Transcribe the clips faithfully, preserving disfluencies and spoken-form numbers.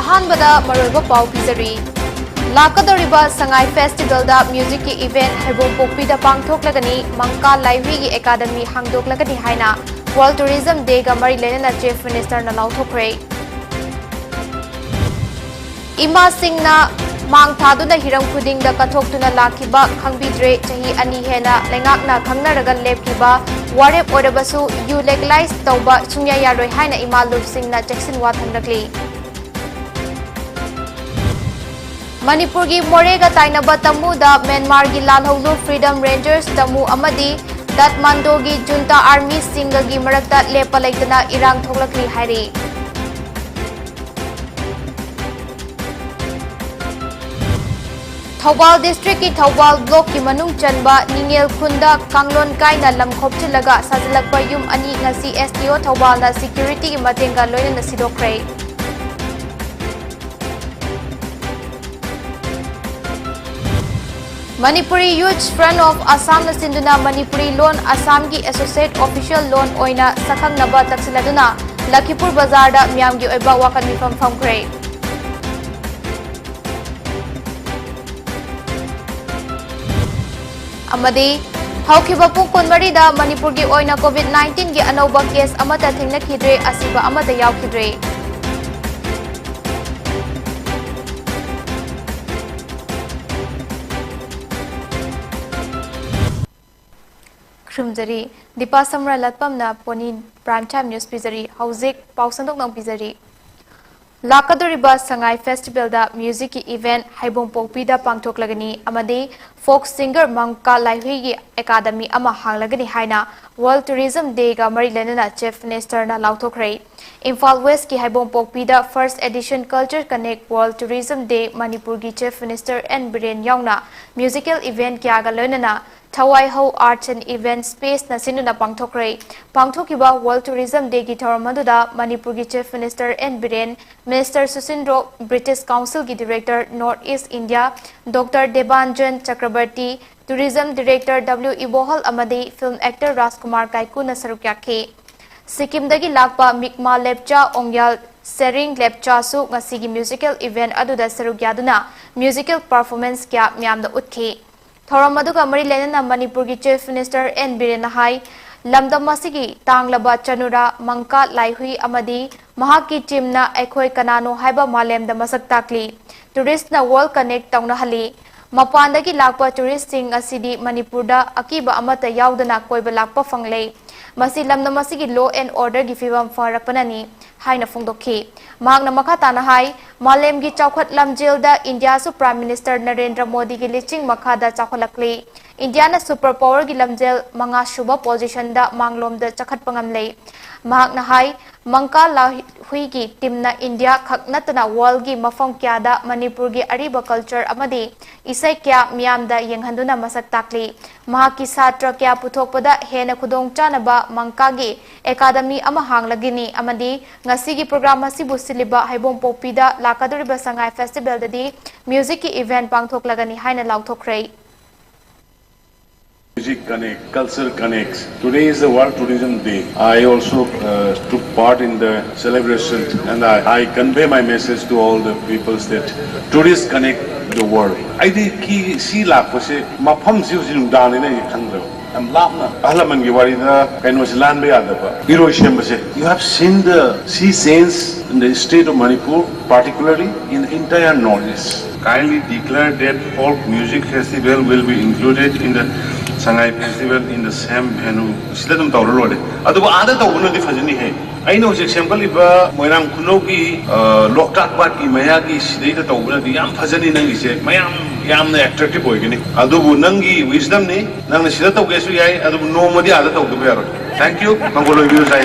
ꯑꯍꯥꯟꯕꯗ ꯃꯔꯨꯑꯣꯏꯕ ꯄꯥꯎ ꯄꯤꯖꯔꯤ꯫ ꯂꯥꯛꯀꯗꯧꯔꯤꯕ ꯁꯉꯥꯏ ꯐꯦꯁꯇꯤꯚꯦꯜꯗ ꯃ꯭ꯌꯨꯖꯤꯛꯀꯤ ꯏꯚꯦꯟꯠ ꯍꯩꯕꯣꯡꯄꯣꯛꯄꯤꯗ ꯄꯥꯡꯊꯣꯛꯂꯒꯅꯤ, ꯃꯪꯀꯥ ꯂꯥꯏꯍꯨꯏꯒꯤ ꯑꯦꯀꯥꯗꯃꯤ ꯍꯥꯡꯗꯣꯛꯂꯒꯅꯤ ꯍꯥꯏꯅ ꯋꯥꯔꯜꯗ ꯇꯨꯔꯤꯖꯝ ꯗꯦꯒ ꯃꯔꯤ ꯂꯩꯅꯅ ꯆꯤꯐ ꯃꯤꯅꯤꯁꯇꯔꯅ ꯂꯥꯎꯊꯣꯛꯈ꯭ꯔꯦ꯫ ꯏꯃꯥꯁꯤꯡꯅ ꯃꯥꯡ ꯊꯥꯗꯨꯅ ꯍꯤꯔꯝ ꯈꯨꯗꯤꯡꯗ ꯀꯠꯊꯣꯛꯇꯨꯅ ꯂꯥꯛꯈꯤꯕ ꯈꯪꯕꯤꯗ꯭ꯔꯦ꯫ ꯆꯍꯤ ꯑꯅꯤ ꯍꯦꯟꯅ ꯂꯩꯉꯥꯛꯅ ꯈꯪꯅꯔꯒ ꯂꯦꯞꯈꯤꯕ ꯋꯥꯔꯦꯞ ꯑꯣꯏꯔꯕꯁꯨ ꯌꯨ ꯂꯦꯒꯂꯥꯏꯖ ꯇꯧꯕ ꯁꯨꯡꯌꯥ ꯌꯥꯔꯣꯏ ꯍꯥꯏꯅ ꯏꯃꯥ ꯂꯨꯞꯁꯤꯡꯅ ꯆꯦꯛꯁꯤꯟꯋꯥ ꯊꯝꯂꯛꯂꯤ꯫ ꯃꯅꯤꯄꯨꯔꯒꯤ ꯃꯣꯔꯦꯒ ꯇꯥꯏꯅꯕ ꯇꯃꯨꯗ ꯃ꯭ꯌꯥꯟꯃꯥꯔꯒꯤ ꯂꯥꯜꯍꯧꯂꯨ ꯐ꯭ꯔꯤꯗꯝ ꯔꯦꯟꯖꯔꯁ ꯇꯃꯨ ꯑꯃꯗꯤ ꯀꯥꯊꯃꯥꯟꯗꯨꯒꯤ ꯖꯨꯟꯇꯥ ꯑꯥꯔꯃꯤꯁꯤꯡꯒꯒꯤ ꯃꯔꯛꯇ ꯂꯦꯞꯄ ꯂꯩꯇꯅ ꯏꯔꯥꯡ ꯊꯣꯛꯂꯛꯂꯤ ꯍꯥꯏꯔꯤ꯫ ꯊꯧꯕꯥꯜ ꯗꯤꯁꯇ꯭ꯔꯤꯛꯀꯤ ꯊꯧꯕꯥꯜ ꯕ꯭ꯂꯣꯛꯀꯤ ꯃꯅꯨꯡ ꯆꯟꯕ ꯅꯤꯡꯉꯦꯜ ꯈꯨꯟꯗ ꯀꯥꯡꯂꯣꯟ ꯀꯥꯏꯅ ꯂꯝ ꯈꯣꯞꯆꯤꯜꯂꯒ ꯁꯥꯖꯤꯜꯂꯛꯄ ꯌꯨꯝ ꯑꯅꯤ ꯉꯁꯤ ꯑꯦꯁ ꯗꯤ ꯑꯣ ꯊꯧꯕꯥꯜꯅ ꯁꯦꯀ꯭ꯌꯨꯔꯤꯇꯤꯒꯤ ꯃꯇꯦꯡꯒ ꯂꯣꯏꯅꯅ ꯁꯤꯗꯣꯛꯈ꯭ꯔꯦ꯫ ꯃꯅꯤꯄꯨꯔꯤ ꯌꯨꯊ ꯐ꯭ꯔꯟꯠ ꯑꯣꯐ ꯑꯁꯥꯝꯅ ꯁꯤꯟꯗꯨꯅ ꯃꯅꯤꯄꯨꯔꯤ ꯂꯣꯟ ꯑꯁꯥꯝꯒꯤ ꯑꯦꯁꯣꯁꯤꯌꯦꯠ ꯑꯣꯐꯤꯁꯤꯌꯦꯜ ꯂꯣꯟ ꯑꯣꯏꯅ ꯁꯛꯈꯪꯅꯕ ꯇꯛꯁꯤꯜꯂꯗꯨꯅ ꯂꯈꯤꯄꯨꯔ ꯕꯖꯥꯔꯗ ꯃꯤꯌꯥꯝꯒꯤ ꯑꯣꯏꯕ ꯋꯥꯀꯠ ꯃꯤꯐꯝ ꯐꯝꯈ꯭ꯔꯦ꯫ ꯑꯃꯗꯤ ꯍꯧꯈꯤꯕ ꯄꯨꯡ ꯀꯨꯟꯃꯔꯤꯗ ꯃꯅꯤꯄꯨꯔꯒꯤ ꯑꯣꯏꯅ ꯀꯣꯚꯤꯗ ꯅꯥꯏꯟꯇꯤꯟꯒꯤ ꯑꯅꯧꯕ ꯀꯦꯁ ꯑꯃꯠꯇ ꯊꯦꯡꯅꯈꯤꯗ꯭ꯔꯦ, ꯑꯁꯤꯕ ꯑꯃꯠꯇ ꯌꯥꯎꯈꯤꯗ꯭ꯔꯦ꯫ ꯈꯨꯔꯨꯝꯖꯔꯤ꯫ ꯗꯤꯄꯥ ꯁꯝꯔꯥ ꯂꯠꯄꯝꯅ ꯄꯣꯅꯤ ꯄ꯭ꯔꯥꯏꯝ ꯇꯥꯏꯝ ꯅ꯭ꯌꯨꯁ ꯄꯤꯖꯔꯤ꯫ ꯍꯧꯖꯤꯛ ꯄꯥꯎ ꯁꯟꯗꯣꯛꯅ ꯄꯤꯖꯔꯤ꯫ ꯂꯥꯛꯀꯗꯧꯔꯤꯕ ꯁꯉꯥꯏ ꯐꯦꯁꯇꯤꯚꯦꯜꯗ ꯃ꯭ꯌꯨꯖꯤꯛꯀꯤ ꯏꯚꯦꯟꯠ ꯍꯩꯕꯣꯡꯄꯣꯛꯄꯤꯗ ꯄꯥꯡꯊꯣꯛꯂꯒꯅꯤ ꯑꯃꯗꯤ ꯐꯣꯛ ꯁꯤꯡꯒꯔ ꯃꯪꯀꯥ ꯂꯥꯏꯍꯨꯏꯒꯤ ꯑꯦꯀꯥꯗꯃꯤ ꯑꯃ ꯍꯥꯡꯂꯒꯅꯤ ꯍꯥꯏꯅ ꯋꯥꯔꯜꯗ ꯇꯨꯔꯤꯖꯝ ꯗꯦꯒ ꯃꯔꯤ ꯂꯩꯅꯅ ꯆꯤꯐ ꯃꯤꯅꯤꯁꯇꯔꯅ ꯂꯥꯎꯊꯣꯛꯈ꯭ꯔꯦ꯫ ꯏꯝꯐꯥꯜ ꯋꯦꯁ꯭ꯠꯀꯤ ꯍꯩꯕꯣꯡꯄꯣꯛꯄꯤꯗ first edition culture connect world tourism day ꯃꯅꯤꯄꯨꯔꯒꯤ ꯆꯤꯐ ꯃꯤꯅꯤꯁꯇꯔ ꯑꯦꯟ ꯕꯤꯔꯦꯟ ꯌꯥꯎꯅ ꯃ꯭ꯌꯨꯖꯤꯀꯦꯜ ꯏꯚꯦꯟꯠ ꯀꯌꯥꯒ ꯂꯣꯏꯅꯅ ꯊꯋꯥꯏꯍꯧ ꯑꯥꯔꯠꯁ ꯑꯦꯟ ꯏꯚꯦꯟꯠ ꯁ꯭ꯄꯦꯁꯅ ꯁꯤꯟꯗꯨꯅ ꯄꯥꯡꯊꯣꯛꯈ꯭ꯔꯦ꯫ ꯄꯥꯡꯊꯣꯛꯈꯤꯕ ꯋꯥꯔꯜꯗ ꯇꯨꯔꯤꯖꯝ ꯗꯦꯒꯤ ꯊꯧꯔꯝ ꯑꯗꯨꯗ ꯃꯅꯤꯄꯨꯔꯒꯤ chief minister N Biren, minister Susindro, British ꯀꯥꯎꯟꯁꯤꯜꯒꯤ director North East India doctor Debanjan Chakraborty, tourism director W Ibohal ꯑꯃꯗꯤ ꯐꯤꯜꯝ ꯑꯦꯛꯇꯔ ꯔꯥꯖꯀꯨꯃꯥꯔ ꯀꯥꯏꯀꯨꯅ ꯁꯔꯨꯛ ꯌꯥꯈꯤ꯫ ꯁꯤꯛꯀꯤꯝꯗꯒꯤ ꯂꯥꯛꯄ ꯃꯤꯛꯃꯥ ꯂꯦꯞꯆꯥ ꯑꯣꯡꯌꯥꯜ ꯁꯦꯔꯤꯡ ꯂꯦꯞꯆꯥꯁꯨ ꯉꯁꯤꯒꯤ musical event ꯑꯗꯨꯗ ꯁꯔꯨꯛ ꯌꯥꯗꯨꯅ musical performance ꯀꯌꯥ ꯃꯤꯌꯥꯝꯗ ꯎꯠꯈꯤ꯫ ꯊꯧꯔꯝ ꯑꯗꯨꯒ ꯃꯔꯤ ꯂꯩꯅꯅ ꯃꯅꯤꯄꯨꯔꯒꯤ Chief Minister N ꯕꯤꯔꯦꯟꯅ ꯍꯥꯏ, ꯂꯝꯗꯝ ꯑꯁꯤꯒꯤ ꯇꯥꯡꯂꯕ ꯆꯅꯨꯔꯥ ꯃꯪꯀꯥ ꯂꯥꯏꯍꯨꯏ ꯑꯃꯗꯤ ꯃꯍꯥꯛꯀꯤ teamꯅ ꯑꯩꯈꯣꯏ ꯀꯅꯥꯅꯣ ꯍꯥꯏꯕ ꯃꯥꯂꯦꯝꯗ ꯃꯁꯛ ꯇꯥꯛꯂꯤ꯫ Touristꯅ world connect ꯇꯧꯅꯍꯜꯂꯤ꯫ ꯃꯄꯥꯟꯗꯒꯤ ꯂꯥꯛꯄ touristꯁꯤꯡ ꯑꯁꯤꯗꯤ ꯃꯅꯤꯄꯨꯔꯗ ꯑꯀꯤꯕ ꯑꯃꯠꯇ ꯌꯥꯎꯗꯅ ꯀꯣꯏꯕ ꯂꯥꯛꯄ ꯐꯪꯂꯦ꯫ ꯃꯁꯤ ꯂꯝꯗꯝ ꯑꯁꯤꯒꯤ law and orderꯒꯤ ꯐꯤꯕꯝ ꯐꯔꯛꯄꯅꯅꯤ ꯍꯥꯏꯅ ꯐꯣꯡꯗꯣꯛꯈꯤ꯫ ꯃꯍꯥꯛꯅ ꯃꯈꯥ ꯇꯥꯅ ꯍꯥꯏ, ꯃꯥꯂꯦꯝꯒꯤ ꯆꯥꯎꯈꯠ ꯂꯝꯖꯦꯜꯗ ꯏꯟꯗꯤꯌꯥꯁꯨ Prime Minister ꯅꯔꯦꯟꯗ꯭ꯔ ꯃꯣꯗꯤꯒꯤ ꯂꯤꯆꯤꯡ ꯃꯈꯥꯗ ꯆꯥꯎꯈꯠꯂꯛꯂꯤ꯫ ꯏꯟꯗꯤꯌꯥꯅ super powerꯒꯤ ꯂꯝꯖꯦꯜ ꯃꯉꯥ ꯁꯨꯕ positionꯗ ꯃꯥꯡꯂꯣꯝꯗ ꯆꯈꯠꯄ ꯉꯝꯂꯦ꯫ ꯃꯍꯥꯛꯅ ꯍꯥꯏ, ꯃꯪꯀꯥ ꯂꯥꯍꯨꯏꯒꯤ teamꯅ ꯏꯟꯗꯤꯌꯥ ꯈꯛ ꯅꯠꯇꯅ worldꯒꯤ ꯃꯐꯝ ꯀꯌꯥꯗ ꯃꯅꯤꯄꯨꯔꯒꯤ ꯑꯔꯤꯕ culture ꯑꯃꯗꯤ ꯏꯁꯩ ꯀꯌꯥ ꯃꯤꯌꯥꯝꯗ ꯌꯦꯡꯍꯟꯗꯨꯅ ꯃꯁꯛ ꯇꯥꯛꯂꯤ꯫ ꯃꯍꯥꯛꯀꯤ ꯁꯥꯇ꯭ꯔ ꯀꯌꯥ ꯄꯨꯊꯣꯛꯄꯗ ꯍꯦꯟꯅ ꯈꯨꯗꯣꯡ ꯆꯥꯅꯕ ꯃꯪꯀꯥꯒꯤ academy ꯑꯃ ꯍꯥꯡꯂꯒꯅꯤ ꯑꯃꯗꯤ ꯉꯁꯤꯒꯤ program ꯑꯁꯤꯕꯨ ꯁꯤꯜꯂꯤꯕ ꯍꯩꯕꯣꯡꯄꯣꯛꯄꯤꯗ ꯂꯥꯛꯀꯗꯧꯔꯤꯕ ꯁꯉꯥꯏ festivalꯗꯗꯤ musicꯀꯤ event ꯄꯥꯡꯊꯣꯛꯂꯒꯅꯤ ꯍꯥꯏꯅ ꯂꯥꯎꯊꯣꯛꯈ꯭ꯔꯦ꯫ Music connect, culture connects. Today is the World Tourism Day. I also uh, took part in the celebration and I, I convey my message to all the peoples that tourists connect the world. ꯑꯩꯗꯤ ꯀꯤ ꯁꯤ ꯂꯥꯛꯄꯁꯦ ꯃꯐꯝꯁꯤ ꯍꯧꯖꯤꯛ ꯅꯨꯡꯗꯥꯡꯅꯤꯅ ꯑꯩꯗꯤ ꯈꯪꯗ꯭ꯔꯕ꯫ ꯌꯥꯝ ꯂꯥꯞꯅ ꯑꯍꯜ ꯂꯃꯟꯒꯤ ꯋꯥꯔꯤꯗ ꯀꯩꯅꯣꯁꯤ ꯂꯥꯟꯕ ꯌꯥꯗꯕ꯫ ꯏꯔꯣꯏ ꯁꯦꯝꯕꯁꯦ, you have seen the sea change in the state of Manipur, particularly in the entire Northeast. Kindly declare that folk music festival will be included in the Sangai festival in the same venue. ꯁꯤꯗ ꯑꯗꯨꯝ ꯇꯧꯔ ꯂꯣꯏꯔꯦ꯫ ꯑꯗꯨꯕꯨ ꯑꯥꯗ ꯇꯧꯕꯅꯗꯤ ꯐꯖꯅꯤꯍꯦ꯫ ꯑꯩꯅ ꯍꯧꯖꯤꯛ ꯁꯦꯝꯒꯠꯂꯤꯕ ꯃꯣꯏꯔꯥꯡ ꯈꯨꯅꯧꯒꯤ ꯂꯣꯛꯇꯥꯛ ꯄꯥꯠꯀꯤ ꯃꯌꯥꯒꯤ ꯁꯤꯗꯩꯗ ꯇꯧꯕꯅꯗꯤ ꯌꯥꯝ ꯐꯖꯅꯤ꯫ ꯅꯪꯒꯤꯁꯦ ꯃꯌꯥꯝ ꯌꯥꯝꯅ attractive ꯑꯣꯏꯒꯅꯤ꯫ ꯑꯗꯨꯕꯨ ꯅꯪꯒꯤ wisdomꯅꯤ꯫ ꯅꯪꯅ ꯁꯤꯗ ꯇꯧꯒꯦꯁꯨ ꯌꯥꯏ꯫ ꯑꯗꯨꯕꯨ ꯅꯣꯡꯃꯗꯤ ꯑꯥꯗ ꯇꯧꯗꯕ ꯌꯥꯔꯣꯏ꯫ Thank you꯫ ꯃꯪꯒꯣꯜ ꯑꯣꯏꯕꯤꯌꯨ ꯁꯥꯏ꯫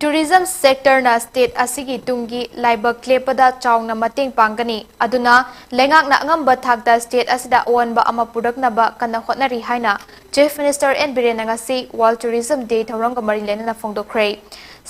Tourism sectorꯅ state ꯑꯁꯤꯒꯤ ꯇꯨꯡꯒꯤ ꯂꯥꯏꯕꯛ ꯂꯦꯞꯄꯗ ꯆꯥꯎꯅ ꯃꯇꯦꯡ ꯄꯥꯡꯒꯅꯤ꯫ ꯑꯗꯨꯅ ꯂꯩꯉꯥꯛꯅ ꯑꯉꯝꯕ ꯊꯥꯛꯇ state ꯑꯁꯤꯗ ꯑꯑꯣꯟꯕ ꯑꯃ ꯄꯨꯔꯛꯅꯕ ꯀꯟꯅ ꯍꯣꯠꯅꯔꯤ ꯍꯥꯏꯅ Chief Minister N ꯕꯤꯔꯦꯟꯅ ꯉꯁꯤ World Tourism Day ꯊꯧꯔꯝꯒ ꯃꯔꯤ ꯂꯩꯅꯅ ꯐꯣꯡꯗꯣꯛꯈ꯭ꯔꯦ꯫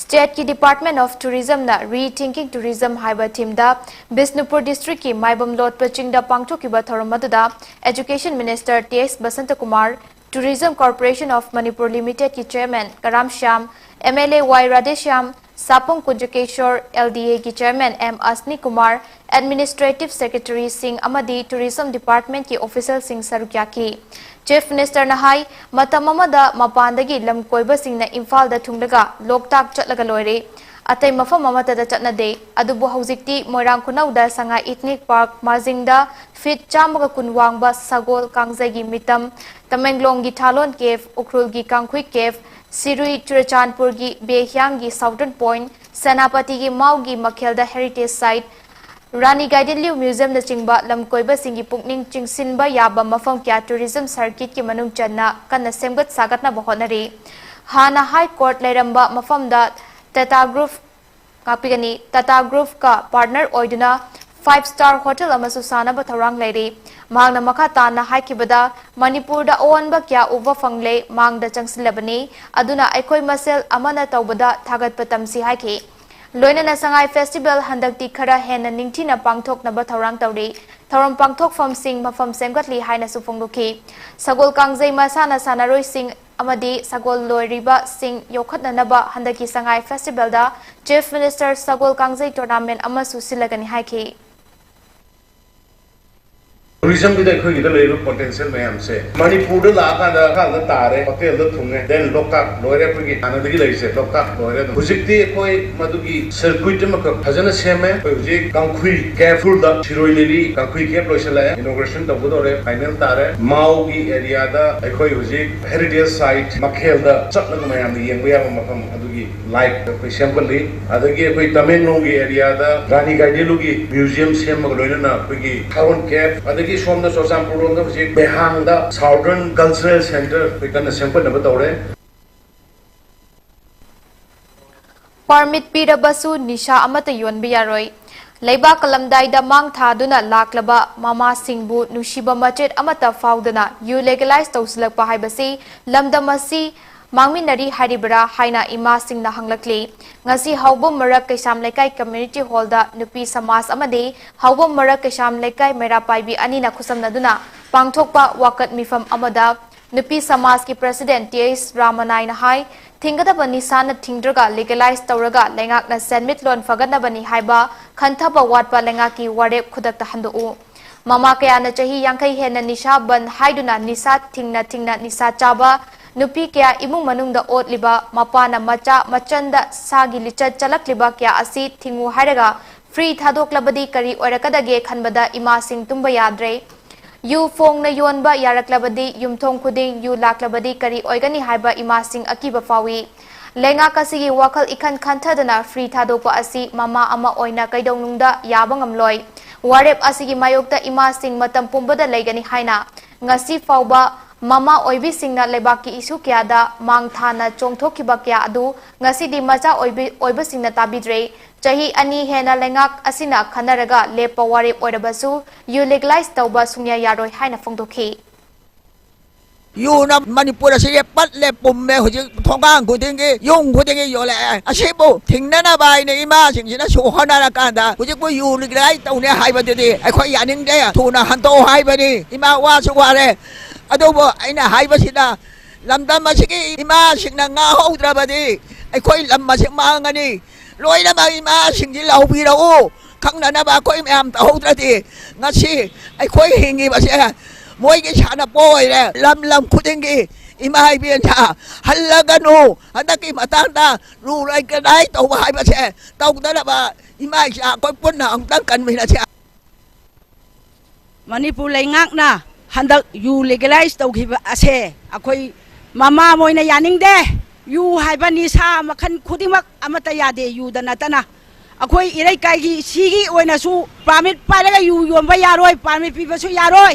Stateꯀꯤ Department of Tourismꯅ Rethinking Tourism ꯍꯥꯏꯕ themeꯗ ꯕꯤꯁꯅꯨꯄꯨꯔ districtꯀꯤ ꯃꯥꯏꯕꯝ ꯂꯣꯠꯄ ꯆꯤꯡꯗ ꯄꯥꯡꯊꯣꯛꯈꯤꯕ ꯊꯧꯔꯝ ꯑꯗꯨꯗ Education Minister T S ꯕꯁꯟꯇꯀꯨꯃꯥꯔ, Tourism Corporation of Manipur Limited ꯀꯤ Chairman Karam Shyam, M L A Y Radheshyam, ꯁꯥꯄꯨꯝ ꯀꯨꯟꯖꯀꯦꯁꯣꯔ, L D A ꯒꯤ Chairman M Ashni Kumar, Administrative Secretary ꯁꯤꯡ ꯑꯃꯗꯤ Tourism Department ꯀꯤ official ꯁꯤꯡ ꯁꯔꯨꯛ ꯌꯥꯈꯤ꯫ Chief Minister ꯅ ꯍꯥꯏ, ꯃꯇꯝ ꯑꯃꯗ ꯃꯄꯥꯟꯗꯒꯤ ꯂꯝ ꯀꯣꯏꯕꯁꯤꯡꯅ ꯏꯝꯐꯥꯜꯗ ꯊꯨꯡꯂꯒ ꯂꯣꯛꯇꯥꯛ ꯆꯠꯂꯒ ꯂꯣꯏꯔꯦ, ꯑꯇꯩ ꯃꯐꯝ ꯑꯃꯠꯇꯗ ꯆꯠꯅꯗꯦ꯫ ꯑꯗꯨꯕꯨ ꯍꯧꯖꯤꯛꯇꯤ ꯃꯣꯏꯔꯥꯡ ꯈꯨꯅꯧꯗ ꯁꯉꯥꯏ Ethnic Park, ꯃꯥꯔꯖꯤꯡꯗ feet ꯆꯥꯝꯃꯒ ꯀꯨꯟ ꯋꯥꯡꯕ ꯁꯒꯣꯜ ꯀꯥꯡꯖꯩꯒꯤ ꯃꯤꯇꯝ, ꯇꯃꯦꯡꯂꯣꯡꯒꯤ ꯊꯥꯂꯣꯟ Cave, ꯎꯈ꯭ꯔꯨꯜꯒꯤ ꯀꯥꯡꯈꯨꯏ Cave, ꯁꯤꯔꯨꯏ ꯆꯨꯔꯆꯥꯟꯄꯨꯔꯒꯤ ꯕꯦꯍꯤꯌꯥꯡꯒꯤ Southern Point, ꯁꯦꯅꯥꯄꯇꯤꯒꯤ ꯃꯥꯎꯒꯤ ꯃꯈꯦꯜꯗ Heritage Site, ꯔꯥꯅꯤ ꯒꯥꯏꯗꯤꯟꯂꯤꯎ Museum ꯅꯆꯤꯡꯕ ꯂꯝ ꯀꯣꯏꯕꯁꯤꯡꯒꯤ ꯄꯨꯛꯅꯤꯡ ꯆꯤꯡꯁꯤꯟꯕ ꯌꯥꯕ ꯃꯐꯝ ꯀꯌꯥ tourism circuit ꯀꯤ ꯃꯅꯨꯡ ꯆꯟꯅ ꯀꯟꯅ ꯁꯦꯝꯒꯠ ꯁꯥꯒꯠꯅꯕ ꯍꯣꯠꯅꯔꯤ꯫ ꯍꯥꯟꯅ High Court ꯂꯩꯔꯝꯕ ꯃꯐꯝꯗ Tata Group ꯉꯥꯛꯄꯤꯒꯅꯤ꯫ Tata Group ꯀ partner ꯑꯣꯏꯗꯨꯅ five star hotel ꯑꯃꯁꯨ ꯁꯥꯅꯕ ꯊꯧꯔꯥꯡ ꯂꯩꯔꯤ꯫ ꯃꯍꯥꯛꯅ ꯃꯈꯥ ꯇꯥꯅ ꯍꯥꯏꯈꯤꯕꯗ, ꯃꯅꯤꯄꯨꯔꯗ ꯑꯑꯣꯟꯕ ꯀꯌꯥ ꯎꯕ ꯐꯪꯂꯦ, ꯃꯥꯡꯗ ꯆꯪꯁꯤꯜꯂꯕꯅꯤ꯫ ꯑꯗꯨꯅ ꯑꯩꯈꯣꯏ ꯃꯁꯦꯜ ꯑꯃꯅ ꯇꯧꯕꯗ ꯊꯥꯒꯠꯄ ꯇꯝꯁꯤ ꯍꯥꯏꯈꯤ꯫ ꯂꯣꯏꯅꯅ ꯁꯉꯥꯏ Festival ꯍꯟꯗꯛꯇꯤ ꯈꯔ ꯍꯦꯟꯅ ꯅꯤꯡꯊꯤꯅ ꯄꯥꯡꯊꯣꯛꯅꯕ ꯊꯧꯔꯥꯡ ꯇꯧꯔꯤ꯫ ꯊꯧꯔꯝ ꯄꯥꯡꯊꯣꯛꯐꯝꯁꯤꯡ ꯃꯐꯝ ꯁꯦꯝꯒꯠꯂꯤ ꯍꯥꯏꯅꯁꯨ ꯐꯣꯡꯗꯣꯛꯈꯤ꯫ ꯁꯒꯣꯜ ꯀꯥꯡꯖꯩ ꯃꯁꯥꯟꯅ ꯁꯥꯟꯅꯔꯣꯏꯁꯤꯡ ꯑꯃꯗꯤ ꯁꯒꯣꯜ ꯂꯣꯏꯔꯤꯕꯁꯤꯡ ꯌꯣꯛꯈꯠꯅꯅꯕ ꯍꯟꯗꯛꯀꯤ ꯁꯉꯥꯏ Festival ꯗ Chief Minister ꯁꯒꯣꯜ ꯀꯥꯡꯖꯩ tournament ꯑꯃꯁꯨ ꯁꯤꯜꯂꯒꯅꯤ ꯍꯥꯏꯈꯤ꯫ Tourism ꯒꯤꯗ ꯑꯩꯈꯣꯏꯒꯤꯗ ꯂꯩꯔꯤꯕ potential ꯃꯌꯥꯝꯁꯦ ꯃꯅꯤꯄꯨꯔꯗ ꯂꯥꯛꯑꯀꯥꯟꯗ ꯏꯝꯐꯥꯜꯗ ꯇꯥꯔꯦ, hotel ꯗ ꯊꯨꯡꯉꯦ, then ꯂꯣꯛꯇꯥꯛ ꯂꯣꯏꯔꯦ, ꯑꯩꯈꯣꯏꯒꯤ ꯍꯥꯟꯅꯗꯒꯤ ꯂꯩꯔꯤꯁꯦ ꯂꯣꯛꯇꯥꯛ ꯂꯣꯏꯔꯦ꯫ ꯑꯗꯨꯝ ꯍꯧꯖꯤꯛꯇꯤ ꯑꯩꯈꯣꯏ ꯃꯗꯨꯒꯤ circuit ꯑꯃꯈꯛ ꯐꯖꯅ ꯁꯦꯝꯃꯦ꯫ ꯑꯩꯈꯣꯏ ꯍꯧꯖꯤꯛ ꯀꯥꯡꯈꯨꯏ Cave ꯗ ꯁꯤꯔꯣꯏ ꯂꯤꯂꯤ ꯀꯥꯡꯈꯨꯏ Cave ꯂꯣꯏꯁꯤꯜꯂꯛꯑꯦ, inauguration ꯇꯧꯒꯗꯧꯔꯦ, final ꯇꯥꯔꯦ꯫ ꯃꯥꯎꯒꯤ area ꯗ ꯑꯩꯈꯣꯏ ꯍꯧꯖꯤꯛ Heritage Site ꯃꯈꯦꯜꯗ ꯆꯠꯂꯒ ꯃꯌꯥꯝꯅ ꯌꯦꯡꯕ ꯌꯥꯕ ꯃꯐꯝ ꯑꯗꯨꯒꯤ light ꯑꯩꯈꯣꯏ ꯁꯦꯝꯒꯠꯂꯤ꯫ ꯑꯗꯒꯤ ꯑꯩꯈꯣꯏ ꯇꯃꯦꯡꯂꯣꯡꯒꯤ area ꯗ ꯔꯥꯅꯤ ꯒꯥꯏꯗꯤꯟꯂꯤꯎꯒꯤ museum ꯁꯦꯝꯕꯒ ꯂꯣꯏꯅꯅ ꯑꯩꯈꯣꯏꯒꯤ ꯊꯥꯔꯣꯟ Cave, ꯑꯗꯒꯤ ꯁꯣꯝꯗ ꯆꯨꯔꯆꯥꯟꯄꯨꯔ ꯂꯣꯝꯗ ꯍꯧꯖꯤꯛ ꯕꯦꯍꯥꯡꯗ Southern Cultural Centre ꯑꯩꯈꯣꯏ ꯀꯟꯅ ꯁꯦꯝꯒꯠꯅꯕ ꯇꯧꯔꯦ꯫ Permit ꯄꯤꯔꯕꯁꯨ ꯅꯤꯁꯥ ꯑꯃꯠꯇ ꯌꯣꯟꯕ ꯌꯥꯔꯣꯏ꯫ ꯂꯩꯕꯥꯛ ꯀꯜꯂꯝꯗꯥꯏꯗ ꯃꯥꯡ ꯊꯥꯗꯨꯅ ꯂꯥꯛꯂꯕ ꯃꯃꯥꯁꯤꯡꯕꯨ ꯅꯨꯡꯁꯤꯕ ꯃꯆꯦꯠ ꯑꯃꯠꯇ ꯐꯥꯎꯗꯅ ꯌꯨ legalize ꯇꯧꯁꯤꯜꯂꯛꯄ ꯍꯥꯏꯕꯁꯤ ꯂꯝꯗꯝ ꯑꯁꯤ ꯃꯥꯡꯃꯤꯟꯅꯔꯤ ꯍꯥꯏꯔꯤꯕꯔꯥ ꯍꯥꯏꯅ ꯏꯃꯥꯁꯤꯡꯅ ꯍꯪꯂꯛꯂꯤ꯫ ꯉꯁꯤ ꯍꯥꯎꯕꯝ ꯃꯔꯛ ꯀꯩꯁꯥꯝ ꯂꯩꯀꯥꯏ community hall ꯗ ꯅꯨꯄꯤ ꯁꯃꯥꯖ ꯑꯃꯗꯤ ꯍꯥꯎꯕꯝ ꯃꯔꯛ ꯀꯩꯁꯥꯝ ꯂꯩꯀꯥꯏ ꯃꯩꯔꯥ ꯄꯥꯏꯕꯤ ꯑꯅꯤꯅ ꯈꯨꯠꯁꯝꯅꯗꯨꯅ ꯄꯥꯡꯊꯣꯛꯄ ꯋꯥꯀꯠ ꯃꯤꯐꯝ ꯑꯃꯗ ꯅꯨꯄꯤ ꯁꯃꯥꯖꯀꯤ president ꯇꯤ ꯑꯩꯆ ꯔꯥꯃꯅꯥꯏꯅ ꯍꯥꯏ, ꯊꯤꯡꯒꯗꯕ ꯅꯤꯁꯥꯅ ꯊꯤꯡꯗ꯭ꯔꯒ legalize ꯇꯧꯔꯒ ꯂꯩꯉꯥꯛꯅ ꯁꯦꯟꯃꯤꯠꯂꯣꯟ ꯐꯒꯠꯅꯕꯅꯤ ꯍꯥꯏꯕ ꯈꯟꯊꯕ ꯋꯥꯠꯄ ꯂꯩꯉꯥꯛꯀꯤ ꯋꯥꯔꯦꯞ ꯈꯨꯗꯛꯇ ꯍꯟꯗꯣꯛꯎ꯫ ꯃꯃꯥ ꯀꯌꯥꯅ ꯆꯍꯤ ꯌꯥꯡꯈꯩ ꯍꯦꯟꯅ ꯅꯤꯁꯥ ꯕꯟ ꯍꯥꯏꯗꯨꯅ ꯅꯤꯁꯥ ꯊꯤꯡꯅ ꯊꯤꯡꯅ ꯅꯤꯁꯥ ꯆꯥꯕ, ꯅꯨꯄꯤ ꯀꯌꯥ ꯏꯃꯨꯡ ꯃꯅꯨꯡꯗ ꯑꯣꯠꯂꯤꯕ, ꯃꯄꯥꯅ ꯃꯆꯥ ꯃꯆꯟꯗ ꯁꯥꯒꯤ ꯂꯤꯆꯠ ꯆꯠꯂꯛꯂꯤꯕ ꯀꯌꯥ ꯑꯁꯤ ꯊꯤꯡꯉꯨ ꯍꯥꯏꯔꯒ free ꯊꯥꯗꯣꯛꯂꯕꯗꯤ ꯀꯔꯤ ꯑꯣꯏꯔꯛꯀꯗꯒꯦ ꯈꯟꯕꯗ ꯏꯃꯥꯁꯤꯡ ꯇꯨꯝꯕ ꯌꯥꯗ꯭ꯔꯦ꯫ ꯌꯨ ꯐꯣꯡꯅ ꯌꯣꯟꯕ ꯌꯥꯔꯛꯂꯕꯗꯤ ꯌꯨꯝꯊꯣꯡ ꯈꯨꯗꯤꯡ ꯌꯨ ꯂꯥꯛꯂꯕꯗꯤ ꯀꯔꯤ ꯑꯣꯏꯒꯅꯤ ꯍꯥꯏꯕ ꯏꯃꯥꯁꯤꯡ ꯑꯀꯤꯕ ꯐꯥꯎꯏ꯫ ꯂꯩꯉꯥꯛ ꯑꯁꯤꯒꯤ ꯋꯥꯈꯜ ꯏꯈꯟ ꯈꯟꯊꯗꯅ free ꯊꯥꯗꯣꯛꯄ ꯑꯁꯤ ꯃꯃꯥ ꯑꯃ ꯑꯣꯏꯅ ꯀꯩꯗꯧꯅꯨꯡꯗ ꯌꯥꯕ ꯉꯝꯂꯣꯏ꯫ ꯋꯥꯔꯦꯞ ꯑꯁꯤꯒꯤ ꯃꯥꯌꯣꯛꯇ ꯏꯃꯥꯁꯤꯡ ꯃꯇꯝ ꯄꯨꯝꯕꯗ ꯂꯩꯒꯅꯤ ꯍꯥꯏꯅ ꯉꯁꯤ ꯐꯥꯎꯕ ꯃꯃꯥ ꯑꯣꯏꯕꯤꯁꯤꯡꯅ ꯂꯩꯕꯥꯛꯀꯤ issue ꯀꯌꯥꯗ ꯃꯥꯡ ꯊꯥꯅ ꯆꯣꯡꯊꯣꯛꯈꯤꯕ ꯀꯌꯥ ꯑꯗꯨ ꯉꯁꯤꯗꯤ ꯃꯆꯥ ꯑꯣꯏꯕꯤ-, ꯑꯣꯏꯕꯁꯤꯡꯅ ꯇꯥꯕꯤꯗ꯭ꯔꯦ꯫ ꯆꯍꯤ ꯑꯅꯤ ꯍꯦꯟꯅ ꯂꯩꯉꯥꯛ ꯑꯁꯤꯅ ꯈꯟꯅꯔꯒ ꯂꯦꯞꯄ ꯋꯥꯔꯦꯞ ꯑꯣꯏꯔꯕꯁꯨ ꯌꯨ legalize ꯇꯧꯕ ꯁꯨꯡꯌꯥ ꯌꯥꯔꯣꯏ ꯍꯥꯏꯅ ꯐꯣꯡꯗꯣꯛꯈꯤ꯫ ꯌꯨꯅ ꯃꯅꯤꯄꯨꯔ ꯑꯁꯤꯒꯤ ꯄꯠꯂꯦ ꯄꯨꯝꯃꯦ꯫ ꯍꯧꯖꯤꯛ ꯊꯣꯡꯒꯥꯡ ꯈꯨꯗꯤꯡꯒꯤ, ꯌꯨꯝ ꯈꯨꯗꯤꯡꯒꯤ ꯌꯣꯜꯂꯛꯑꯦ꯫ ꯑꯁꯤꯕꯨ ꯊꯤꯡꯅꯅꯕ ꯍꯥꯏꯅ ꯏꯃꯥꯁꯤꯡꯁꯤꯅꯁꯨ ꯍꯣꯠꯅꯔꯀꯥꯟꯗ ꯍꯧꯖꯤꯛꯄꯨ ꯌꯨ legalize ꯇꯧꯅꯦ ꯍꯥꯏꯕꯗꯨꯗꯤ ꯑꯩꯈꯣꯏ ꯌꯥꯅꯤꯡꯗꯦ꯫ ꯊꯨꯅ ꯍꯟꯗꯣꯛꯑꯣ ꯍꯥꯏꯕꯅꯤ꯫ ꯏꯃꯥ ꯋꯥꯁꯨ ꯋꯥꯔꯦ꯫ ꯑꯗꯨꯕꯨ ꯑꯩꯅ ꯍꯥꯏꯕꯁꯤꯗ ꯂꯝꯗꯝ ꯑꯁꯤꯒꯤ ꯏꯃꯥꯁꯤꯡꯅ ꯉꯥꯍꯧꯗ꯭ꯔꯕꯗꯤ ꯑꯩꯈꯣꯏ ꯂꯝ ꯑꯁꯤ ꯃꯥꯡꯉꯅꯤ꯫ ꯂꯣꯏꯅꯃꯛ ꯏꯃꯥꯁꯤꯡꯁꯤ ꯂꯧꯕꯤꯔꯛꯎ꯫ ꯈꯪꯅꯅꯕ ꯑꯩꯈꯣꯏ ꯃꯌꯥꯝ ꯇꯧꯍꯧꯗ꯭ꯔꯗꯤ ꯉꯁꯤ ꯑꯩꯈꯣꯏ ꯍꯤꯡꯉꯤꯕꯁꯦ ꯃꯣꯏꯒꯤ ꯁꯥꯟꯅꯄꯣ ꯑꯣꯏꯔꯦ꯫ ꯂꯝ ꯂꯝ ꯈꯨꯗꯤꯡꯒꯤ ꯏꯃꯥ ꯏꯕꯦꯟꯁꯥ ꯍꯜꯂꯒꯅꯨ꯫ ꯍꯟꯗꯛꯀꯤ ꯃꯇꯥꯡꯗ ꯔꯨ ꯂꯩꯀꯗꯥꯏ ꯇꯧꯕ ꯍꯥꯏꯕꯁꯦ ꯇꯧꯗꯅꯕ ꯏꯃꯥ ꯏꯆꯥ ꯑꯩꯈꯣꯏ ꯄꯨꯟꯅ ꯑꯃꯨꯛꯇꯪ ꯀꯟꯃꯤꯟꯅꯁꯦ꯫ ꯃꯅꯤꯄꯨꯔ ꯂꯩꯉꯥꯛꯅ ꯍꯟꯗꯛ ꯌꯨ legalize ꯇꯧꯈꯤꯕ ꯑꯁꯦ ꯑꯩꯈꯣꯏ ꯃꯃꯥ ꯑꯃ ꯑꯣꯏꯅ ꯌꯥꯅꯤꯡꯗꯦ꯫ ꯌꯨ ꯍꯥꯏꯕ ꯅꯤꯁꯥ ꯃꯈꯜ ꯈꯨꯗꯤꯡꯃꯛ ꯑꯃꯠꯇ ꯌꯥꯗꯦ, ꯌꯨꯗ ꯅꯠꯇꯅ꯫ ꯑꯩꯈꯣꯏ ꯏꯔꯩꯀꯥꯏꯒꯤ ꯁꯤꯒꯤ ꯑꯣꯏꯅꯁꯨ permit ꯄꯥꯏꯔꯒ ꯌꯨ ꯌꯣꯟꯕ ꯌꯥꯔꯣꯏ, permit ꯄꯤꯕꯁꯨ ꯌꯥꯔꯣꯏ꯫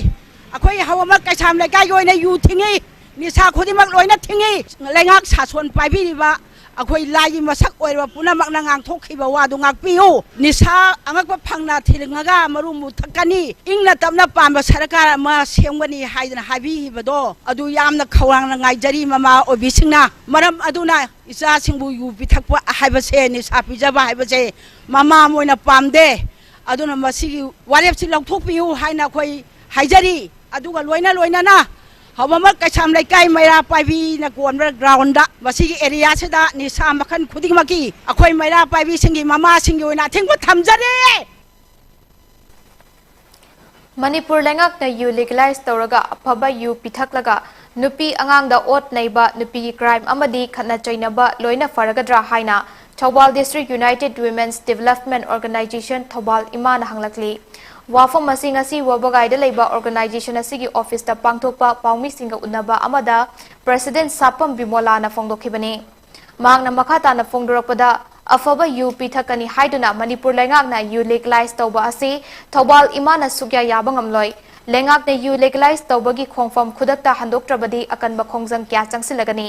ꯑꯩꯈꯣꯏ ꯍꯧꯔꯃ ꯀꯩꯁꯥꯝ ꯂꯩꯀꯥꯏꯒꯤ ꯑꯣꯏꯅ ꯌꯨ ꯊꯤꯡꯉꯤ, ꯅꯤꯁꯥ ꯈꯨꯗꯤꯡꯃꯛ ꯂꯣꯏꯅ ꯊꯤꯡꯉꯤ꯫ ꯂꯩꯉꯥꯛ ꯁꯥꯁꯣꯟ ꯄꯥꯏꯕꯤꯔꯤꯕ ꯑꯩꯈꯣꯏ ꯂꯥꯏꯒꯤ ꯃꯁꯛ ꯑꯣꯏꯔꯕ ꯄꯨꯝꯅꯃꯛꯅ ꯉꯥꯡꯊꯣꯛꯈꯤꯕ ꯋꯥꯗꯨ ꯉꯥꯛꯄꯤꯌꯨ꯫ ꯅꯤꯁꯥ ꯑꯉꯛꯄ ꯐꯪꯅ ꯊꯤꯡꯉꯒ ꯃꯔꯨ ꯃꯨꯊꯛꯀꯅꯤ, ꯏꯪꯅ ꯇꯞꯅ ꯄꯥꯟꯕ ꯁꯔꯀꯥꯔ ꯑꯃ ꯁꯦꯝꯒꯅꯤ ꯍꯥꯏꯗꯅ ꯍꯥꯏꯕꯤꯈꯤꯕꯗꯣ ꯑꯗꯨ ꯌꯥꯝꯅ ꯈꯧꯔꯥꯡꯅ ꯉꯥꯏꯖꯔꯤ ꯃꯃꯥ ꯑꯣꯏꯕꯤꯁꯤꯡꯅ꯫ ꯃꯔꯝ ꯑꯗꯨꯅ ꯏꯆꯥꯁꯤꯡꯕꯨ ꯌꯨ ꯄꯤꯊꯛꯄ ꯍꯥꯏꯕꯁꯦ, ꯅꯤꯁꯥ ꯄꯤꯖꯕ ꯍꯥꯏꯕꯁꯦ ꯃꯃꯥ ꯑꯃ ꯑꯣꯏꯅ ꯄꯥꯝꯗꯦ꯫ ꯑꯗꯨꯅ ꯃꯁꯤꯒꯤ ꯋꯥꯔꯦꯞꯁꯤ ꯂꯧꯊꯣꯛꯄꯤꯌꯨ ꯍꯥꯏꯅ ꯑꯩꯈꯣꯏ ꯍꯥꯏꯖꯔꯤ꯫ ꯑꯗꯨꯒ ꯂꯣꯏꯅ ꯂꯣꯏꯅꯅ ꯍꯧꯕꯃꯛ ꯀꯩꯁꯥꯝ ꯂꯩꯀꯥꯏ ꯃꯩꯔꯥ ꯄꯥꯏꯕꯤꯅ ꯀꯣꯟꯕ ꯒ꯭ꯔꯥꯎꯟꯗ ꯃꯁꯤꯒꯤ ꯑꯦꯔꯤꯌꯥꯁꯤꯗ ꯅꯤꯁꯥ ꯃꯈꯜ ꯈꯨꯗꯤꯡꯃꯛꯀꯤ ꯑꯩꯈꯣꯏ ꯃꯩꯔꯥ ꯄꯥꯏꯕꯤꯁꯤꯡꯒꯤ ꯃꯃꯥꯁꯤꯡꯒꯤ ꯑꯣꯏꯅ ꯑꯊꯤꯡꯕ ꯊꯝꯖꯔꯤ꯫ ꯃꯅꯤꯄꯨꯔ ꯂꯩꯉꯥꯛꯅ ꯌꯨ ꯂꯤꯒꯦꯂꯥꯏꯖ ꯇꯧꯔꯒ ꯑꯐꯕ ꯌꯨ ꯄꯤꯊꯛꯂꯒ ꯅꯨꯄꯤ ꯑꯉꯥꯡꯗ ꯑꯣꯠ ꯅꯩꯕ, ꯅꯨꯄꯤꯒꯤ ꯀ꯭ꯔꯥꯏꯝ ꯑꯃꯗꯤ ꯈꯠꯅ ꯆꯩꯅꯕ ꯂꯣꯏꯅ ꯐꯔꯒꯗ꯭ꯔꯥ ꯍꯥꯏꯅ Thoubal district united women's development organisation Thoubal ꯏꯃꯥꯅ ꯍꯪꯂꯛꯂꯤ꯫ ꯋꯥꯐꯝ ꯑꯁꯤ ꯉꯁꯤ ꯋꯥꯕꯒꯥꯏꯗ ꯂꯩꯕ ꯑꯣꯔꯒꯅꯥꯏꯖꯦꯁꯟ ꯑꯁꯤꯒꯤ ꯑꯣꯐꯤꯁꯇ ꯄꯥꯡꯊꯣꯛꯄ ꯄꯥꯎꯃꯤꯁꯤꯡꯒ ꯎꯅꯕ ꯑꯃꯗ ꯄ꯭ꯔꯦꯁꯤꯗꯦꯟꯠ ꯁꯥꯄꯝ ꯕꯤꯃꯣꯂꯥꯅ ꯐꯣꯡꯗꯣꯛꯈꯤꯕꯅꯤ꯫ ꯃꯍꯥꯛꯅ ꯃꯈꯥ ꯇꯥꯅ ꯐꯣꯡꯗꯣꯔꯛꯄꯗ, ꯑꯐꯕ ꯌꯨ ꯄꯤꯊꯛꯀꯅꯤ ꯍꯥꯏꯗꯨꯅ ꯃꯅꯤꯄꯨꯔ ꯂꯩꯉꯥꯛꯅ ꯌꯨ ꯂꯤꯒꯦꯂꯥꯏꯖ ꯇꯧꯕ ꯑꯁꯤ ꯊꯧꯕꯥꯜ ꯏꯃꯥꯅ ꯁꯨꯛꯌꯥ ꯌꯥꯕ ꯉꯝꯂꯣꯏ꯫ ꯂꯩꯉꯥꯛꯅ ꯌꯨ ꯂꯤꯒꯦꯂꯥꯏꯖ ꯇꯧꯕꯒꯤ ꯈꯣꯡꯐꯝ ꯈꯨꯗꯛꯇ ꯍꯟꯗꯣꯛꯇ꯭ꯔꯕꯗꯤ ꯑꯀꯟꯕ ꯈꯣꯡꯖꯪ ꯀꯌꯥ ꯆꯪꯁꯤꯜꯂꯒꯅꯤ꯫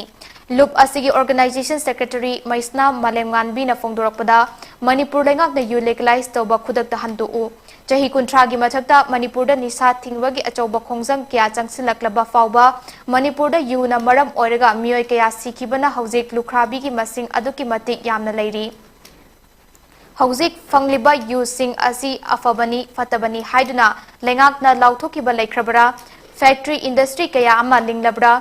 ꯂꯨꯞ ꯑꯁꯤꯒꯤ ꯑꯣꯔꯒꯅꯥꯏꯖꯦꯁꯟ ꯁꯦꯀ꯭ꯔꯦꯇꯔꯤ ꯃꯩꯁꯅꯥ ꯃꯥꯂꯦꯝꯉꯥꯟꯕꯤꯅ ꯐꯣꯡꯗꯣꯔꯛꯄꯗ, ꯃꯅꯤꯄꯨꯔ ꯂꯩꯉꯥꯛꯅ ꯌꯨ ꯂꯤꯒꯦꯂꯥꯏꯖ ꯇꯧꯕ ꯈꯨꯗꯛꯇ ꯍꯟꯗꯣꯛꯎ꯫ ꯆꯍꯤ ꯀꯨꯟꯊ꯭ꯔꯥꯒꯤ ꯃꯊꯛꯇ ꯃꯅꯤꯄꯨꯔꯗ ꯅꯤꯁꯥ ꯊꯤꯡꯕꯒꯤ ꯑꯆꯧꯕ ꯈꯣꯡꯖꯪ ꯀꯌꯥ ꯆꯪꯁꯤꯜꯂꯛꯂꯕ ꯐꯥꯎꯕ ꯃꯅꯤꯄꯨꯔꯗ ꯌꯨꯅ ꯃꯔꯝ ꯑꯣꯏꯔꯒ ꯃꯤꯑꯣꯏ ꯀꯌꯥ ꯁꯤꯈꯤꯕꯅ ꯍꯧꯖꯤꯛ ꯂꯨꯈ꯭ꯔꯥꯕꯤꯒꯤ ꯃꯁꯤꯡ ꯑꯗꯨꯛꯀꯤ ꯃꯇꯤꯛ ꯌꯥꯝꯅ ꯂꯩꯔꯤ꯫ ꯍꯧꯖꯤꯛ ꯐꯪꯂꯤꯕ ꯌꯨꯁꯤꯡ ꯑꯁꯤ ꯑꯐꯕꯅꯤ, ꯐꯠꯇꯕꯅꯤ ꯍꯥꯏꯗꯨꯅ ꯂꯩꯉꯥꯛꯅ ꯂꯥꯎꯊꯣꯛꯈꯤꯕ ꯂꯩꯈ꯭ꯔꯕꯔꯥ? ꯐꯦꯛꯇꯔꯤ, ꯏꯟꯗꯁꯇ꯭ꯔꯤ ꯀꯌꯥ ꯑꯃ ꯂꯤꯡꯂꯕ꯭ꯔꯥ?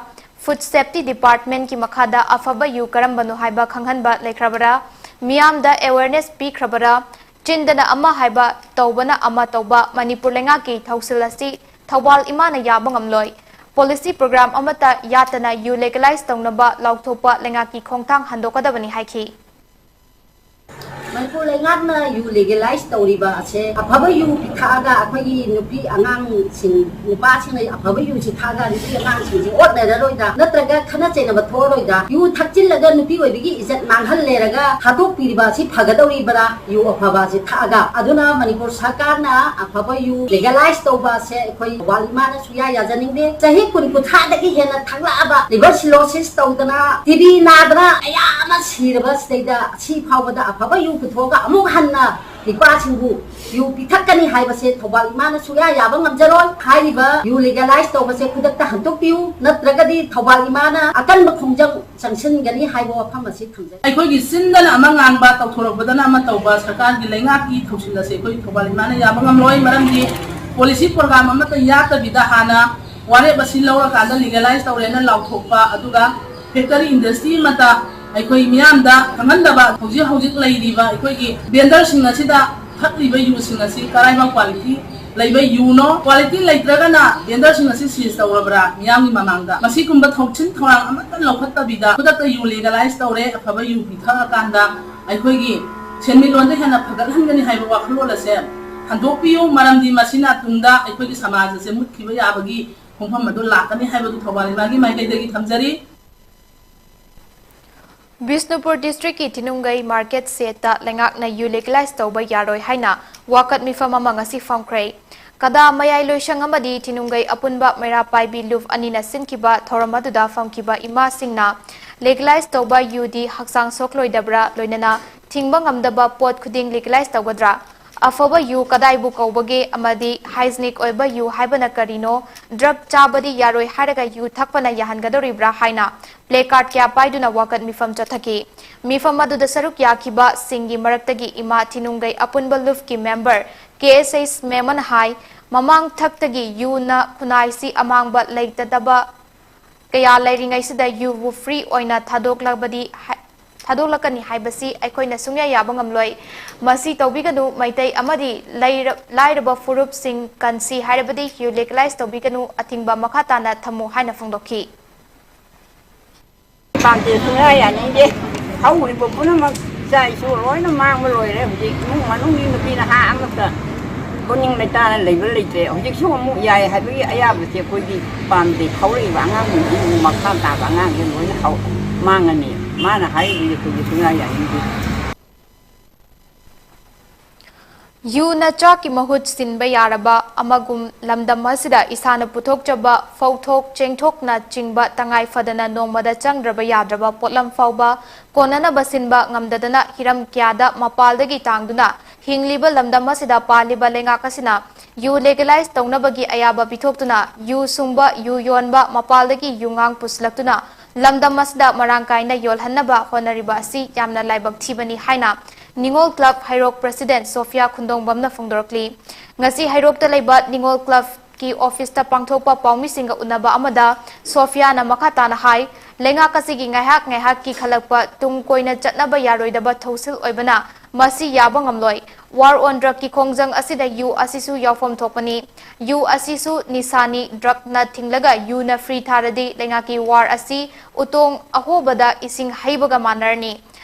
ꯐꯨꯗ ꯁꯦꯐꯇꯤ ꯗꯤꯄꯥꯔꯠꯃꯦꯟꯠꯀꯤ ꯃꯈꯥꯗ ꯑꯐꯕ ꯌꯨ ꯀꯔꯝꯕꯅꯣ ꯍꯥꯏꯕ ꯈꯪꯍꯟꯕ ꯂꯩꯈ꯭ꯔꯕꯔꯥ? ꯃꯤꯌꯥꯝꯗ ꯑꯦꯋꯦꯔꯅꯦꯁ ꯄꯤꯈ꯭ꯔꯕꯔꯥ? ꯆꯤꯟꯗꯅ ꯑꯃ ꯍꯥꯏꯕ, ꯇꯧꯕꯅ ꯑꯃ ꯇꯧꯕ ꯃꯅꯤꯄꯨꯔ ꯂꯩꯉꯥꯛꯀꯤ ꯊꯧꯁꯤꯜ ꯑꯁꯤ ꯊꯧꯕꯥꯜ ꯏꯃꯥꯅ ꯌꯥꯕ ꯉꯝꯂꯣꯏ꯫ ꯄꯣꯂꯤꯁꯤ ꯄ꯭ꯔꯣꯒ꯭ꯔꯥꯝ ꯑꯃꯠꯇ ꯌꯥꯠꯇꯅ ꯌꯨ ꯂꯤꯒꯦꯂꯥꯏꯖ ꯇꯧꯅꯕ ꯂꯥꯎꯊꯣꯛꯄ ꯂꯩꯉꯥꯛꯀꯤ ꯈꯣꯡꯊꯥꯡ ꯍꯟꯗꯣꯛꯀꯗꯕꯅꯤ ꯍꯥꯏꯈꯤ꯫ ꯃꯅꯤꯄꯨꯔ ꯂꯩꯉꯥꯛꯅ ꯌꯨ ꯂꯤꯒꯦꯂꯥꯏꯖ ꯇꯧꯔꯤꯕ ꯑꯁꯦ ꯑꯐꯕ ꯌꯨ ꯄꯤꯊꯛꯑꯒ ꯑꯩꯈꯣꯏꯒꯤ ꯅꯨꯄꯤ ꯑꯉꯥꯡꯁꯤꯡ, ꯅꯨꯄꯥꯁꯤꯡꯅ ꯑꯐꯕ ꯌꯨꯁꯤ ꯊꯛꯑꯒ ꯅꯨꯄꯤ ꯑꯉꯥꯡꯁꯤꯡꯁꯤ ꯑꯣꯠꯅꯔꯔꯣꯏꯗ, ꯅꯠꯇ꯭ꯔꯒ ꯈꯠꯅ ꯆꯩꯅꯕ ꯊꯣꯛꯑꯔꯣꯏꯗ? ꯌꯨ ꯊꯛꯆꯤꯜꯂꯒ ꯅꯨꯄꯤ ꯑꯣꯏꯕꯤꯒꯤ ꯏꯖꯠ ꯃꯥꯡꯍꯜ ꯂꯩꯔꯒ ꯊꯥꯗꯣꯛꯄꯤꯔꯤꯕ ꯑꯁꯤ ꯐꯒꯗꯧꯔꯤꯕ꯭ꯔꯥ? ꯌꯨ ꯑꯐꯕ ꯑꯁꯤ ꯊꯛꯑꯒ꯫ ꯑꯗꯨꯅ ꯃꯅꯤꯄꯨꯔ ꯁꯔꯀꯥꯔꯅ ꯑꯐꯕ ꯌꯨ ꯂꯤꯒꯦꯂꯥꯏꯖ ꯇꯧꯕ ꯑꯁꯦ ꯑꯩꯈꯣꯏ ꯊꯧꯕꯥꯜ ꯏꯃꯥꯅ ꯁꯨꯡꯌꯥ ꯌꯥꯖꯅꯤꯡꯗꯦ꯫ ꯆꯍꯤ ꯀꯨꯟ ꯀꯨꯟꯊ꯭ꯔꯥꯗꯒꯤ ꯍꯦꯟꯅ ꯊꯛꯂꯛꯑꯕ, ꯂꯤꯚꯔ ꯁꯤꯔꯣꯁꯤꯁ ꯇꯧꯗꯅ, ꯇꯤꯕꯤ ꯅꯥꯗꯅ ꯀꯌꯥ ꯑꯃ ꯁꯤꯔꯕ ꯁꯤꯗꯩꯗ ꯁꯤ ꯐꯥꯎꯕꯗ ꯑꯐꯕ ꯌꯨ ꯄꯨꯊꯣꯛꯑꯒ ꯑꯃꯨꯛ ꯍꯟꯅ ꯅꯨꯄꯥꯁꯤꯡꯕꯨ ꯌꯨ ꯄꯤꯊꯛꯀꯅꯤ ꯍꯥꯏꯕꯁꯦ ꯊꯧꯕꯥꯜ ꯏꯃꯥꯅ ꯁꯨꯡꯌꯥ ꯌꯥꯕ ꯉꯝꯖꯔꯣꯏ꯫ ꯍꯥꯏꯔꯤꯕ ꯌꯨ ꯂꯤꯒꯦꯂꯥꯏꯖ ꯇꯧꯕꯁꯦ ꯈꯨꯗꯛꯇ ꯍꯟꯗꯣꯛꯄꯤꯌꯨ, ꯅꯠꯇ꯭ꯔꯒꯗꯤ ꯊꯧꯕꯥꯜ ꯏꯃꯥꯅ ꯑꯀꯟꯕ ꯈꯣꯡꯖꯪ ꯆꯪꯁꯤꯟꯒꯅꯤ ꯍꯥꯏꯕ ꯋꯥꯐꯝ ꯑꯁꯤ ꯊꯝꯖꯒꯦ꯫ ꯑꯩꯈꯣꯏꯒꯤ ꯆꯤꯟꯗꯅ ꯑꯃ ꯉꯥꯡꯕ, ꯇꯧꯊꯣꯔꯛꯄꯗꯅ ꯑꯃ ꯇꯧꯕ ꯁꯔꯀꯥꯔꯒꯤ ꯂꯩꯉꯥꯛꯀꯤ ꯊꯧꯁꯤꯜ ꯑꯁꯦ ꯑꯩꯈꯣꯏ ꯊꯧꯕꯥꯜ ꯏꯃꯥꯅ ꯌꯥꯕ ꯉꯝꯂꯣꯏ꯫ ꯃꯔꯝꯗꯤ ꯄꯣꯂꯤꯁꯤ ꯄ꯭ꯔꯣꯒ꯭ꯔꯥꯝ ꯑꯃꯠꯇ ꯌꯥꯠꯇꯕꯤꯗ ꯍꯥꯟꯅ ꯋꯥꯔꯦꯞ ꯑꯁꯤ ꯂꯧꯔꯀꯥꯟꯗ ꯂꯤꯒꯦꯂꯥꯏꯁ ꯇꯧꯔꯦꯅ ꯂꯥꯎꯊꯣꯛꯄ, ꯑꯗꯨꯒ ꯐꯦꯛꯇꯔꯤ ꯏꯟꯗꯁꯇ꯭ꯔꯤ ꯑꯃꯠꯇ ꯑꯩꯈꯣꯏ ꯃꯤꯌꯥꯝꯗ ꯈꯪꯍꯟꯗꯕ, ꯍꯧꯖꯤꯛ ꯍꯧꯖꯤꯛ ꯂꯩꯔꯤꯕ ꯑꯩꯈꯣꯏꯒꯤ ꯚꯦꯟꯗꯔꯁꯤꯡ ꯑꯁꯤꯗ ꯊꯛꯂꯤꯕ ꯌꯨꯁꯤꯡ ꯑꯁꯤ ꯀꯔꯥꯏꯕ ꯀ꯭ꯋꯥꯂꯤꯇꯤ ꯂꯩꯕ ꯌꯨꯅꯣ, ꯀ꯭ꯋꯥꯂꯤꯇꯤ ꯂꯩꯇ꯭ꯔꯒꯅ ꯚꯦꯟꯗꯔꯁꯤꯡ ꯑꯁꯤ ꯁꯤꯖ ꯇꯧꯔꯕ꯭ꯔꯥ, ꯃꯤꯌꯥꯝꯒꯤ ꯃꯃꯥꯡꯗ ꯃꯁꯤꯒꯨꯝꯕ ꯊꯧꯁꯤꯟ ꯊꯧꯔꯥꯡ ꯑꯃꯠꯇ ꯂꯧꯈꯠꯇꯕꯤꯗ ꯈꯨꯗꯛꯇ ꯌꯨ ꯂꯤꯒꯦꯂꯥꯏꯁ ꯇꯧꯔꯦ, ꯑꯐꯕ ꯌꯨ ꯄꯤꯊꯛꯑꯀꯥꯟꯗ ꯑꯩꯈꯣꯏꯒꯤ ꯁꯦꯟꯃꯤꯠꯂꯣꯟꯗ ꯍꯦꯟꯅ ꯐꯒꯠꯍꯟꯒꯅꯤ ꯍꯥꯏꯕ ꯋꯥꯈꯜꯂꯣꯟ ꯑꯁꯦ ꯍꯟꯗꯣꯛꯄꯤꯌꯨ꯫ ꯃꯔꯝꯗꯤ ꯃꯁꯤꯅ ꯇꯨꯡꯗ ꯑꯩꯈꯣꯏꯒꯤ ꯁꯃꯥꯖ ꯑꯁꯦ ꯃꯨꯠꯈꯤꯕ ꯌꯥꯕꯒꯤ ꯈꯣꯡꯐꯝ ꯑꯗꯨ ꯂꯥꯛꯀꯅꯤ ꯍꯥꯏꯕꯗꯨ ꯊꯧꯕꯥꯜ ꯂꯩꯃꯥꯒꯤ ꯃꯥꯏꯀꯩꯗꯒꯤ ꯊꯝꯖꯔꯤ꯫ ꯕꯤꯁꯅꯨꯄꯨꯔ ꯗꯤꯁꯇ꯭ꯔꯤꯛꯀꯤ ꯊꯤꯅꯨꯡꯒꯩ ꯃꯥꯔꯀꯦꯠ ꯁꯦꯠꯇ ꯂꯩꯉꯥꯛꯅ ꯌꯨ ꯂꯤꯒꯦꯂꯥꯏꯁ ꯇꯧꯕ ꯌꯥꯔꯣꯏ ꯍꯥꯏꯅ ꯋꯥꯀꯠ ꯃꯤꯐꯝ ꯑꯃ ꯉꯁꯤ ꯐꯝꯈ꯭ꯔꯦ꯫ ꯀꯗꯥ ꯃꯌꯥꯏ ꯂꯣꯏꯁꯪ ꯑꯃꯗꯤ ꯊꯤꯅꯨꯡꯒꯩ ꯑꯄꯨꯟꯕ ꯃꯩꯔꯥ ꯄꯥꯏꯕꯤ ꯂꯨꯞ ꯑꯅꯤꯅ ꯁꯤꯟꯈꯤꯕ ꯊꯧꯔꯝ ꯑꯗꯨꯗ ꯐꯝꯈꯤꯕ ꯏꯃꯥꯁꯤꯡꯅ ꯂꯤꯒꯦꯂꯥꯏꯁ ꯇꯧꯕ ꯌꯨꯗꯤ ꯍꯛꯆꯥꯡ ꯁꯣꯛꯂꯣꯏꯗꯕ꯭ꯔꯥ, ꯂꯣꯏꯅꯅ ꯊꯤꯡꯕ ꯉꯝꯗꯕ ꯄꯣꯠ ꯈꯨꯗꯤꯡ ꯂꯤꯒꯦꯂꯥꯏꯁ ꯇꯧꯒꯗ꯭ꯔꯥ? ꯑꯐꯕ ꯌꯨ ꯀꯗꯥꯏꯕꯨ ꯀꯧꯕꯒꯦ ꯑꯃꯗꯤ ꯍꯥꯏꯖꯤꯅꯤꯛ ꯑꯣꯏꯕ ꯌꯨ ꯍꯥꯏꯕꯅ ꯀꯔꯤꯅꯣ? ꯗ꯭ꯔꯒ ꯆꯥꯕꯗꯤ ꯌꯥꯔꯣꯏ ꯍꯥꯏꯔꯒ ꯌꯨ ꯊꯛꯄꯅ ꯌꯥꯍꯟꯒꯗꯧꯔꯤꯕ꯭ꯔꯥ ꯍꯥꯏꯅ ꯄ꯭ꯂꯦ ꯀꯥꯔꯗ ꯀꯌꯥ ꯄꯥꯏꯗꯨꯅ ꯋꯥꯀꯠ ꯃꯤꯐꯝ ꯆꯠꯊꯈꯤ꯫ ꯃꯤꯐꯝ ꯑꯗꯨꯗ ꯁꯔꯨꯛ ꯌꯥꯈꯤꯕꯁꯤꯡꯒꯤ ꯃꯔꯛꯇꯒꯤ ꯏꯃꯥ ꯊꯤꯅꯨꯡꯒꯩ ꯑꯄꯨꯟꯕ ꯂꯨꯞꯀꯤ ꯃꯦꯝꯕꯔ ꯀꯦ ꯑꯦꯁ ꯑꯩꯆ ꯃꯦꯃꯟ ꯍꯥꯏ, ꯃꯃꯥꯡ ꯊꯛꯇꯒꯤ ꯌꯨꯅ ꯈꯨꯟꯅꯥꯏꯁꯤ ꯑꯃꯥꯡꯕ ꯂꯩꯇꯗꯕ ꯀꯌꯥ ꯂꯩꯔꯤꯉꯩꯁꯤꯗ ꯌꯨꯕꯨ ꯐ꯭ꯔꯤ ꯑꯣꯏꯅ ꯊꯥꯗꯣꯛꯂꯕꯗꯤ ꯍꯥꯏ-, ꯊꯥꯗꯣꯛꯂꯛꯀꯅꯤ ꯍꯥꯏꯕꯁꯤ ꯑꯩꯈꯣꯏꯅ ꯁꯨꯡꯌꯥ ꯌꯥꯕ ꯉꯝꯂꯣꯏ꯫ ꯃꯁꯤ ꯇꯧꯕꯤꯒꯅꯨ꯫ ꯃꯩꯇꯩ ꯑꯃꯗꯤ ꯂꯩꯔ-, ꯂꯥꯏꯔꯕ ꯐꯨꯔꯨꯞꯁꯤꯡ ꯀꯟꯁꯤ ꯍꯥꯏꯔꯕꯗꯤ ꯌꯨ ꯂꯤꯒꯦꯂꯥꯏꯁ ꯇꯧꯕꯤꯒꯅꯨ꯫ ꯑꯊꯤꯡꯕ ꯃꯈꯥ ꯇꯥꯅ ꯊꯝꯃꯨ ꯍꯥꯏꯅ ꯐꯣꯡꯗꯣꯛꯈꯤ꯫ ꯄꯥꯝꯗꯦ, ꯁꯨꯡꯌꯥ ꯌꯥꯅꯤꯡꯗꯦ꯫ ꯍꯧꯔꯤꯕ ꯄꯨꯝꯅꯃꯛ ꯏꯆꯥ ꯏꯁꯨ ꯂꯣꯏꯅ ꯃꯥꯡꯕ ꯂꯣꯏꯔꯦ꯫ ꯍꯧꯖꯤꯛ ꯏꯃꯨꯡ ꯃꯅꯨꯡꯒꯤ ꯅꯨꯄꯤ ꯅꯍꯥ ꯑꯃꯠꯇ ꯄꯨꯛꯅꯤꯡ ꯂꯩꯇꯥꯅ ꯂꯩꯕ ꯂꯩꯇ꯭ꯔꯦ꯫ ꯍꯧꯖꯤꯛꯁꯨ ꯑꯃꯨꯛ ꯌꯥꯏ ꯍꯥꯏꯕꯒꯤ ꯑꯌꯥꯕꯁꯦ ꯑꯩꯈꯣꯏꯗꯤ ꯄꯥꯝꯗꯦ꯫ ꯍꯧꯔꯛꯏꯕ ꯑꯉꯥꯡꯁꯤꯡꯁꯤ ꯑꯃꯨꯛ ꯃꯈꯥ ꯇꯥꯕ ꯑꯉꯥꯡꯁꯦ ꯂꯣꯏꯅ ꯍꯧ-, ꯃꯥꯡꯉꯅꯤ꯫ ꯃꯥꯅ ꯍꯥꯏꯔꯤꯁꯦ ꯑꯩꯈꯣꯏꯗꯤ ꯁꯨꯡꯌꯥ ꯌꯥꯅꯤꯡꯗꯦ꯫ ꯌꯨꯅ ꯆꯥꯛꯀꯤ ꯃꯍꯨꯠ ꯁꯤꯟꯕ ꯌꯥꯔꯕ ꯑꯃꯒꯨꯝ ꯂꯝꯗꯝ ꯑꯁꯤꯗ ꯏꯁꯥꯅ ꯄꯨꯊꯣꯛꯆꯕ ꯐꯧꯊꯣꯛ ꯆꯦꯡꯊꯣꯛꯅꯆꯤꯡꯕ ꯇꯉꯥꯏ ꯐꯗꯅ ꯅꯣꯡꯃꯗ ꯆꯪꯗ꯭ꯔꯕ ꯌꯥꯗ꯭ꯔꯕ ꯄꯣꯠꯂꯝ ꯐꯥꯎꯕ ꯀꯣꯟꯅꯅꯕ ꯁꯤꯟꯕ ꯉꯝꯗꯗꯅ ꯍꯤꯔꯝ ꯀꯌꯥꯗ ꯃꯄꯥꯜꯗꯒꯤ ꯇꯥꯡꯗꯨꯅ ꯍꯤꯡꯂꯤꯕ ꯂꯝꯗꯝ ꯑꯁꯤꯗ ꯄꯥꯜꯂꯤꯕ ꯂꯩꯉꯥꯛ ꯑꯁꯤꯅ ꯌꯨ ꯂꯦꯒꯦꯂꯥꯏꯖ ꯇꯧꯅꯕꯒꯤ ꯑꯌꯥꯕ ꯄꯤꯊꯣꯛꯇꯨꯅ ꯌꯨ ꯁꯨꯡꯕ, ꯌꯨ ꯌꯣꯟꯕ, ꯃꯄꯥꯜꯗꯒꯤ ꯌꯨꯉꯥꯡ ꯄꯨꯁꯤꯜꯂꯛꯇꯨꯅ ꯂꯝꯗꯝ ꯑꯁꯤꯗ ꯃꯔꯥꯡ ꯀꯥꯏꯅ ꯌꯣꯜꯍꯟꯅꯕ ꯍꯣꯠꯅꯔꯤꯕ ꯑꯁꯤ ꯌꯥꯝꯅ ꯂꯥꯏꯕꯛ ꯊꯤꯕꯅꯤ ꯍꯥꯏꯅ ꯅꯤꯉꯣꯜ ꯀ꯭ꯂꯕ ꯍꯩꯔꯣꯛ ꯄ꯭ꯔꯦꯁꯤꯗꯦꯟꯠ ꯁꯣꯐꯤꯌꯥ ꯈꯨꯟꯗꯣꯡꯕꯝꯅ ꯐꯣꯡꯗꯣꯔꯛꯂꯤ꯫ ꯉꯁꯤ ꯍꯩꯔꯣꯛꯇ ꯂꯩꯕ ꯅꯤꯉꯣꯜ ꯀ꯭ꯂꯕ ꯀꯤ ꯑꯣꯐꯤꯁꯇ ꯄꯥꯡꯊꯣꯛꯄ ꯄꯥꯎꯃꯤꯁꯤꯡꯒ ꯎꯅꯕ ꯑꯃꯗ ꯁꯣꯐꯤꯌꯥꯅ ꯃꯈꯥ ꯇꯥꯅ ꯍꯥꯏ, ꯂꯩꯉꯥꯛ ꯑꯁꯤꯒꯤ ꯉꯥꯏꯍꯥꯛ ꯉꯥꯏꯍꯥꯛꯀꯤ ꯈꯜꯂꯛꯄ ꯇꯨꯡ ꯀꯣꯏꯅ ꯆꯠꯅꯕ ꯌꯥꯔꯣꯏꯗꯕ ꯊꯧꯁꯤꯜ ꯑꯣꯏꯕꯅ ꯃꯁꯤ ꯌꯥꯕ ꯉꯝꯂꯣꯏ꯫ War on Drugꯀꯤ ꯈꯣꯡꯖꯪ ꯑꯁꯤꯗ ꯌꯨ ꯑꯁꯤꯁꯨ ꯌꯥꯎꯐꯝ ꯊꯣꯛꯄꯅꯤ꯫ ꯌꯨ ꯑꯁꯤꯁꯨ ꯅꯤꯁꯥꯅꯤ, ꯗ꯭ꯔꯒꯅ ꯊꯤꯡꯂꯒ ꯌꯨꯅ ꯐ꯭ꯔꯤ ꯊꯥꯔꯗꯤ ꯂꯩꯉꯥꯛꯀꯤ ꯋꯥꯔ ꯑꯁꯤ ꯎꯇꯣꯡ ꯑꯍꯣꯕꯗ ꯏꯁꯤꯡ ꯍꯩꯕꯒ ꯃꯥꯟꯅꯔꯅꯤ꯫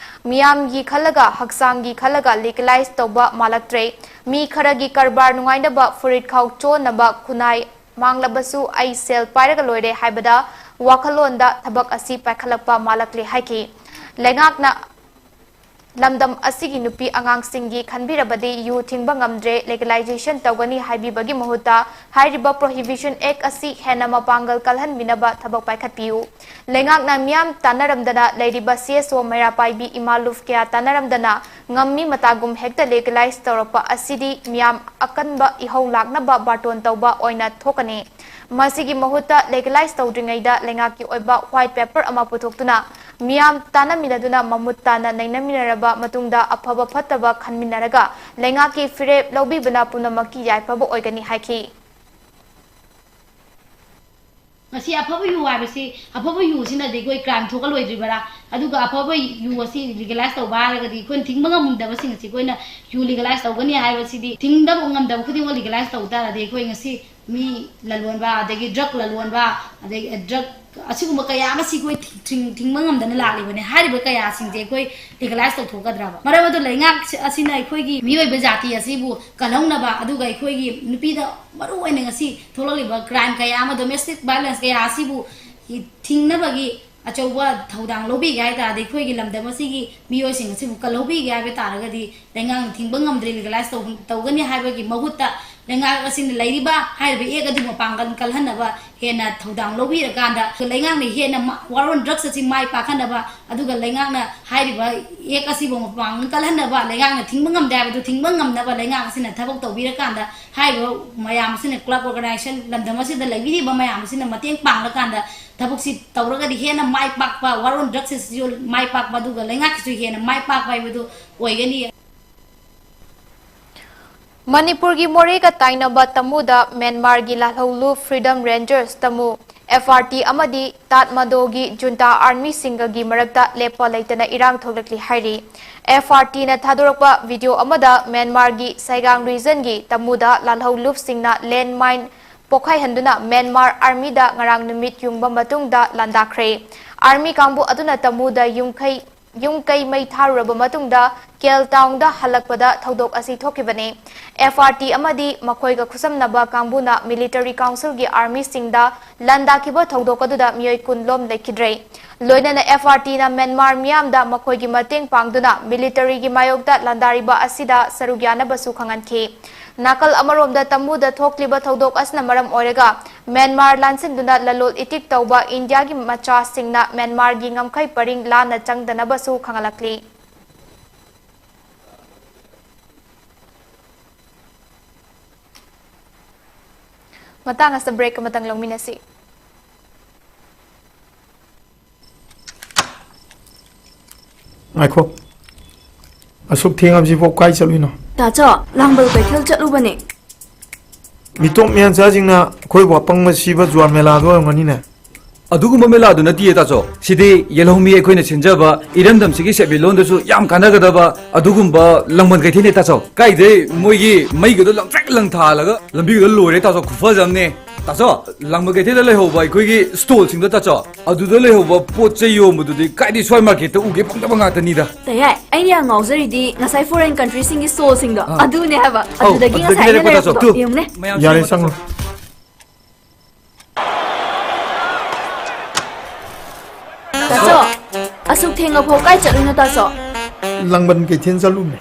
ꯃꯤꯌꯥꯝꯒꯤ ꯈꯜꯂꯒ, ꯍꯛꯆꯥꯡꯒꯤ ꯈꯜꯂꯒ ꯂꯤꯒꯦꯂꯥꯏꯖ ꯇꯧꯕ ꯃꯥꯜꯂꯛꯇ꯭ꯔꯦ꯫ ꯃꯤ ꯈꯔꯒꯤ ꯀꯔꯕꯥꯔ ꯅꯨꯡꯉꯥꯏꯅꯕ, ꯐꯨꯔꯤꯠꯈꯥꯎ ꯆꯣꯟꯅꯕ, ꯈꯨꯟꯅꯥꯏ ꯃꯥꯡꯂꯕꯁꯨ ꯑꯩ ꯁꯦꯜ ꯄꯥꯏꯔꯒ ꯂꯣꯏꯔꯦ ꯍꯥꯏꯕꯗ ꯋꯥꯈꯜꯂꯣꯟꯗ ꯊꯕꯛ ꯑꯁꯤ ꯄꯥꯏꯈꯠꯂꯛꯄ ꯃꯥꯜꯂꯛꯂꯦ ꯍꯥꯏꯈꯤ꯫ ꯂꯩꯉꯥꯛꯅ ꯂꯝꯗꯝ ꯑꯁꯤꯒꯤ ꯅꯨꯄꯤ ꯑꯉꯥꯡꯁꯤꯡꯒꯤ ꯈꯟꯕꯤꯔꯕꯗꯤ ꯌꯨ ꯊꯤꯡꯕ ꯉꯝꯗ꯭ꯔꯦ, ꯂꯤꯒꯦꯂꯥꯏꯖꯦꯁꯟ ꯇꯧꯒꯅꯤ ꯍꯥꯏꯕꯤꯕꯒꯤ ꯃꯍꯨꯠꯇ ꯍꯥꯏꯔꯤꯕ ꯄ꯭ꯔꯣꯍꯤꯕꯤꯁꯟ ꯑꯦꯛ ꯑꯁꯤ ꯍꯦꯟꯅ ꯃꯄꯥꯡꯒꯜ ꯀꯜꯍꯟꯕꯤꯅꯕ ꯊꯕꯛ ꯄꯥꯏꯈꯠꯄꯤꯌꯨ꯫ ꯂꯩꯉꯥꯛꯅ ꯃꯤꯌꯥꯝ ꯇꯥꯟꯅꯔꯝꯗꯅ ꯂꯩꯔꯤꯕ ꯁꯤ ꯑꯦꯁ ꯑꯣ ꯃꯩꯔꯥ ꯄꯥꯏꯕꯤ ꯏꯃꯥ ꯂꯨꯐ ꯀꯌꯥ ꯇꯥꯟꯅꯔꯝꯗꯅ ꯉꯝꯃꯤ ꯃꯇꯥꯒꯨꯝ ꯍꯦꯛꯇ ꯂꯤꯒꯦꯂꯥꯏꯖ ꯇꯧꯔꯛꯄ ꯑꯁꯤꯗꯤ ꯃꯤꯌꯥꯝ ꯑꯀꯟꯕ ꯏꯍꯧ ꯂꯥꯛꯅꯕ ꯕꯥꯔꯇꯣꯟ ꯇꯧꯕ ꯑꯣꯏꯅ ꯊꯣꯛꯀꯅꯤ꯫ ꯃꯁꯤꯒꯤ ꯃꯍꯨꯠꯇ ꯂꯤꯒꯦꯂꯥꯏꯖ ꯇꯧꯗ꯭ꯔꯤꯉꯩꯗ ꯂꯩꯉꯥꯛꯀꯤ ꯑꯣꯏꯕ ꯋꯥꯏꯠ ꯄꯦꯄꯔ ꯑꯃ ꯄꯨꯊꯣꯛꯇꯨꯅ ꯃꯤꯌꯥꯝ ꯇꯥꯟꯅꯃꯤꯟꯅꯗꯨꯅ ꯃꯃꯨꯠ ꯇꯥꯅ ꯅꯩꯅꯃꯤꯟꯅꯔꯕ ꯃꯇꯨꯡꯗ ꯑꯐꯕ ꯐꯠꯇꯕ ꯈꯟꯃꯤꯟꯅꯔꯒ ꯂꯩꯉꯥꯛꯀꯤ ꯐꯤꯔꯦꯞ ꯂꯧꯕꯤꯕꯅ ꯄꯨꯝꯅꯃꯛꯀꯤ ꯌꯥꯏꯐꯕ ꯑꯣꯏꯒꯅꯤ ꯍꯥꯏꯈꯤ꯫ ꯉꯁꯤ ꯑꯐꯕ ꯌꯨ ꯍꯥꯏꯕꯁꯤ, ꯑꯐꯕ ꯌꯨꯁꯤꯅꯗꯤ ꯑꯩꯈꯣꯏ ꯀ꯭ꯔꯥꯏꯝ ꯊꯣꯛꯍꯜꯂꯣꯏꯗ꯭ꯔꯤꯕꯔꯥ? ꯑꯗꯨꯒ ꯑꯐꯕ ꯌꯨ ꯑꯁꯤ ꯂꯤꯒꯦꯂꯥꯏꯖ ꯇꯧꯕ ꯍꯥꯏꯔꯒꯗꯤ ꯑꯩꯈꯣꯏꯅ ꯊꯤꯡꯕ ꯉꯝꯗꯕꯁꯤꯡ ꯑꯁꯤ ꯑꯩꯈꯣꯏꯅ ꯌꯨ ꯂꯤꯒꯦꯂꯥꯏꯖ ꯇꯧꯒꯅꯤ ꯍꯥꯏꯕꯁꯤꯗꯤ ꯊꯤꯡꯗꯕ ꯉꯝꯗꯕ ꯈꯨꯗꯤꯡꯃꯛ ꯂꯤꯒꯦꯂꯥꯏꯖ ꯇꯧ ꯇꯥꯔꯗꯤ ꯑꯩꯈꯣꯏ ꯉꯁꯤ ꯃꯤ ꯂꯂꯣꯟꯕ, ꯑꯗꯒꯤ ꯗ꯭ꯔꯒ ꯂꯂꯣꯟꯕ, ꯑꯗꯒꯤ ꯗ꯭ꯔꯒ ꯑꯁꯤꯒꯨꯝꯕ ꯀꯌꯥ ꯑꯃꯁꯤ ꯑꯩꯈꯣꯏ ꯊꯤꯡ-, ꯊꯤꯡꯕ ꯉꯝꯗꯅ ꯂꯥꯛꯂꯤꯕꯅꯤ꯫ ꯍꯥꯏꯔꯤꯕ ꯀꯌꯥꯁꯤꯡꯁꯦ ꯑꯩꯈꯣꯏ ꯂꯤꯒꯦꯂꯥꯏꯖ ꯇꯧꯊꯣꯛꯀꯗ꯭ꯔꯕ? ꯃꯔꯝ ꯑꯗꯨꯅ ꯂꯩꯉꯥꯛ ꯑꯁꯤꯅ ꯑꯩꯈꯣꯏꯒꯤ ꯃꯤꯑꯣꯏꯕ ꯖꯥꯇꯤ ꯑꯁꯤꯕꯨ ꯀꯜꯍꯧꯅꯕ, ꯑꯗꯨꯒ ꯑꯩꯈꯣꯏꯒꯤ ꯅꯨꯄꯤꯗ ꯃꯔꯨ ꯑꯣꯏꯅ ꯉꯁꯤ ꯊꯣꯛꯂꯛꯂꯤꯕ ꯀ꯭ꯔꯥꯏꯝ ꯀꯌꯥ ꯑꯃ, ꯗꯣꯃꯦꯁꯇꯤꯛ ꯚꯥꯏꯑꯣꯂꯦꯟꯁ ꯀꯌꯥ ꯑꯁꯤꯕꯨ ꯊꯤꯡꯅꯕꯒꯤ ꯑꯆꯧꯕ ꯊꯧꯗꯥꯡ ꯂꯧꯕꯤꯒꯦ ꯍꯥꯏ ꯇꯥꯔꯗꯤ, ꯑꯩꯈꯣꯏꯒꯤ ꯂꯝꯗꯝ ꯑꯁꯤꯒꯤ ꯃꯤꯑꯣꯏꯁꯤꯡ ꯑꯁꯤꯕꯨ ꯀꯜꯍꯧꯕꯤꯒꯦ ꯍꯥꯏꯕ ꯇꯥꯔꯒꯗꯤ, ꯂꯩꯉꯥꯛꯅ ꯊꯤꯡꯕ ꯉꯝꯗ꯭ꯔꯦ, ꯂꯤꯒꯦꯂꯥꯏꯖ ꯇꯧ-, ꯇꯧꯒꯅꯤ ꯍꯥꯏꯕꯒꯤ ꯃꯍꯨꯠꯇ, ꯂꯩꯉꯥꯛ ꯑꯁꯤꯅ ꯂꯩꯔꯤꯕ ꯍꯥꯏꯔꯤꯕ ꯑꯦꯛ ꯑꯗꯨ ꯃꯄꯥꯡꯒꯜ ꯀꯜꯍꯟꯅꯕ ꯍꯦꯟꯅ ꯊꯧꯗꯥꯡ ꯂꯧꯕꯤꯔꯀꯥꯟꯗ, ꯂꯩꯉꯥꯛꯅ ꯍꯦꯟꯅ ꯃ-, ꯋꯥꯔ ꯑꯣꯟ ꯗ꯭ꯔꯒꯁ ꯑꯁꯤ ꯃꯥꯏ ꯄꯥꯛꯍꯟꯅꯕ, ꯑꯗꯨꯒ ꯂꯩꯉꯥꯛꯅ ꯍꯥꯏꯔꯤꯕ ꯑꯦꯛ ꯑꯁꯤꯕꯨ ꯃꯄꯥꯡꯒꯜ ꯀꯜꯍꯟꯅꯕ, ꯂꯩꯉꯥꯛꯅ ꯊꯤꯡꯕ ꯉꯝꯗꯦ ꯍꯥꯏꯕꯗꯨ ꯊꯤꯡꯕ ꯉꯝꯅꯕ ꯂꯩꯉꯥꯛ ꯑꯁꯤꯅ ꯊꯕꯛ ꯇꯧꯕꯤꯔꯀꯥꯟꯗ, ꯍꯥꯏꯔꯤꯕ ꯃꯌꯥꯝ ꯑꯁꯤꯅ, ꯀ꯭ꯂꯕ ꯑꯣꯔꯒꯅꯥꯏꯖꯦꯁꯟ, ꯂꯝꯗꯝ ꯑꯁꯤꯗ ꯂꯩꯕꯤꯔꯤꯕ ꯃꯌꯥꯝ ꯑꯁꯤꯅ ꯃꯇꯦꯡ ꯄꯥꯡꯂꯀꯥꯟꯗ ꯊꯕꯛꯁꯤ ꯇꯧꯔꯒꯗꯤ ꯍꯦꯟꯅ ꯃꯥꯏ ꯄꯥꯛꯄ, ꯋꯥꯔ ꯑꯣꯟ ꯗ꯭ꯔꯒꯁ ꯑꯁꯤꯁꯨ ꯃꯥꯏ ꯄꯥꯛꯄ, ꯑꯗꯨꯒ ꯂꯩꯉꯥꯛꯀꯤꯁꯨ ꯍꯦꯟꯅ ꯃꯥꯏ ꯄꯥꯛꯄ ꯍꯥꯏꯕꯗꯨ ꯑꯣꯏꯒꯅꯤ꯫ ꯃꯅꯤꯄꯨꯔꯒꯤ ꯃꯣꯔꯦꯒ ꯇꯥꯏꯅꯕ ꯇꯃꯨꯗ ꯃ꯭ꯌꯥꯟꯃꯥꯔꯒꯤ ꯂꯥꯜꯍꯧꯂꯨꯞ Freedom Rangers ꯇꯃꯨ, F R T ꯑꯃꯗꯤ ꯇꯥꯠꯃꯥꯗꯣꯒꯤ junta armyꯁꯤꯡꯒꯒꯤ ꯃꯔꯛꯇ ꯂꯦꯞꯄ ꯂꯩꯇꯅ ꯏꯔꯥꯡ ꯊꯣꯛꯂꯛꯂꯤ ꯍꯥꯏꯔꯤ꯫ F R Tꯅ ꯊꯥꯗꯣꯔꯛꯄ video ꯑꯃꯗ ꯃ꯭ꯌꯥꯟꯃꯥꯔꯒꯤ ꯁꯥꯏꯒꯥꯡ regionꯒꯤ ꯇꯃꯨꯗ ꯂꯥꯜꯍꯧꯂꯨꯞꯁꯤꯡꯅ land mine ꯄꯣꯈꯥꯏꯍꯟꯗꯨꯅ ꯃ꯭ꯌꯥꯟꯃꯥꯔ armyꯗ ꯉꯔꯥꯡ ꯅꯨꯃꯤꯠ ꯌꯨꯡꯕ ꯃꯇꯨꯡꯗ ꯂꯥꯟꯗꯥꯈ꯭ꯔꯦ꯫ Army ꯀꯥꯡꯕꯨ ꯑꯗꯨꯅ ꯇꯃꯨꯗ ꯌꯨꯝꯈꯩ ꯌꯨꯝ ꯀꯩ ꯃꯩ ꯊꯥꯔꯨꯔꯕ ꯃꯇꯨꯡꯗ ꯀꯦꯜ ꯇꯥꯎꯟꯗ ꯍꯜꯂꯛꯄꯗ ꯊꯧꯗꯣꯛ ꯑꯁꯤ ꯊꯣꯛꯈꯤꯕꯅꯤ꯫ F R T ꯑꯃꯗꯤ ꯃꯈꯣꯏꯒ ꯈꯨꯠꯁꯝꯅꯕ ꯀꯥꯡꯕꯨꯅ military councilꯒꯤ armyꯁꯤꯡꯗ ꯂꯥꯟꯗꯥꯈꯤꯕ ꯊꯧꯗꯣꯛ ꯑꯗꯨꯗ ꯃꯤꯑꯣꯏ ꯀꯨꯟ ꯂꯣꯝ ꯂꯩꯈꯤꯗ꯭ꯔꯦ꯫ ꯂꯣꯏꯅꯅ F R Tꯅ ꯃ꯭ꯌꯥꯟꯃꯥꯔ ꯃꯤꯌꯥꯝꯗ ꯃꯈꯣꯏꯒꯤ ꯃꯇꯦꯡ ꯄꯥꯡꯗꯨꯅ militaryꯒꯤ ꯃꯥꯌꯣꯛꯇ ꯂꯥꯟꯗꯥꯔꯤꯕ ꯑꯁꯤꯗ ꯁꯔꯨꯛ ꯌꯥꯅꯕꯁꯨ ꯈꯪꯍꯟꯈꯤ꯫ ꯅꯥꯀꯜ ꯑꯃꯔꯣꯝꯗ ꯇꯃꯨꯗ ꯊꯣꯛꯂꯤꯕ ꯊꯧꯗꯣꯛ ꯑꯁꯤꯅ ꯃꯔꯝ ꯑꯣꯏꯔꯒ ꯃ꯭ꯌꯥꯟꯃꯥꯔ ꯂꯥꯟꯁꯤꯟꯗꯨꯅ ꯂꯂꯣꯜ ꯏꯇꯤꯛ ꯇꯧꯕ ꯏꯟꯗꯤꯌꯥꯒꯤ ꯃꯆꯥꯁꯤꯡꯅ ꯃ꯭ꯌꯥꯟꯃꯥꯔꯒꯤ ꯉꯝꯈꯩ ꯄꯔꯤꯡ ꯂꯥꯟꯅ ꯆꯪꯗꯅꯕꯁꯨ ꯈꯪꯍꯜꯂꯛꯂꯤ꯫ ꯃꯇꯥꯡ ꯑꯁꯤꯗ break ꯑꯃꯇꯪ ꯂꯧꯃꯤꯟꯅꯁꯤ꯫ ꯉꯥꯏꯈꯣ꯫ ꯑꯁꯨꯛ ꯊꯦꯡꯉꯕꯁꯤꯐꯥꯎ ꯀꯥꯏ ꯆꯠꯂꯨꯏꯅꯣ? ꯇꯥꯆꯧ, ꯂꯥꯡꯕꯜ ꯀꯩꯊꯦꯜ ꯆꯠꯂꯨꯕꯅꯦ꯫ ꯃꯤꯇꯣꯞ ꯃꯤꯌꯥꯟꯆꯥꯁꯤꯡꯅ ꯑꯩꯈꯣꯏꯕꯨ ꯑꯄꯪꯕ ꯁꯤꯕ ꯖꯨꯋꯥꯔ ꯃꯦꯂꯥꯗꯣ ꯑꯣꯏꯔꯝꯒꯅꯤꯅꯦ꯫ ꯑꯗꯨꯒꯨꯝꯕ ꯃꯦꯂꯥꯗꯨ ꯅꯠꯇꯤꯌꯦ, ꯇꯥꯆꯧ꯫ ꯁꯤꯗꯤ ꯌꯦꯜꯍꯧꯃꯤ ꯑꯩꯈꯣꯏꯅ ꯁꯤꯟꯖꯕ ꯏꯔꯝꯗꯝꯁꯤꯒꯤ ꯁꯦꯟꯃꯤꯠꯂꯣꯟꯗꯁꯨ ꯌꯥꯝ ꯀꯥꯟꯅꯒꯗꯕ ꯑꯗꯨꯒꯨꯝꯕ ꯂꯥꯡꯕꯟ ꯀꯩꯊꯦꯜꯅꯦ, ꯇꯥꯆꯧ꯫ ꯀꯥꯏꯗꯩ ꯃꯣꯏꯒꯤ ꯃꯩꯒꯗꯣ ꯂꯪꯇ꯭ꯔꯤꯛ ꯂꯪꯊꯥꯜꯂꯒ ꯂꯝꯕꯤꯒꯗꯣ ꯂꯣꯏꯔꯦ, ꯇꯥꯆꯧ, ꯈꯨꯐꯖ ꯑꯃꯅꯦ꯫ ꯇꯥꯆꯧ, ꯂꯥꯡꯕꯟ ꯀꯩꯊꯦꯜꯗ ꯂꯩꯍꯧꯕ ꯑꯩꯈꯣꯏꯒꯤ stallꯁꯤꯡꯗꯣ, ꯇꯥꯆꯧ, ꯑꯗꯨꯗ ꯂꯩꯍꯧꯕ ꯄꯣꯠ ꯆꯩ ꯌꯣꯟꯕꯗꯨꯗꯤ ꯀꯥꯏꯗꯩ ꯁ꯭ꯋꯥꯏ marketꯇ ꯎꯒꯦ ꯐꯪꯗꯕ ꯉꯥꯛꯇꯅꯤꯗ꯫ ꯇꯌꯥꯏ, ꯑꯩꯅ ꯌꯥꯝ ꯉꯥꯎꯖꯔꯤꯗꯤ ꯉꯁꯥꯏ foreign countryꯁꯤꯡꯒꯤ stallꯁꯤꯡꯗꯣ ꯑꯥ꯫ ꯑꯗꯨꯅꯦ ꯍꯥꯏꯕ꯫ ꯑꯧ, ꯑꯗꯨꯗꯒꯤ ꯑꯗꯨꯗꯒꯤ ꯉꯁꯥꯏ ꯑꯩꯅ ꯂꯩꯔꯛꯄ, ꯇꯥꯆꯧ꯫ ꯂꯩꯔꯛꯄꯗꯣ ꯇꯨ꯫ ꯌꯦꯡꯉꯨꯅꯦ꯫ ꯃꯌꯥꯝ ꯌꯥꯔꯦ, ꯁꯤꯃ, ꯆꯪꯉꯣ꯫ ꯇꯥꯆꯧ꯫ ꯇꯥꯆꯧ, ꯑꯁꯨꯛ ꯊꯦꯡꯉꯐꯥꯎ ꯀꯥꯏ ꯆꯠꯂꯨꯏꯅꯣ, ꯇꯥꯆꯧ? ꯂꯥꯡꯕꯟ ꯀꯩꯊꯦꯜ ꯆꯠꯂꯨꯕꯅꯦ꯫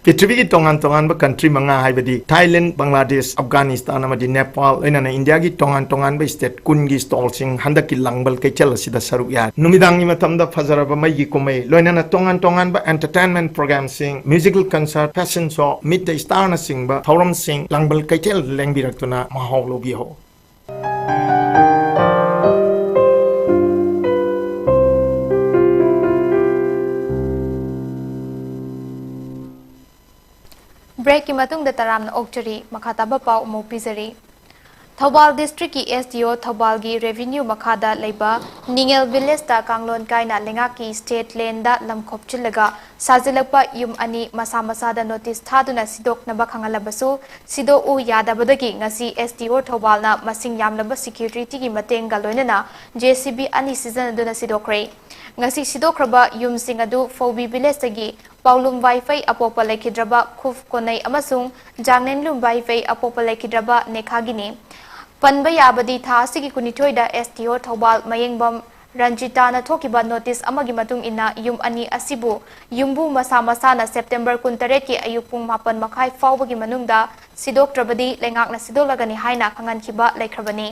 ꯄ꯭ꯔꯤꯊꯤꯕꯤꯒꯤ ꯇꯣꯉꯥꯟ ꯇꯣꯉꯥꯟꯕ country ꯃꯉꯥ, ꯍꯥꯏꯕꯗꯤ ꯊꯥꯏꯂꯦꯟ, ꯕꯪꯒ꯭ꯂꯥꯗꯦꯁ, ꯑꯐꯒꯥꯅꯤꯁꯇꯥꯟ ꯑꯃꯗꯤ ꯅꯦꯄꯥꯜ, ꯂꯣꯏꯅꯅ ꯏꯟꯗꯤꯌꯥꯒꯤ ꯇꯣꯉꯥꯟ ꯇꯣꯉꯥꯟꯕ state ꯀꯨꯟꯒꯤ stallꯁꯤꯡ ꯍꯟꯗꯛꯀꯤ ꯂꯥꯡꯕꯟ ꯀꯩꯊꯦꯜ ꯑꯁꯤꯗ ꯁꯔꯨꯛ ꯌꯥꯔꯤ꯫ ꯅꯨꯃꯤꯗꯥꯡꯒꯤ ꯃꯇꯝꯗ ꯐꯖꯔꯕ ꯃꯩꯒꯤ ꯀꯨꯝꯍꯩ, ꯂꯣꯏꯅꯅ ꯇꯣꯉꯥꯟ ꯇꯣꯉꯥꯟꯕ entertainment programꯁꯤꯡ, musical concert, fashion show, meet the starꯅꯆꯤꯡꯕ ꯊꯧꯔꯝꯁꯤꯡ ꯂꯥꯡꯕꯟ ꯀꯩꯊꯦꯜ ꯂꯦꯡꯕꯤꯔꯛꯇꯨꯅ ꯃꯍꯥꯎ ꯂꯧꯕꯤꯍꯧ꯫ ꯕ꯭ꯔꯦꯛꯀꯤ ꯃꯇꯨꯡꯗ ꯇꯔꯥꯝꯅ ꯑꯣꯛꯆꯔꯤ꯫ ꯃꯈꯥ ꯇꯥꯕ ꯄꯥꯎ ꯑꯃꯨꯛ ꯄꯤꯖꯔꯤ꯫ ꯊꯧꯕꯥꯜ ꯗꯤꯁꯇ꯭ꯔꯤꯛꯀꯤ ꯑꯦꯁ ꯗꯤ ꯑꯣ ꯊꯧꯕꯥꯜꯒꯤ ꯔꯦꯚꯤꯅ꯭ꯌꯨ ꯃꯈꯥꯗ ꯂꯩꯕ ꯅꯤꯉꯦꯜ ꯚꯤꯂꯦꯖꯇ ꯀꯥꯡꯂꯣꯟ ꯀꯥꯏꯅ ꯂꯩꯉꯥꯛꯀꯤ ꯁ꯭ꯇꯦꯠ ꯂꯦꯟꯗ ꯂꯝ ꯈꯣꯞꯆꯤꯜꯂꯒ ꯁꯥꯖꯤꯜꯂꯛꯄ ꯌꯨꯝ ꯑꯅꯤ ꯃꯁꯥ ꯃꯁꯥꯗ ꯅꯣꯇꯤꯁ ꯊꯥꯗꯨꯅ ꯁꯤꯗꯣꯛꯅꯕ ꯈꯪꯍꯜꯂꯕꯁꯨ, ꯁꯤꯗꯣꯛꯎ ꯌꯥꯗꯕꯗꯒꯤ ꯉꯁꯤ ꯑꯦꯁ ꯗꯤ ꯑꯣ ꯊꯧꯕꯥꯜꯅ ꯃꯁꯤꯡ ꯌꯥꯝꯂꯕ ꯁꯦꯀ꯭ꯌꯨꯔꯤꯇꯤꯒꯤ ꯃꯇꯦꯡꯒ ꯂꯣꯏꯅꯅ ꯖꯦ ꯁꯤ ꯕꯤ ꯑꯅꯤ ꯁꯤꯖꯤꯟꯅꯗꯨꯅ ꯁꯤꯗꯣꯛꯈ꯭ꯔꯦ꯫ ꯉꯁꯤ ꯁꯤꯗꯣꯛꯈ꯭ꯔꯕ ꯌꯨꯝꯁꯤꯡ ꯑꯗꯨ ꯐꯧꯕꯤ ꯚꯤꯂꯦꯖꯇꯒꯤ ꯄꯥꯎꯂꯨꯝ ꯋꯥꯏꯐꯩ ꯑꯄꯣꯛꯄ ꯂꯩꯈꯤꯗ꯭ꯔꯕ ꯈꯨꯐ ꯀꯣꯅꯩ ꯑꯃꯁꯨꯡ ꯖꯥꯡꯅꯦꯟꯂꯨꯝ ꯋꯥꯏꯐꯩ ꯑꯄꯣꯛꯄ ꯂꯩꯈꯤꯗ꯭ꯔꯕ ꯅꯦꯈꯥꯒꯤꯅꯤ꯫ ꯄꯟꯕ ꯌꯥꯕꯗꯤ, ꯊꯥ ꯑꯁꯤꯒꯤ ꯀꯨꯟꯅꯤꯊꯣꯏꯗ ꯑꯦꯁ ꯗꯤ ꯑꯣ ꯊꯧꯕꯥꯜ ꯃꯌꯦꯡꯕꯝ ꯔꯟꯖꯤꯇꯥꯅ ꯊꯣꯛꯈꯤꯕ ꯅꯣꯇꯤꯁ ꯑꯃꯒꯤ ꯃꯇꯨꯡ ꯏꯟꯅ ꯌꯨꯝ ꯑꯅꯤ ꯑꯁꯤꯕꯨ ꯌꯨꯝꯕꯨ ꯃꯁꯥ ꯃꯁꯥꯅ ꯁꯦꯞꯇꯦꯝꯕꯔ ꯀꯨꯟꯇꯔꯦꯠꯀꯤ ꯑꯌꯨꯛ ꯄꯨꯡ ꯃꯥꯄꯟ ꯃꯈꯥꯏ ꯐꯥꯎꯕꯒꯤ ꯃꯅꯨꯡꯗ ꯁꯤꯗꯣꯛꯇ꯭ꯔꯕꯗꯤ ꯂꯩꯉꯥꯛꯅ ꯁꯤꯗꯣꯛꯂꯒꯅꯤ ꯍꯥꯏꯅ ꯈꯪꯍꯟꯈꯤꯕ ꯂꯩꯈ꯭ꯔꯕꯅꯤ꯫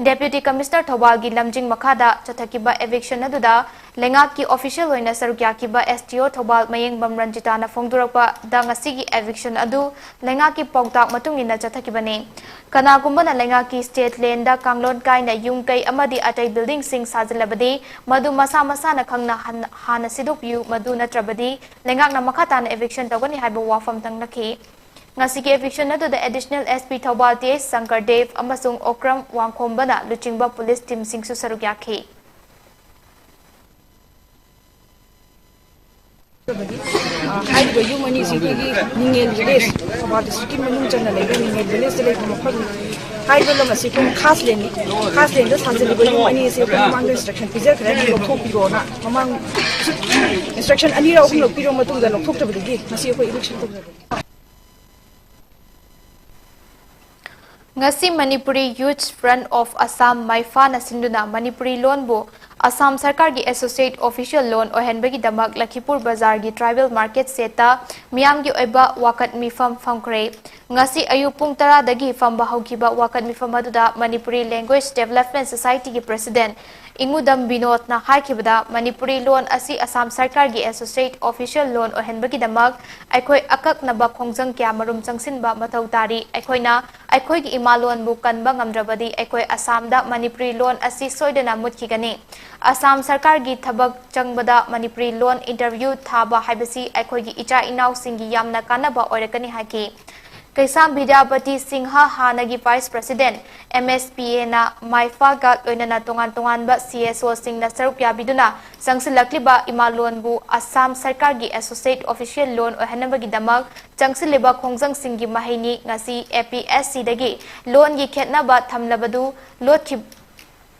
ꯗꯦꯄ꯭ꯌꯨꯇꯤ ꯀꯃꯤꯁꯅꯔ ꯊꯧꯕꯥꯜꯒꯤ ꯂꯝꯖꯤꯡ ꯃꯈꯥꯗ ꯆꯠꯊꯈꯤꯕ ꯑꯦꯚꯤꯛꯁꯟ ꯑꯗꯨꯗ ꯂꯩꯉꯥꯛꯀꯤ ꯑꯣꯐꯤꯁꯤꯌꯦꯜ ꯑꯣꯏꯅ ꯁꯔꯨꯛ ꯌꯥꯈꯤꯕ ꯑꯦꯁ ꯗꯤ ꯑꯣ ꯊꯧꯕꯥꯜ ꯃꯌꯦꯡꯕꯝ ꯔꯟꯖꯤꯇꯥꯅ ꯐꯣꯡꯗꯣꯔꯛꯄꯗ, ꯉꯁꯤꯒꯤ ꯑꯦꯚꯤꯛꯁꯟ ꯑꯗꯨ ꯂꯩꯉꯥꯛꯀꯤ ꯄꯥꯎꯇꯥꯛ ꯃꯇꯨꯡ ꯏꯟꯅ ꯆꯠꯊꯈꯤꯕꯅꯤ꯫ ꯀꯅꯥꯒꯨꯝꯕꯅ ꯂꯩꯉꯥꯛꯀꯤ ꯁ꯭ꯇꯦꯠ ꯂꯦꯟꯗ ꯀꯥꯡꯂꯣꯟ ꯀꯥꯏꯅ ꯌꯨꯝ ꯀꯩ ꯑꯃꯗꯤ ꯑꯇꯩ ꯕꯤꯜꯗꯤꯡꯁꯤꯡ ꯁꯥꯖꯤꯜꯂꯕꯗꯤ, ꯃꯗꯨ ꯃꯁꯥ ꯃꯁꯥꯅ ꯈꯪꯅ ꯍꯟ-, ꯍꯥꯟꯅ ꯁꯤꯗꯣꯛꯄꯤꯌꯨ, ꯃꯗꯨ ꯅꯠꯇ꯭ꯔꯕꯗꯤ ꯂꯩꯉꯥꯛꯅ ꯃꯈꯥ ꯇꯥꯅ ꯑꯦꯚꯤꯛꯁꯟ ꯇꯧꯒꯅꯤ ꯍꯥꯏꯕ ꯋꯥꯐꯝ ꯇꯪꯂꯛꯈꯤ꯫ ꯉꯁꯤꯒꯤ ꯑꯦꯚꯤꯛꯁꯟ ꯑꯗꯨꯗ additional S P Thoubal T H Shankar Deb ꯑꯃꯁꯨꯡ ꯑꯣꯀ꯭ꯔꯝ ꯋꯥꯡꯈꯣꯝꯕꯅ ꯂꯨꯆꯤꯡꯕ ꯄꯨꯂꯤꯁ ꯇꯤꯝꯁꯤꯡꯁꯨ ꯁꯔꯨꯛ ꯌꯥꯈꯤ꯫ ꯑ, ꯍꯥꯏꯔꯤꯕ ꯌꯨꯝ ꯑꯅꯤꯁꯤ ꯑꯩꯈꯣꯏꯒꯤ ꯅꯤꯡꯉꯦꯜ ꯚꯤꯂꯦꯖ, ꯊꯧꯕꯥꯜ ꯗꯤꯁꯇ꯭ꯔꯤꯛꯀꯤ ꯃꯅꯨꯡ ꯆꯟꯅ ꯂꯩꯕ ꯅꯤꯡꯉꯦꯜ ꯚꯤꯂꯦꯖꯇ ꯂꯩꯕ ꯃꯐꯝꯅꯤ꯫ ꯍꯥꯏꯔꯤꯕ ꯂꯝ ꯑꯁꯤ ꯑꯩꯈꯣꯏ ꯈꯥꯁ ꯂꯦꯟꯅꯤ꯫ ꯈꯥꯁ ꯂꯦꯟꯗ ꯁꯥꯖꯤꯜꯂꯤꯕ ꯌꯨꯝ ꯑꯅꯤ ꯑꯁꯤ ꯑꯩꯈꯣꯏ ꯃꯃꯥꯡꯗ ꯏꯟꯁꯇ꯭ꯔꯛꯁꯟ ꯄꯤꯖꯈ꯭ꯔꯦ, ꯂꯧꯊꯣꯛꯄꯤꯔꯣꯅ꯫ ꯃꯃꯥꯡ ꯏꯟꯁꯇ꯭ꯔꯛꯁꯟ ꯑꯅꯤꯔꯛ ꯑꯍꯨꯝꯂꯛ ꯄꯤꯔꯕ ꯃꯇꯨꯡꯗ ꯂꯧꯊꯣꯛꯇꯕꯗꯒꯤ ꯉꯁꯤ ꯑꯩꯈꯣꯏ ꯏꯚꯤꯛꯁꯟ ꯇꯧꯖꯕꯅꯤ꯫ ꯉꯁꯤ Manipuri Youth Front of Assam, ꯃꯩꯐꯥꯅ ꯁꯤꯟꯗꯨꯅ ꯃꯅꯤꯄꯨꯔꯤ ꯂꯣꯟꯕꯨ ꯑꯁꯥꯝ ꯁꯔꯀꯥꯔꯒꯤ ꯑꯦꯁꯣꯁꯤꯌꯦꯠ ꯑꯣꯐꯤꯁꯤꯌꯦꯜ ꯂꯣꯟ ꯑꯣꯏꯍꯟꯕꯒꯤꯗꯃꯛ ꯂꯈꯤꯄꯨꯔ ꯕꯖꯥꯔꯒꯤ ꯇ꯭ꯔꯥꯏꯕꯦꯜ ꯃꯥꯔꯀꯦꯠ ꯁꯦꯠꯇ ꯃꯤꯌꯥꯝꯒꯤ ꯑꯣꯏꯕ ꯋꯥꯀꯠ ꯃꯤꯐꯝ ꯐꯝꯈ꯭ꯔꯦ꯫ ꯉꯁꯤ ꯑꯌꯨꯛ ꯄꯨꯡ ꯇꯔꯥꯗꯒꯤ ꯐꯝꯕ ꯍꯧꯈꯤꯕ ꯋꯥꯀꯠ ꯃꯤꯐꯝ ꯑꯗꯨꯗ ꯃꯅꯤꯄꯨꯔꯤ ꯂꯦꯡꯒ꯭ꯋꯦꯖ ꯗꯦꯕꯂꯞꯃꯦꯟ ꯁꯣꯁꯥꯏꯇꯤꯒꯤ ꯄ꯭ꯔꯦꯁꯤꯗꯦꯟꯠ ꯏꯉꯨꯗꯝ ꯕꯤꯅꯣꯗꯅ ꯍꯥꯏꯈꯤꯕꯗ, ꯃꯅꯤꯄꯨꯔꯤ ꯂꯣꯟ ꯑꯁꯤ ꯑꯁꯥꯝ ꯁꯔꯀꯥꯔꯒꯤ associate official ꯂꯣꯟ ꯑꯣꯏꯍꯟꯕꯒꯤꯗꯃꯛ ꯑꯩꯈꯣꯏ ꯑꯀꯛꯅꯕ ꯈꯣꯡꯖꯪ ꯀꯌꯥ ꯃꯔꯨꯝ ꯆꯪꯁꯤꯟꯕ ꯃꯊꯧ ꯇꯥꯔꯤ꯫ ꯑꯩꯈꯣꯏꯅ ꯑꯩꯈꯣꯏꯒꯤ ꯏꯃꯥ ꯂꯣꯟꯕꯨ ꯀꯟꯕ ꯉꯝꯗ꯭ꯔꯕꯗꯤ ꯑꯩꯈꯣꯏ ꯑꯁꯥꯝꯗ ꯃꯅꯤꯄꯨꯔꯤ ꯂꯣꯟ ꯑꯁꯤ ꯁꯣꯏꯗꯅ ꯃꯨꯠꯈꯤꯒꯅꯤ꯫ ꯑꯁꯥꯝ ꯁꯔꯀꯥꯔꯒꯤ ꯊꯕꯛ ꯆꯪꯕꯗ ꯃꯅꯤꯄꯨꯔꯤ ꯂꯣꯟ interview ꯊꯥꯕ ꯍꯥꯏꯕꯁꯤ ꯑꯩꯈꯣꯏꯒꯤ ꯏꯆꯥ ꯏꯅꯥꯎꯁꯤꯡꯒꯤ ꯌꯥꯝꯅ ꯀꯥꯟꯅꯕ ꯑꯣꯏꯔꯛꯀꯅꯤ ꯍꯥꯏꯈꯤ꯫ ꯀꯩꯁꯥꯝ ꯕꯤꯗ꯭ꯌꯥꯄꯇꯤ ꯁꯤꯡꯍ, ꯍꯥꯟꯅꯒꯤ vice president, M S P Aꯅ ꯃꯥꯏꯐꯥꯒ ꯂꯣꯏꯅꯅ ꯇꯣꯉꯥꯟ ꯇꯣꯉꯥꯟꯕ C S Oꯁꯤꯡꯅ ꯁꯔꯨꯛ ꯌꯥꯕꯤꯗꯨꯅ ꯆꯪꯁꯤꯜꯂꯛꯂꯤꯕ ꯏꯃꯥꯂꯣꯟꯕꯨ ꯑꯁꯥꯝ ꯁꯔꯀꯥꯔꯒꯤ associate official ꯂꯣꯟ ꯑꯣꯏꯍꯟꯅꯕꯒꯤꯗꯃꯛ ꯆꯪꯁꯤꯜꯂꯤꯕ ꯈꯣꯡꯖꯪꯁꯤꯡꯒꯤ ꯃꯍꯩꯅꯤ ꯉꯁꯤ A P S Cꯗꯒꯤ ꯂꯣꯟꯒꯤ ꯈꯦꯠꯅꯕ ꯊꯝꯂꯕꯗꯨ ꯂꯣꯠꯈꯤ-,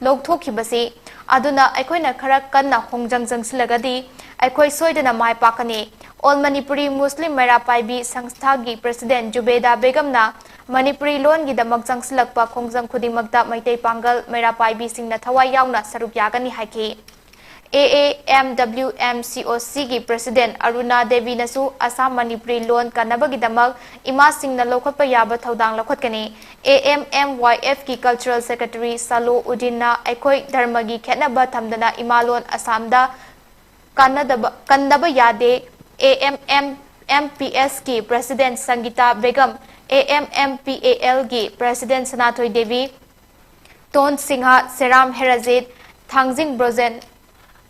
ꯂꯧꯊꯣꯛꯈꯤꯕꯁꯤ꯫ ꯑꯗꯨꯅ ꯑꯩꯈꯣꯏꯅ ꯈꯔ ꯀꯟꯅ ꯈꯣꯡꯖꯪ ꯆꯪꯁꯤꯜꯂꯒꯗꯤ ꯑꯩꯈꯣꯏ ꯁꯣꯏꯗꯅ ꯃꯥꯏ ꯄꯥꯛꯀꯅꯤ꯫ All Manipuri Muslim ꯃꯩꯔꯥ ꯄꯥꯏꯕꯤ ꯁꯪꯁꯊꯥꯒꯤ president ꯖꯨꯕꯦꯗꯥ ꯕꯦꯒꯝꯅ Manipuri ꯂꯣꯟꯒꯤꯗꯃꯛ ꯆꯪꯁꯤꯜꯂꯛꯄ ꯈꯣꯡꯖꯪ ꯈꯨꯗꯤꯡꯃꯛꯇ ꯃꯩꯇꯩ ꯄꯥꯡꯒꯜ ꯃꯩꯔꯥ ꯄꯥꯏꯕꯤꯁꯤꯡꯅ ꯊꯋꯥꯏ ꯌꯥꯎꯅ ꯁꯔꯨꯛ ꯌꯥꯒꯅꯤ ꯍꯥꯏꯈꯤ꯫ A A M W M C O Cꯒꯤ president ꯑꯔꯨꯅꯥ ꯗꯦꯕꯤꯅꯁꯨ ꯑꯁꯥꯝ ꯃꯅꯤꯄꯨꯔꯤ ꯂꯣꯟ ꯀꯟꯅꯕꯒꯤꯗꯃꯛ ꯏꯃꯥꯁꯤꯡꯅ ꯂꯧꯈꯠꯄ ꯌꯥꯕ ꯊꯧꯗꯥꯡ ꯂꯧꯈꯠꯀꯅꯤ꯫ A M M Y Fꯀꯤ cultural secretary ꯁꯥꯂꯣ ꯎꯗꯤꯟꯅ ꯑꯩꯈꯣꯏ ꯙꯔꯃꯒꯤ ꯈꯦꯠꯅꯕ ꯊꯝꯗꯅ ꯏꯃꯥꯂꯣꯟ ꯑꯁꯥꯝꯗ ꯀꯥꯟꯅꯗꯕ, ꯀꯟꯗꯕ ꯌꯥꯗꯦ꯫ A M M M P Sꯀꯤ president Sangita Begum, A M M P A Lꯒꯤ president ꯁꯅꯥꯊꯣꯏ ꯗꯦꯕꯤ, ꯇꯣꯟ ꯁꯤꯡꯍ, ꯁꯦꯔꯥꯝ ꯍꯦꯔꯥꯖꯤꯠ, ꯊꯥꯡꯖꯤꯡ ꯕ꯭ꯔꯣꯖꯦꯟ,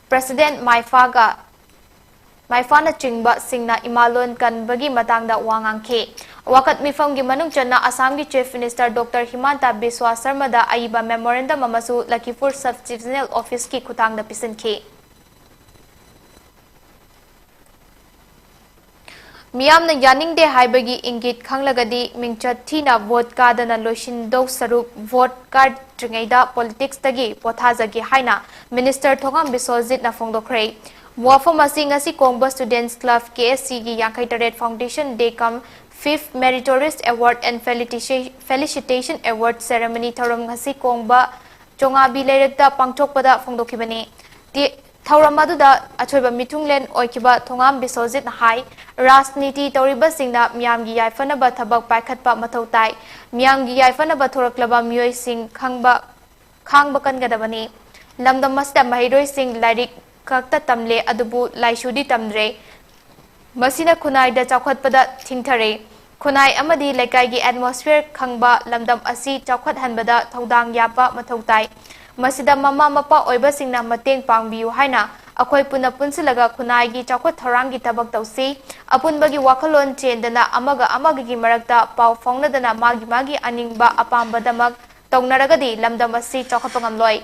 president ꯃꯥꯏꯐꯥꯒ, ꯃꯥꯏꯐꯥꯅꯆꯤꯡꯕꯁꯤꯡꯅ ꯏꯃꯥꯂꯣꯟ ꯀꯟꯕꯒꯤ ꯃꯇꯥꯡꯗ ꯋꯥ ꯉꯥꯡꯈꯤ꯫ ꯋꯥꯀꯠ ꯃꯤꯐꯝꯒꯤ ꯃꯅꯨꯡ ꯆꯟꯅ ꯑꯁꯥꯝꯒꯤ Chief Minister Doctor ꯍꯤꯃꯥꯟꯇ ꯕꯤꯁ꯭ꯋꯥ ꯁꯔꯃꯗ ꯑꯏꯕ memorandum ꯑꯃꯁꯨ ꯂꯈꯤꯄꯨꯔ Sub Divisional Officeꯀꯤ ꯈꯨꯠꯊꯥꯡꯗ ꯄꯤꯁꯤꯟꯈꯤ꯫ ꯃꯤꯌꯥꯝꯅ ꯌꯥꯅꯤꯡꯗꯦ ꯍꯥꯏꯕꯒꯤ ꯏꯪꯒꯤꯠ ꯈꯪꯂꯒꯗꯤ ꯃꯤꯡꯆꯠ ꯊꯤꯅ vote ꯀꯥꯗꯅ ꯂꯣꯏꯁꯤꯟꯗꯧ ꯁꯔꯨꯛ vote ꯀꯥꯗ꯭ꯔꯤꯉꯩꯗ politicsꯇꯒꯤ ꯄꯣꯊꯥꯖꯒꯦ ꯍꯥꯏꯅ Minister ꯊꯣꯉꯥꯝ ꯕꯤꯁ꯭ꯋꯖꯤꯠꯅ ꯐꯣꯡꯗꯣꯛꯈ꯭ꯔꯦ꯫ ꯋꯥꯐꯝ ꯑꯁꯤ ꯉꯁꯤ ꯀꯣꯡꯕ Students Club, K S Cꯒꯤ ꯌꯥꯡꯈꯩ ꯇꯔꯦꯠ Foundation Day cum Fifth Meritorious Award and Felicitation, Felicitation Award Ceremony ꯊꯧꯔꯝ ꯉꯁꯤ ꯀꯣꯡꯕ ꯆꯣꯉꯥꯕꯤ ꯂꯩꯔꯛꯇ ꯄꯥꯡꯊꯣꯛꯄꯗ ꯐꯣꯡꯗꯣꯛꯈꯤꯕꯅꯤ꯫ ꯇꯤ-, ꯊꯧꯔꯝ ꯑꯗꯨꯗ ꯑꯊꯣꯏꯕ ꯃꯤꯊꯨꯡꯂꯦꯟ ꯑꯣꯏꯈꯤꯕ ꯊꯣꯉꯥꯝ ꯕꯤꯁ꯭ꯋꯖꯤꯠꯅ ꯍꯥꯏ, ꯔꯥꯖꯅꯤꯇꯤ ꯇꯧꯔꯤꯕꯁꯤꯡꯅ ꯃꯤꯌꯥꯝꯒꯤ ꯌꯥꯏꯐꯅꯕ ꯊꯕꯛ ꯄꯥꯏꯈꯠꯄ ꯃꯊꯧ ꯇꯥꯏ꯫ ꯃꯤꯌꯥꯝꯒꯤ ꯌꯥꯏꯐꯅꯕ ꯊꯣꯔꯛꯂꯕ ꯃꯤꯑꯣꯏꯁꯤꯡ ꯈꯪꯕ, ꯈꯥꯡꯕ ꯀꯟꯒꯗꯕꯅꯤ꯫ ꯂꯝꯗꯝ ꯑꯁꯤꯗ ꯃꯍꯩꯔꯣꯏꯁꯤꯡ ꯂꯥꯏꯔꯤꯛ ꯈꯛꯇ ꯇꯝꯂꯦ, ꯑꯗꯨꯕꯨ ꯂꯥꯏꯁꯨꯗꯤ ꯇꯝꯗ꯭ꯔꯦ꯫ ꯃꯁꯤꯅ ꯈꯨꯟꯅꯥꯏꯗ ꯆꯥꯎꯈꯠꯄꯗ ꯊꯤꯡꯊꯔꯦ꯫ ꯈꯨꯟꯅꯥꯏ ꯑꯃꯗꯤ ꯂꯩꯀꯥꯏꯒꯤ atmosphere ꯈꯪꯕ ꯂꯝꯗꯝ ꯑꯁꯤ ꯆꯥꯎꯈꯠꯍꯟꯕꯗ ꯊꯧꯗꯥꯡ ꯌꯥꯕ ꯃꯊꯧ ꯇꯥꯏ꯫ ꯃꯁꯤꯗ ꯃꯃꯥ ꯃꯄꯥ ꯑꯣꯏꯕꯁꯤꯡꯅ ꯃꯇꯦꯡ ꯄꯥꯡꯕꯤꯌꯨ ꯍꯥꯏꯅ ꯑꯩꯈꯣꯏ ꯄꯨꯟꯅ ꯄꯨꯟꯁꯤꯜꯂꯒ ꯈꯨꯟꯅꯥꯏꯒꯤ ꯆꯥꯎꯈꯠ ꯊꯧꯔꯥꯡꯒꯤ ꯊꯕꯛ ꯇꯧꯁꯤ꯫ ꯑꯄꯨꯟꯕꯒꯤ ꯋꯥꯈꯜꯂꯣꯟ ꯆꯦꯟꯗꯅ ꯑꯃꯒ ꯑꯃꯒꯒꯤ ꯃꯔꯛꯇ ꯄꯥꯎ ꯐꯥꯎꯅꯗꯅ ꯃꯥꯒꯤ ꯃꯥꯒꯤ ꯑꯅꯤꯡꯕ ꯑꯄꯥꯝꯕꯗꯃꯛ ꯇꯧꯅꯔꯒꯗꯤ ꯂꯝꯗꯝ ꯑꯁꯤ ꯆꯥꯎꯈꯠꯄ ꯉꯝꯂꯣꯏ꯫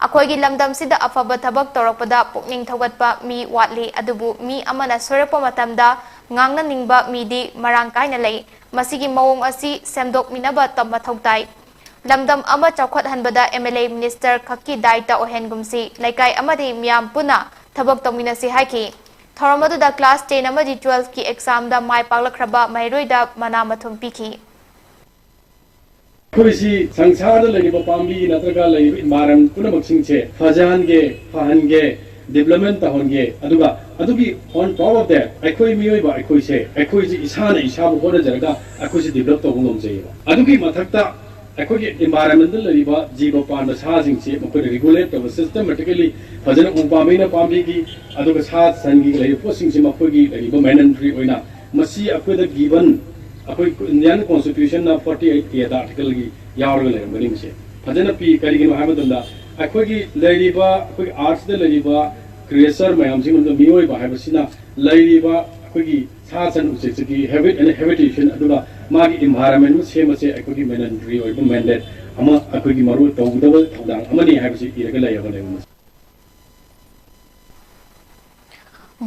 ꯑꯩꯈꯣꯏꯒꯤ ꯂꯝꯗꯝꯁꯤꯗ ꯑꯐꯕ ꯊꯕꯛ ꯇꯧꯔꯛꯄꯗ ꯄꯨꯛꯅꯤꯡ ꯊꯧꯒꯠꯄ ꯃꯤ ꯋꯥꯠꯂꯤ, ꯑꯗꯨꯕꯨ ꯃꯤ ꯑꯃꯅ ꯁꯣꯏꯔꯛꯄ ꯃꯇꯝꯗ ꯉꯥꯡꯅꯅꯤꯡꯕ ꯃꯤꯗꯤ ꯃꯔꯥꯡ ꯀꯥꯏꯅ ꯂꯩ꯫ ꯃꯁꯤꯒꯤ ꯃꯑꯣꯡ ꯑꯁꯤ ꯁꯦꯝꯗꯣꯛꯃꯤꯟꯅꯕ ꯇ-, ꯃꯊꯧ ꯇꯥꯏ꯫ ꯂꯝꯗꯝ ꯑꯃ ꯆꯥꯎꯈꯠꯍꯟꯕꯗ M L A minister ꯈꯛꯀꯤ ꯗꯥꯏꯇ ꯑꯣꯏꯍꯟꯒꯨꯝꯁꯤ, ꯂꯩꯀꯥꯏ ꯑꯃꯗꯤ ꯃꯤꯌꯥꯝ ꯄꯨꯟꯅ ꯊꯕꯛ ꯇꯧꯃꯤꯟꯅꯁꯤ ꯍꯥꯏꯈꯤ꯫ ꯊꯧꯔꯝ ꯑꯗꯨꯗ class ten ꯑꯃꯗꯤ twelve ꯀꯤ exam ꯗ ꯃꯥꯏ ꯄꯥꯛꯂꯛꯈ꯭ꯔꯕ ꯃꯍꯩꯔꯣꯏꯗ ꯃꯅꯥ ꯃꯊꯨꯝ ꯄꯤꯈꯤ꯫ ꯑꯩꯈꯣꯏꯁꯤ ꯁꯪꯁꯥꯔꯗ ꯂꯩꯔꯤꯕ ꯄꯥꯝꯕꯤ ꯅꯠꯇ꯭ꯔꯒ ꯂꯩꯔꯤꯕ environment ꯄꯨꯝꯅꯃꯛꯁꯤꯡꯁꯦ ꯐꯖꯍꯟꯒꯦ, ꯐꯍꯟꯒꯦ, development ꯇꯧꯍꯟꯒꯦ, ꯑꯗꯨꯒ ꯑꯗꯨꯒꯤ on top of that ꯑꯩꯈꯣꯏ ꯃꯤꯑꯣꯏꯕ ꯑꯩꯈꯣꯏꯁꯦ, ꯑꯩꯈꯣꯏꯁꯦ ꯏꯁꯥꯅ ꯏꯁꯥꯕꯨ ꯍꯣꯠꯅꯖꯔꯒ ꯑꯩꯈꯣꯏꯁꯦ develop ꯇꯧꯕ ꯉꯝꯖꯩꯌꯦꯕ꯫ ꯑꯗꯨꯒꯤ ꯃꯊꯛꯇ ꯑꯩꯈꯣꯏꯒꯤ environment ꯇ ꯂꯩꯔꯤꯕ ꯖꯤꯕ ꯄꯥꯟꯕ ꯁꯥꯁꯤꯡꯁꯤ ꯃꯈꯣꯏꯅ regulate ꯇꯧꯕ systematically ꯐꯖꯅ ꯎ ꯄꯥꯝꯕꯤꯅ ꯄꯥꯝꯕꯤꯒꯤ, ꯑꯗꯨꯒ ꯁꯥ ꯁꯟꯒꯤ ꯂꯩꯔꯤꯕ ꯄꯣꯠꯁꯤꯡꯁꯤ ꯃꯈꯣꯏꯒꯤ ꯂꯩꯔꯤꯕ mandatory ꯑꯣꯏꯅ ꯃꯁꯤ ꯑꯩꯈꯣꯏꯗ given, ꯑꯩꯈꯣꯏ Indian Constitution ꯅ forty eight A the article ꯒꯤ ꯌꯥꯎꯔꯒ ꯂꯩꯔꯝꯒꯅꯤ꯫ ꯃꯁꯤ ꯐꯖꯅ ꯄꯤ꯫ ꯀꯔꯤꯒꯤꯅꯣ ꯍꯥꯏꯕ ꯃꯇꯝꯗ ꯑꯩꯈꯣꯏꯒꯤ ꯂꯩꯔꯤꯕ, ꯑꯩꯈꯣꯏꯒꯤ earth ꯇ ꯂꯩꯔꯤꯕ creature ꯃꯌꯥꯝꯁꯤꯡ, ꯃꯤꯑꯣꯏꯕ ꯍꯥꯏꯕꯁꯤꯅ ꯂꯩꯔꯤꯕ ꯑꯩꯈꯣꯏꯒꯤ ꯁꯥ ꯁꯟ ꯎꯆꯦꯛꯁꯤꯒꯤ habit and habitation, ꯑꯗꯨꯒ ꯃꯥꯒꯤ environment ꯑꯃ ꯁꯦꯝꯕꯁꯦ ꯑꯩꯈꯣꯏꯒꯤ mandatory ꯑꯣꯏꯕ mandate ꯑꯃ, ꯑꯩꯈꯣꯏꯒꯤ ꯃꯔꯨ ꯇꯧꯒꯗꯕ ꯊꯧꯗꯥꯡ ꯑꯃꯅꯤ ꯍꯥꯏꯕꯁꯤ ꯏꯔꯒ ꯂꯩꯔꯕꯅꯦꯕ꯫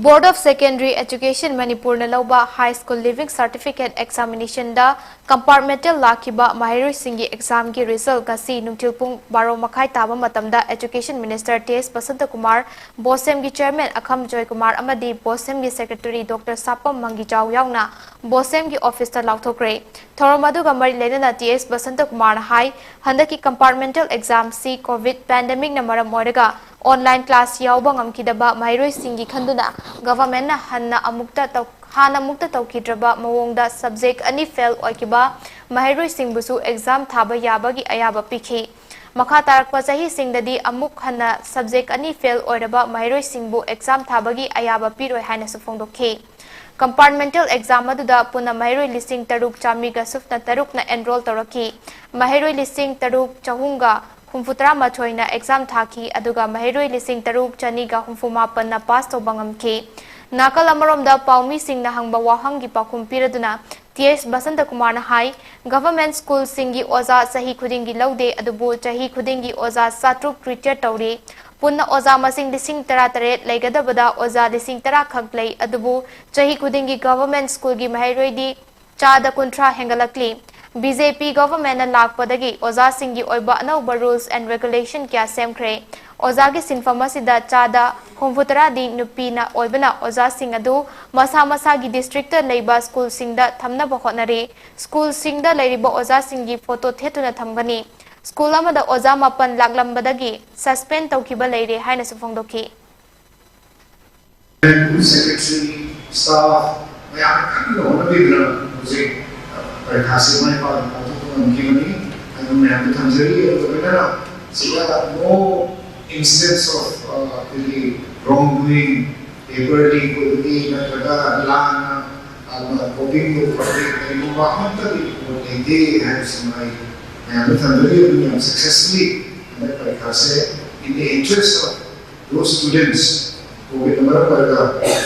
Board of Secondary Education ꯃꯅꯤꯄꯨꯔꯅ ꯂꯧꯕ High School Leaving Certificate Examination ꯗ compartmental ꯂꯥꯛꯈꯤꯕ ꯃꯍꯩꯔꯣꯏꯁꯤꯡꯒꯤ exam ꯒꯤ result ꯉꯁꯤ ꯅꯨꯡꯊꯤꯜ ꯄꯨꯡ ꯕꯥꯔꯣ ꯃꯈꯥꯏ ꯇꯥꯕ ꯃꯇꯝꯗ Education Minister T S ꯕꯁꯟꯇꯀꯨꯃꯥꯔ, BOSEM ꯒꯤ Chairman ꯑꯈꯝ ꯖꯣꯏꯀꯨꯃꯥꯔ ꯑꯃꯗꯤ BOSEM ꯒꯤ Secretary Doctor ꯁꯥꯄꯝ ꯃꯪꯒꯤꯖꯥꯎ ꯌꯥꯎꯅ BOSEM ꯒꯤ office ꯇ ꯂꯥꯎꯊꯣꯛꯈ꯭ꯔꯦ꯫ ꯊꯧꯔꯝ ꯑꯗꯨꯒ ꯃꯔꯤ ꯂꯩꯅꯅ T S ꯕꯁꯟꯇꯀꯨꯃꯥꯔꯅ ꯍꯥꯏ, ꯍꯟꯗꯛꯀꯤ compartmental exam ꯁꯤ COVID pandemic ꯅ ꯃꯔꯝ ꯑꯣꯏꯔꯒ online class ꯌꯥꯎꯕ ꯉꯝꯈꯤꯗꯕ ꯃꯍꯩꯔꯣꯏꯁꯤꯡꯒꯤ ꯈꯟꯗꯨꯅ government ꯅ ꯍꯟꯅ ꯑꯃꯨꯛꯇ ꯇꯧ-, ꯍꯥꯟꯅ ꯑꯃꯨꯛꯇ ꯇꯧꯈꯤꯗ꯭ꯔꯕ ꯃꯑꯣꯡꯗ subject ꯑꯅꯤ fail ꯑꯣꯏꯈꯤꯕ ꯃꯍꯩꯔꯣꯏꯁꯤꯡꯕꯨꯁꯨ exam ꯊꯥꯕ ꯌꯥꯕꯒꯤ ꯑꯌꯥꯕ ꯄꯤꯈꯤ꯫ ꯃꯈꯥ ꯇꯥꯔꯛꯄ ꯆꯍꯤꯁꯤꯡꯗꯗꯤ ꯑꯃꯨꯛ ꯍꯟꯅ ꯁꯕꯖꯦꯛ ꯑꯅꯤ ꯐꯦꯜ ꯑꯣꯏꯔꯕ ꯃꯍꯩꯔꯣꯏꯁꯤꯡꯕꯨ ꯑꯦꯛꯖꯥꯝ ꯊꯥꯕꯒꯤ ꯑꯌꯥꯕ ꯄꯤꯔꯣꯏ ꯍꯥꯏꯅꯁꯨ ꯐꯣꯡꯗꯣꯛꯈꯤ꯫ ꯀꯝꯄꯥꯔꯠꯃꯦꯟꯇꯦꯜ ꯑꯦꯛꯖꯥꯝ ꯑꯗꯨꯗ ꯄꯨꯟꯅ ꯃꯍꯩꯔꯣꯏ ꯂꯤꯁꯤꯡ ꯇꯔꯨꯛ ꯆꯥꯃꯔꯤꯒ ꯁꯨꯞꯅ ꯇꯔꯨꯛꯅ ꯑꯦꯟꯔꯣꯜ ꯇꯧꯔꯛꯈꯤ꯫ ꯃꯍꯩꯔꯣꯏ ꯂꯤꯁꯤꯡ ꯇꯔꯨꯛ ꯆꯍꯨꯝꯒ ꯍꯨꯝꯐꯨꯇꯔꯥ ꯃꯥꯊꯣꯏꯅ ꯑꯦꯛꯖꯥꯝ ꯊꯥꯈꯤ, ꯑꯗꯨꯒ ꯃꯍꯩꯔꯣꯏ ꯂꯤꯁꯤꯡ ꯇꯔꯨꯛ ꯆꯅꯤꯒ ꯍꯨꯝꯐꯨ ꯃꯥꯄꯟꯅ ꯄꯥꯁ ꯇꯧꯕ ꯉꯝꯈꯤ꯫ ꯅꯥꯀꯜ ꯑꯃꯔꯣꯝꯗ ꯄꯥꯎꯃꯤꯁꯤꯡꯅ ꯍꯪꯕ ꯋꯥꯍꯪꯒꯤ ꯄꯥꯎꯈꯨꯝ ꯄꯤꯔꯗꯨꯅ ꯇꯤ ꯑꯦꯁ ꯕꯁꯟꯇꯀꯨꯃꯥꯔꯅ ꯍꯥꯏ, ꯒꯚꯔꯟꯃꯦꯟꯠ ꯁ꯭ꯀꯨꯜꯁꯤꯡꯒꯤ ꯑꯣꯖꯥ ꯆꯍꯤ ꯈꯨꯗꯤꯡꯒꯤ ꯂꯧꯗꯦ, ꯑꯗꯨꯕꯨ ꯆꯍꯤ ꯈꯨꯗꯤꯡꯒꯤ ꯑꯣꯖꯥ ꯆꯥꯇ꯭ꯔꯨꯛ ꯔꯤꯇꯥꯌꯔ ꯇꯧꯔꯤ꯫ ꯄꯨꯟꯅ ꯑꯣꯖꯥ ꯃꯁꯤꯡ ꯂꯤꯁꯤꯡ ꯇꯔꯥꯇꯔꯦꯠ ꯂꯩꯒꯗꯕꯗ ꯑꯣꯖꯥ ꯂꯤꯁꯤꯡ ꯇꯔꯥ ꯈꯛ ꯂꯩ, ꯑꯗꯨꯕꯨ ꯆꯍꯤ ꯈꯨꯗꯤꯡꯒꯤ ꯒꯚꯔꯟꯃꯦꯟꯠ ꯁ꯭ꯀꯨꯜꯒꯤ ꯃꯍꯩꯔꯣꯏꯗꯤ ꯆꯥꯗ ꯀꯨꯟꯊ꯭ꯔꯥ ꯍꯦꯟꯒꯠꯂꯛꯂꯤ꯫ ꯕꯤ ꯖꯦ ꯄꯤ ꯒꯚꯔꯟꯃꯦꯟꯠꯅ ꯂꯥꯛꯄꯗꯒꯤ ꯑꯣꯖꯥꯁꯤꯡꯒꯤ ꯑꯣꯏꯕ ꯑꯅꯧꯕ ꯔꯨꯜꯁ ꯑꯦꯟ ꯔꯦꯒꯨꯂꯦꯁꯟ ꯀꯌꯥ ꯁꯦꯝꯈ꯭ꯔꯦ꯫ ꯑꯣꯖꯥꯒꯤ ꯁꯤꯟꯐꯝ ꯑꯁꯤꯗ ꯆꯥꯗ ꯍꯨꯝꯐꯨꯇꯔꯥꯗꯤ ꯅꯨꯄꯤꯅ ꯑꯣꯏꯕꯅ ꯑꯣꯖꯥꯁꯤꯡ ꯑꯗꯨ ꯃꯁꯥ ꯃꯁꯥꯒꯤ ꯗꯤꯁꯇ꯭ꯔꯤꯛꯇ ꯂꯩꯕ ꯁ꯭ꯀꯨꯜꯁꯤꯡꯗ ꯊꯝꯅꯕ ꯍꯣꯠꯅꯔꯤ꯫ ꯁ꯭ꯀꯨꯜꯁꯤꯡꯗ ꯂꯩꯔꯤꯕ ꯑꯣꯖꯥꯁꯤꯡꯒꯤ ꯐꯣꯇꯣ ꯊꯦꯠꯇꯨꯅ ꯊꯝꯒꯅꯤ꯫ ꯁ꯭ꯀꯨꯜ ꯑꯃꯗ ꯑꯣꯖꯥ ꯃꯥꯄꯟ ꯂꯥꯛꯂꯝꯕꯗꯒꯤ ꯁꯁꯄꯦꯟ ꯇꯧꯈꯤꯕ ꯂꯩꯔꯦ ꯍꯥꯏꯅꯁꯨ ꯐꯣꯡꯗꯣꯛꯈꯤ꯫ ꯁꯦꯀ꯭ꯔꯦꯇꯔꯤ, ꯁ꯭ꯇꯥꯐ ꯃꯌꯥꯝ ꯀꯟꯅ ꯍꯣꯠꯅꯕꯤꯗꯨꯅ ꯍꯧꯖꯤꯛ ꯄꯔꯤꯈꯥꯁꯤ ꯃꯥꯏ ꯄꯥꯛꯅ ꯄꯥꯡꯊꯣꯛꯄ ꯉꯝꯈꯤꯕꯅꯤ꯫ ꯑꯗꯨ ꯃꯌꯥꯝꯗ ꯊꯝꯖꯔꯤ꯫ ꯑꯗꯨꯒ ꯂꯣꯏꯅꯅ ꯁꯤꯗ no instance of ꯑꯩꯈꯣꯏꯒꯤ wrong doing, paper leak ꯑꯣꯏꯕꯒꯤ ꯅꯠꯇ꯭ꯔꯒ ꯂꯥꯟꯅ ꯀꯣꯄꯤꯡ ꯇꯧꯕ ꯀꯔꯤꯒꯨꯝꯕ ꯑꯃꯠꯇꯒꯤ ꯔꯤꯄꯣꯔꯠ ꯂꯩꯇꯦ ꯍꯥꯏꯕꯁꯤꯃ ꯑꯩ ꯃꯌꯥꯝꯗ ꯊꯝꯖꯔꯤ꯫ ꯑꯗꯨ ꯌꯥꯝ ꯁꯛꯁꯦꯁꯐꯨꯜꯂꯤ ꯍꯟꯗꯛ ꯄꯔꯤꯈꯥꯁꯦ in the interest of those students ꯀꯣꯚꯤꯗꯅ ꯃꯔꯝ ꯑꯣꯏꯔꯒ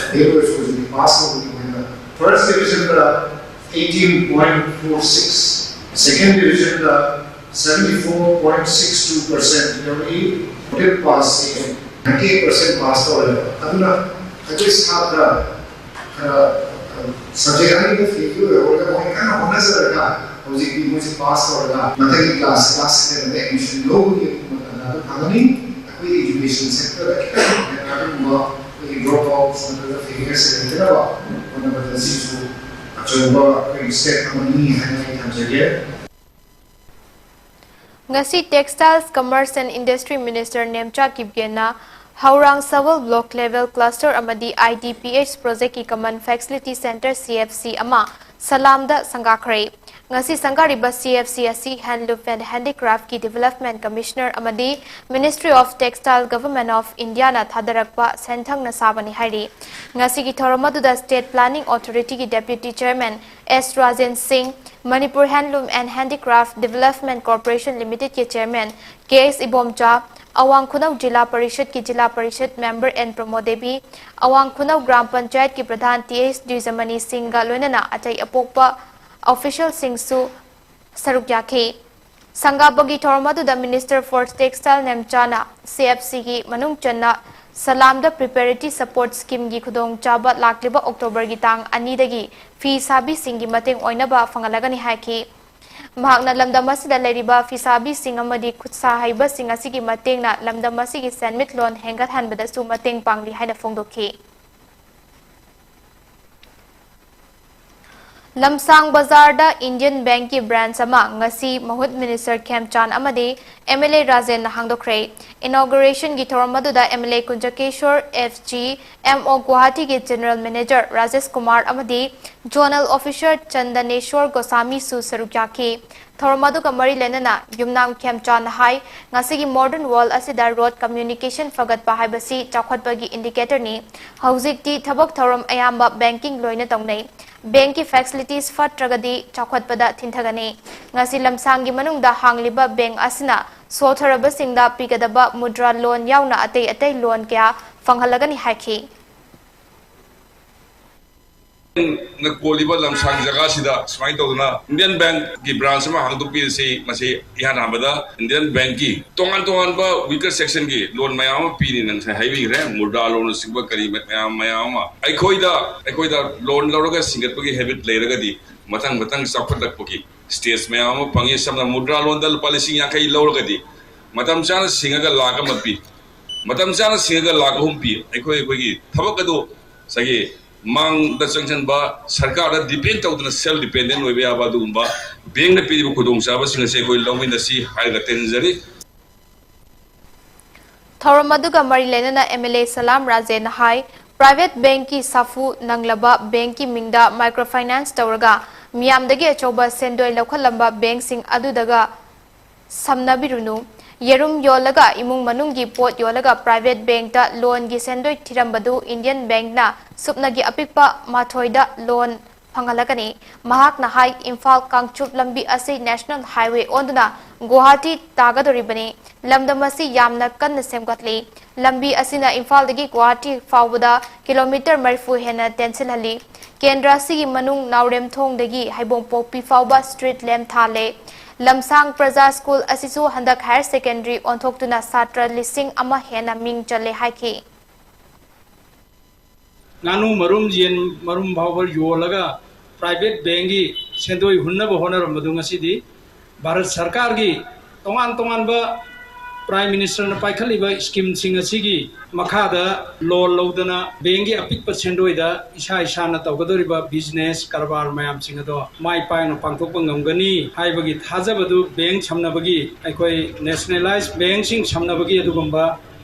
ꯐꯦꯜ ꯑꯣꯏꯔꯁꯨ ꯍꯧꯖꯤꯛꯇꯤ ꯄꯥꯁ ꯇꯧꯕꯒꯤ ꯑꯣꯏꯅ ꯐꯥꯔꯁ ꯗꯤꯕꯤꯖꯟꯗ eighteen point four six, second division ꯗ seventy four point six two percent ꯌꯧꯔꯛꯏ꯫ ꯇꯣꯇꯦꯜ ꯄꯥꯁꯁꯤ ninety eight percent ꯄꯥꯁ ꯇꯧꯔꯦꯕ꯫ ꯑꯗꯨꯅ ꯑꯩꯈꯣꯏ ꯁꯥꯇ꯭ꯔ ꯈꯔ ꯁꯕꯖꯦꯛ ꯑꯅꯤꯗ ꯐꯦꯜ ꯑꯣꯏꯍꯧꯔꯒ ꯃꯣꯏ ꯀꯟꯅ ꯍꯣꯠꯅꯖꯔꯒ ꯍꯧꯖꯤꯛꯇꯤ ꯃꯣꯏꯁꯦ ꯄꯥꯁ ꯇꯧꯔꯒ ꯃꯊꯪꯒꯤ ꯀ꯭ꯂꯥꯁ, ꯀ꯭ꯂꯥꯁ ꯁꯤꯛꯁꯇ ꯑꯦꯗꯃꯤꯁꯟ ꯂꯧꯕꯒꯤ ꯃꯇꯝ ꯑꯗꯨ ꯐꯪꯒꯅꯤ꯫ ꯑꯩꯈꯣꯏ ꯏꯖꯨꯀꯦꯁꯟ ꯁꯦꯛꯇꯔꯗ ꯈꯤꯇꯪ ꯍꯦꯟꯅ ꯑꯗꯨꯒꯨꯝꯕ ꯑꯩꯈꯣꯏꯒꯤ ꯗ꯭ꯔꯣꯞ ꯑꯥꯎꯠꯁ ꯅꯠꯇ꯭ꯔꯒ ꯐꯦꯂꯤꯌꯔꯁ ꯂꯩꯇꯅꯕ ꯍꯣꯠꯅꯕꯗ ꯁꯤꯁꯨ ꯑꯆꯧꯕ ꯑꯩꯈꯣꯏꯒꯤ ꯁ꯭ꯇꯦꯞ ꯑꯃꯅꯤ ꯍꯥꯏꯅ ꯑꯩ ꯊꯝꯖꯒꯦ꯫ ꯉꯁꯤ Textiles, Commerce and Industry Minister Nemcha ꯀꯤꯞꯒꯦꯟꯅ ꯍꯧꯔꯥꯡ ꯁꯕꯜ Block Level Cluster ꯑꯃꯗꯤ I D P H Project ꯀꯤ Common Facility Center, C F C, ꯑꯃ ꯁꯂꯥꯝꯗ ꯁꯪꯒꯥꯈ꯭ꯔꯦ꯫ ꯉꯁꯤ ꯁꯪꯒꯥꯔꯤꯕ C F C ꯑꯁꯤ Handloom and Handicraft ꯀꯤ Development Commissioner ꯑꯃꯗꯤ Ministry of Textile, Government of India ꯅ ꯊꯥꯗꯔꯛꯄ ꯁꯦꯟꯊꯪꯅ ꯁꯥꯕꯅꯤ ꯍꯥꯏꯔꯤ꯫ ꯉꯁꯤꯒꯤ ꯊꯧꯔꯝ ꯑꯗꯨꯗ State Planning Authority ꯒꯤ Deputy Chairman S ꯔꯥꯖꯦꯟ ꯁꯤꯡ, Manipur Handloom and Handicraft Development Corporation Limited ꯀꯤ Chairman K S ꯏꯕꯣꯝꯆꯥ, ꯑꯋꯥꯡ ꯈꯨꯅꯧ ꯖꯤꯂꯥ ꯄꯔꯤꯁꯠꯀꯤ ꯖꯤꯂꯥ ꯄꯔꯤꯁꯠ member N ꯄ꯭ꯔꯃꯣꯗ ꯗꯦꯕꯤ, ꯑꯋꯥꯡ ꯈꯨꯅꯧ ꯒ꯭ꯔꯥꯝ ꯄꯟꯆꯥꯌꯠꯀꯤ ꯄ꯭ꯔꯙꯥꯟ T S ꯗ꯭ꯋꯤꯖꯃꯅꯤ ꯁꯤꯡꯒ ꯂꯣꯏꯅꯅ ꯑꯇꯩ ꯑꯄꯣꯛꯄ official ꯁꯤꯡꯁꯨ ꯁꯔꯨꯛ ꯌꯥꯈꯤ꯫ ꯁꯪꯒꯥꯕꯒꯤ ꯊꯧꯔꯝ ꯑꯗꯨꯗ Minister for Textile ꯅꯦꯝꯆꯥꯅ C F C ꯒꯤ ꯃꯅꯨꯡ ꯆꯟꯅ ꯁꯂꯥꯝꯗ Preparatory Support Scheme ꯒꯤ ꯈꯨꯗꯣꯡꯆꯥꯕ ꯂꯥꯛꯂꯤꯕ October ꯒꯤ ꯇꯥꯡ ꯑꯅꯤꯗꯒꯤ ꯐꯤ ꯁꯥꯕꯤꯁꯤꯡꯒꯤ ꯃꯇꯦꯡ ꯑꯣꯏꯅꯕ ꯐꯪꯍꯜꯂꯒꯅꯤ ꯍꯥꯏꯈꯤ꯫ ꯃꯍꯥꯛꯅ ꯂꯝꯗꯝ ꯑꯁꯤꯗ ꯂꯩꯔꯤꯕ ꯐꯤꯁꯥꯕꯤꯁꯤꯡ ꯑꯃꯗꯤ ꯈꯨꯠꯁꯥ ꯍꯩꯕꯁꯤꯡ ꯑꯁꯤꯒꯤ ꯃꯇꯦꯡꯅ ꯂꯝꯗꯝ ꯑꯁꯤꯒꯤ ꯁꯦꯟꯃꯤꯠꯂꯣꯟ ꯍꯦꯟꯒꯠꯍꯟꯕꯗꯁꯨ ꯃꯇꯦꯡ ꯄꯥꯡꯂꯤ ꯍꯥꯏꯅ ꯐꯣꯡꯗꯣꯛꯈꯤ꯫ ꯂꯝꯁꯥꯡ ꯕꯖꯥꯔꯗ Indian Bank ꯀꯤ branch ꯑꯃ ꯉꯁꯤ ꯃꯍꯨꯠ Minister ꯈꯦꯝꯆꯥꯟ ꯑꯃꯗꯤ M L A ꯔꯥꯖꯦꯟꯅ ꯍꯥꯡꯗꯣꯛꯈ꯭ꯔꯦ꯫ Inauguration ꯒꯤ ꯊꯧꯔꯝ ꯑꯗꯨꯗ M L A ꯀꯨꯟꯖꯀꯦꯁꯣꯔ F G, M O ꯒꯨꯋꯥꯍꯥꯇꯤꯒꯤ General Manager Rajesh Kumar ꯑꯃꯗꯤ Zonal Officer ꯆꯟꯗꯅꯦꯁꯣꯔ ꯒꯣꯁꯥꯃꯤꯁꯨ ꯁꯔꯨꯛ ꯌꯥꯈꯤ꯫ ꯊꯧꯔꯝ ꯑꯗꯨꯒ ꯃꯔꯤ ꯂꯩꯅꯅ ꯌꯨꯝꯅꯥꯝ ꯈꯦꯝꯆꯥꯟꯅ ꯍꯥꯏ, ꯉꯁꯤꯒꯤ modern world ꯑꯁꯤꯗ road communication ꯐꯒꯠꯄ ꯍꯥꯏꯕꯁꯤ ꯆꯥꯎꯈꯠꯄꯒꯤ indicator ꯅꯤ꯫ ꯍꯧꯖꯤꯛꯇꯤ ꯊꯕꯛ ꯊꯧꯔꯝ ꯑꯌꯥꯝꯕ banking ꯂꯣꯏꯅ ꯇꯧꯅꯩ꯫ Bank ꯀꯤ facilities ꯐꯠꯇ꯭ꯔꯒꯗꯤ ꯆꯥꯎꯈꯠꯄꯗ ꯊꯤꯟꯊꯒꯅꯤ꯫ ꯉꯁꯤ ꯂꯝꯁꯥꯡꯒꯤ ꯃꯅꯨꯡꯗ ꯍꯥꯡꯂꯤꯕ bank ꯑꯁꯤꯅ ꯁꯣꯊꯔꯕꯁꯤꯡꯗ ꯄꯤꯒꯗꯕ ꯃꯨꯗ꯭ꯔꯥ loan ꯌꯥꯎꯅ ꯑꯇꯩ ꯑꯇꯩ loan ꯀꯌꯥ ꯐꯪꯍꯜꯂꯒꯅꯤ ꯍꯥꯏꯈꯤ꯫ ꯅ ꯀꯣꯜꯂꯤꯕ ꯂꯝꯁꯥꯡ ꯖꯒꯥꯁꯤꯗ ꯁꯨꯃꯥꯏꯅ ꯇꯧꯗꯅ Indian Bank ꯀꯤ branch ꯑꯃ ꯍꯥꯡꯗꯣꯛꯄꯤꯔꯁꯤ꯫ ꯃꯁꯤ ꯏꯍꯥꯟ ꯍꯥꯟꯕꯗ Indian Bank ꯀꯤ ꯇꯣꯉꯥꯟ ꯇꯣꯉꯥꯟꯕ weaker section ꯒꯤ loan ꯃꯌꯥꯝ ꯑꯃ ꯄꯤꯔꯤ꯫ ꯅꯪ ꯉꯁꯥꯏ ꯍꯥꯏꯕꯤꯈ꯭ꯔꯦ, ꯃꯨꯗ꯭ꯔꯥ loan ꯅꯆꯤꯡꯕ ꯀꯔꯤ ꯃꯌꯥꯝ, ꯃꯌꯥꯝ ꯑꯃ꯫ ꯑꯩꯈꯣꯏꯗ, ꯑꯩꯈꯣꯏꯗ loan ꯂꯧꯔꯒ ꯁꯤꯡꯒꯠꯄꯒꯤ habit ꯂꯩꯔꯒꯗꯤ ꯃꯊꯪ ꯃꯊꯪ ꯆꯥꯎꯈꯠꯂꯛꯄꯒꯤ stage ꯃꯌꯥꯝ ꯑꯃ ꯐꯪꯉꯤ꯫ ꯁꯝꯅ ꯃꯨꯗ꯭ꯔꯥ loan ꯗ ꯂꯨꯄꯥ ꯂꯤꯁꯤꯡ ꯌꯥꯡꯈꯩ ꯂꯧꯔꯒꯗꯤ ꯃꯇꯝ ꯆꯥꯅ ꯁꯤꯡꯉꯒ ꯂꯥꯈ ꯑꯃ ꯄꯤ, ꯃꯇꯝ ꯆꯥꯅ ꯁꯤꯡꯉꯒ ꯂꯥꯈ ꯑꯍꯨꯝ ꯄꯤ꯫ ꯑꯩꯈꯣꯏ, ꯑꯩꯈꯣꯏꯒꯤ ꯊꯕꯛ ꯑꯗꯨ ꯉꯁꯥꯏꯒꯤ ꯃꯥꯡꯗ ꯆꯪꯁꯤꯟꯕ, ꯁꯔꯀꯥꯔꯗ depend ꯇꯧꯗꯅ self dependent ꯑꯣꯏꯕ ꯌꯥꯕ ꯑꯗꯨꯒꯨꯝꯕ bank ꯅ ꯄꯤꯔꯤꯕ ꯈꯨꯗꯣꯡꯆꯥꯕꯁꯤꯡ ꯑꯁꯤ ꯑꯩꯈꯣꯏ ꯂꯧꯃꯤꯟꯅꯁꯤ ꯍꯥꯏꯔꯒ ꯇꯦꯟꯖꯔꯤ꯫ ꯊꯧꯔꯝ ꯑꯗꯨꯒ ꯃꯔꯤ ꯂꯩꯅꯅ M L A Salam ꯔꯥꯖꯦꯟꯅ high, private bank ꯀꯤ ꯁꯥꯐꯨ ꯅꯪꯂꯕ bank ꯀꯤ ꯃꯤꯡꯗ microfinance ꯇꯧꯔꯒ ꯃꯤꯌꯥꯝꯗꯒꯤ ꯑꯆꯧꯕ ꯁꯦꯟꯗꯣꯏ ꯂꯧꯈꯠꯂꯝꯕ ꯕꯦꯡꯁꯤꯡ ꯑꯗꯨꯗꯒ ꯁꯝꯅꯕꯤꯔꯨꯅꯨ꯫ ꯌꯦꯔꯨꯝ ꯌꯣꯜꯂꯒ, ꯏꯃꯨꯡ ꯃꯅꯨꯡꯒꯤ ꯄꯣꯠ ꯌꯣꯜꯂꯒ private bankꯇ loanꯒꯤ ꯁꯦꯟꯗꯣꯏ ꯊꯤꯔꯝꯕꯗꯨ Indian Bankꯅ ꯁꯨꯞꯅꯒꯤ ꯑꯄꯤꯛꯄ ꯃꯥꯊꯣꯏꯗ loan ꯐꯪꯍꯜꯂꯒꯅꯤ꯫ ꯃꯍꯥꯛꯅ ꯍꯥꯏ, ꯏꯝꯐꯥꯜ ꯀꯥꯡꯆꯨꯞ ꯂꯝꯕꯤ ꯑꯁꯤ National Highway ꯑꯣꯟꯗꯨꯅ ꯒꯨꯋꯥꯍꯥꯇꯤ ꯇꯥꯒꯗꯧꯔꯤꯕꯅꯤ꯫ ꯂꯝꯗꯝ ꯑꯁꯤ ꯌꯥꯝꯅ ꯀꯟꯅ ꯁꯦꯝꯒꯠꯂꯤ꯫ ꯂꯝꯕꯤ ꯑꯁꯤꯅ ꯏꯝꯐꯥꯜꯗꯒꯤ ꯒꯨꯋꯥꯍꯥꯇꯤ ꯐꯥꯎꯕꯗ kilometre ꯃꯔꯤꯐꯨ ꯍꯦꯟꯅ ꯇꯦꯟꯁꯤꯜꯍꯜꯂꯤ꯫ ꯀꯦꯟꯗ꯭ꯔ ꯑꯁꯤꯒꯤ ꯃꯅꯨꯡ ꯅꯥꯎꯔꯦꯝꯊꯣꯡꯗꯒꯤ ꯍꯩꯕꯣꯡꯄꯣꯛꯄꯤ ꯐꯥꯎꯕ street lamp ꯊꯥꯜꯂꯦ꯫ ꯂꯝꯁꯥꯡ ꯄ꯭ꯔꯖꯥ ꯁ꯭ꯀꯨꯜ ꯑꯁꯤꯁꯨ ꯍꯟꯗꯛ higher secondary ꯑꯣꯟꯊꯣꯛꯇꯨꯅ ꯁꯥꯇ꯭ꯔ ꯂꯤꯁꯤꯡ ꯑꯃ ꯍꯦꯟꯅ ꯃꯤꯡ ꯆꯜꯂꯦ ꯍꯥꯏꯈꯤ꯫ ꯉꯥꯅꯨ ꯃꯔꯨꯝ, ꯌꯦꯟ ꯃꯔꯨꯝ ꯐꯥꯎꯕ ꯌꯣꯜꯂꯒ private bankꯀꯤ ꯁꯦꯟꯗꯣꯏ ꯍꯨꯟꯅꯕ ꯍꯣꯠꯅꯔꯝꯕꯗꯨ ꯉꯁꯤꯗꯤ ꯚꯥꯔꯠ ꯁꯔꯀꯥꯔꯒꯤ ꯇꯣꯉꯥꯟ ꯇꯣꯉꯥꯟꯕ Prime Ministerꯅ ꯄꯥꯏꯈꯠꯂꯤꯕ schemeꯁꯤꯡ ꯑꯁꯤꯒꯤ ꯃꯈꯥꯗ loan ꯂꯧꯗꯅ bankꯀꯤ ꯑꯄꯤꯛꯄ ꯁꯦꯟꯗꯣꯏꯗ ꯏꯁꯥ ꯏꯁꯥꯅ ꯇꯧꯒꯗꯧꯔꯤꯕ business ꯀꯔꯕꯥꯔ ꯃꯌꯥꯝꯁꯤꯡ ꯑꯗꯣ ꯃꯥꯏ ꯄꯥꯛꯅ ꯄꯥꯡꯊꯣꯛꯄ ꯉꯝꯒꯅꯤ ꯍꯥꯏꯕꯒꯤ ꯊꯥꯖꯕꯗꯨ bank ꯁꯝꯅꯕꯒꯤ, ꯑꯩꯈꯣꯏ nationalised bankꯁꯤꯡ ꯁꯝꯅꯕꯒꯤ ꯑꯗꯨꯒꯨꯝꯕ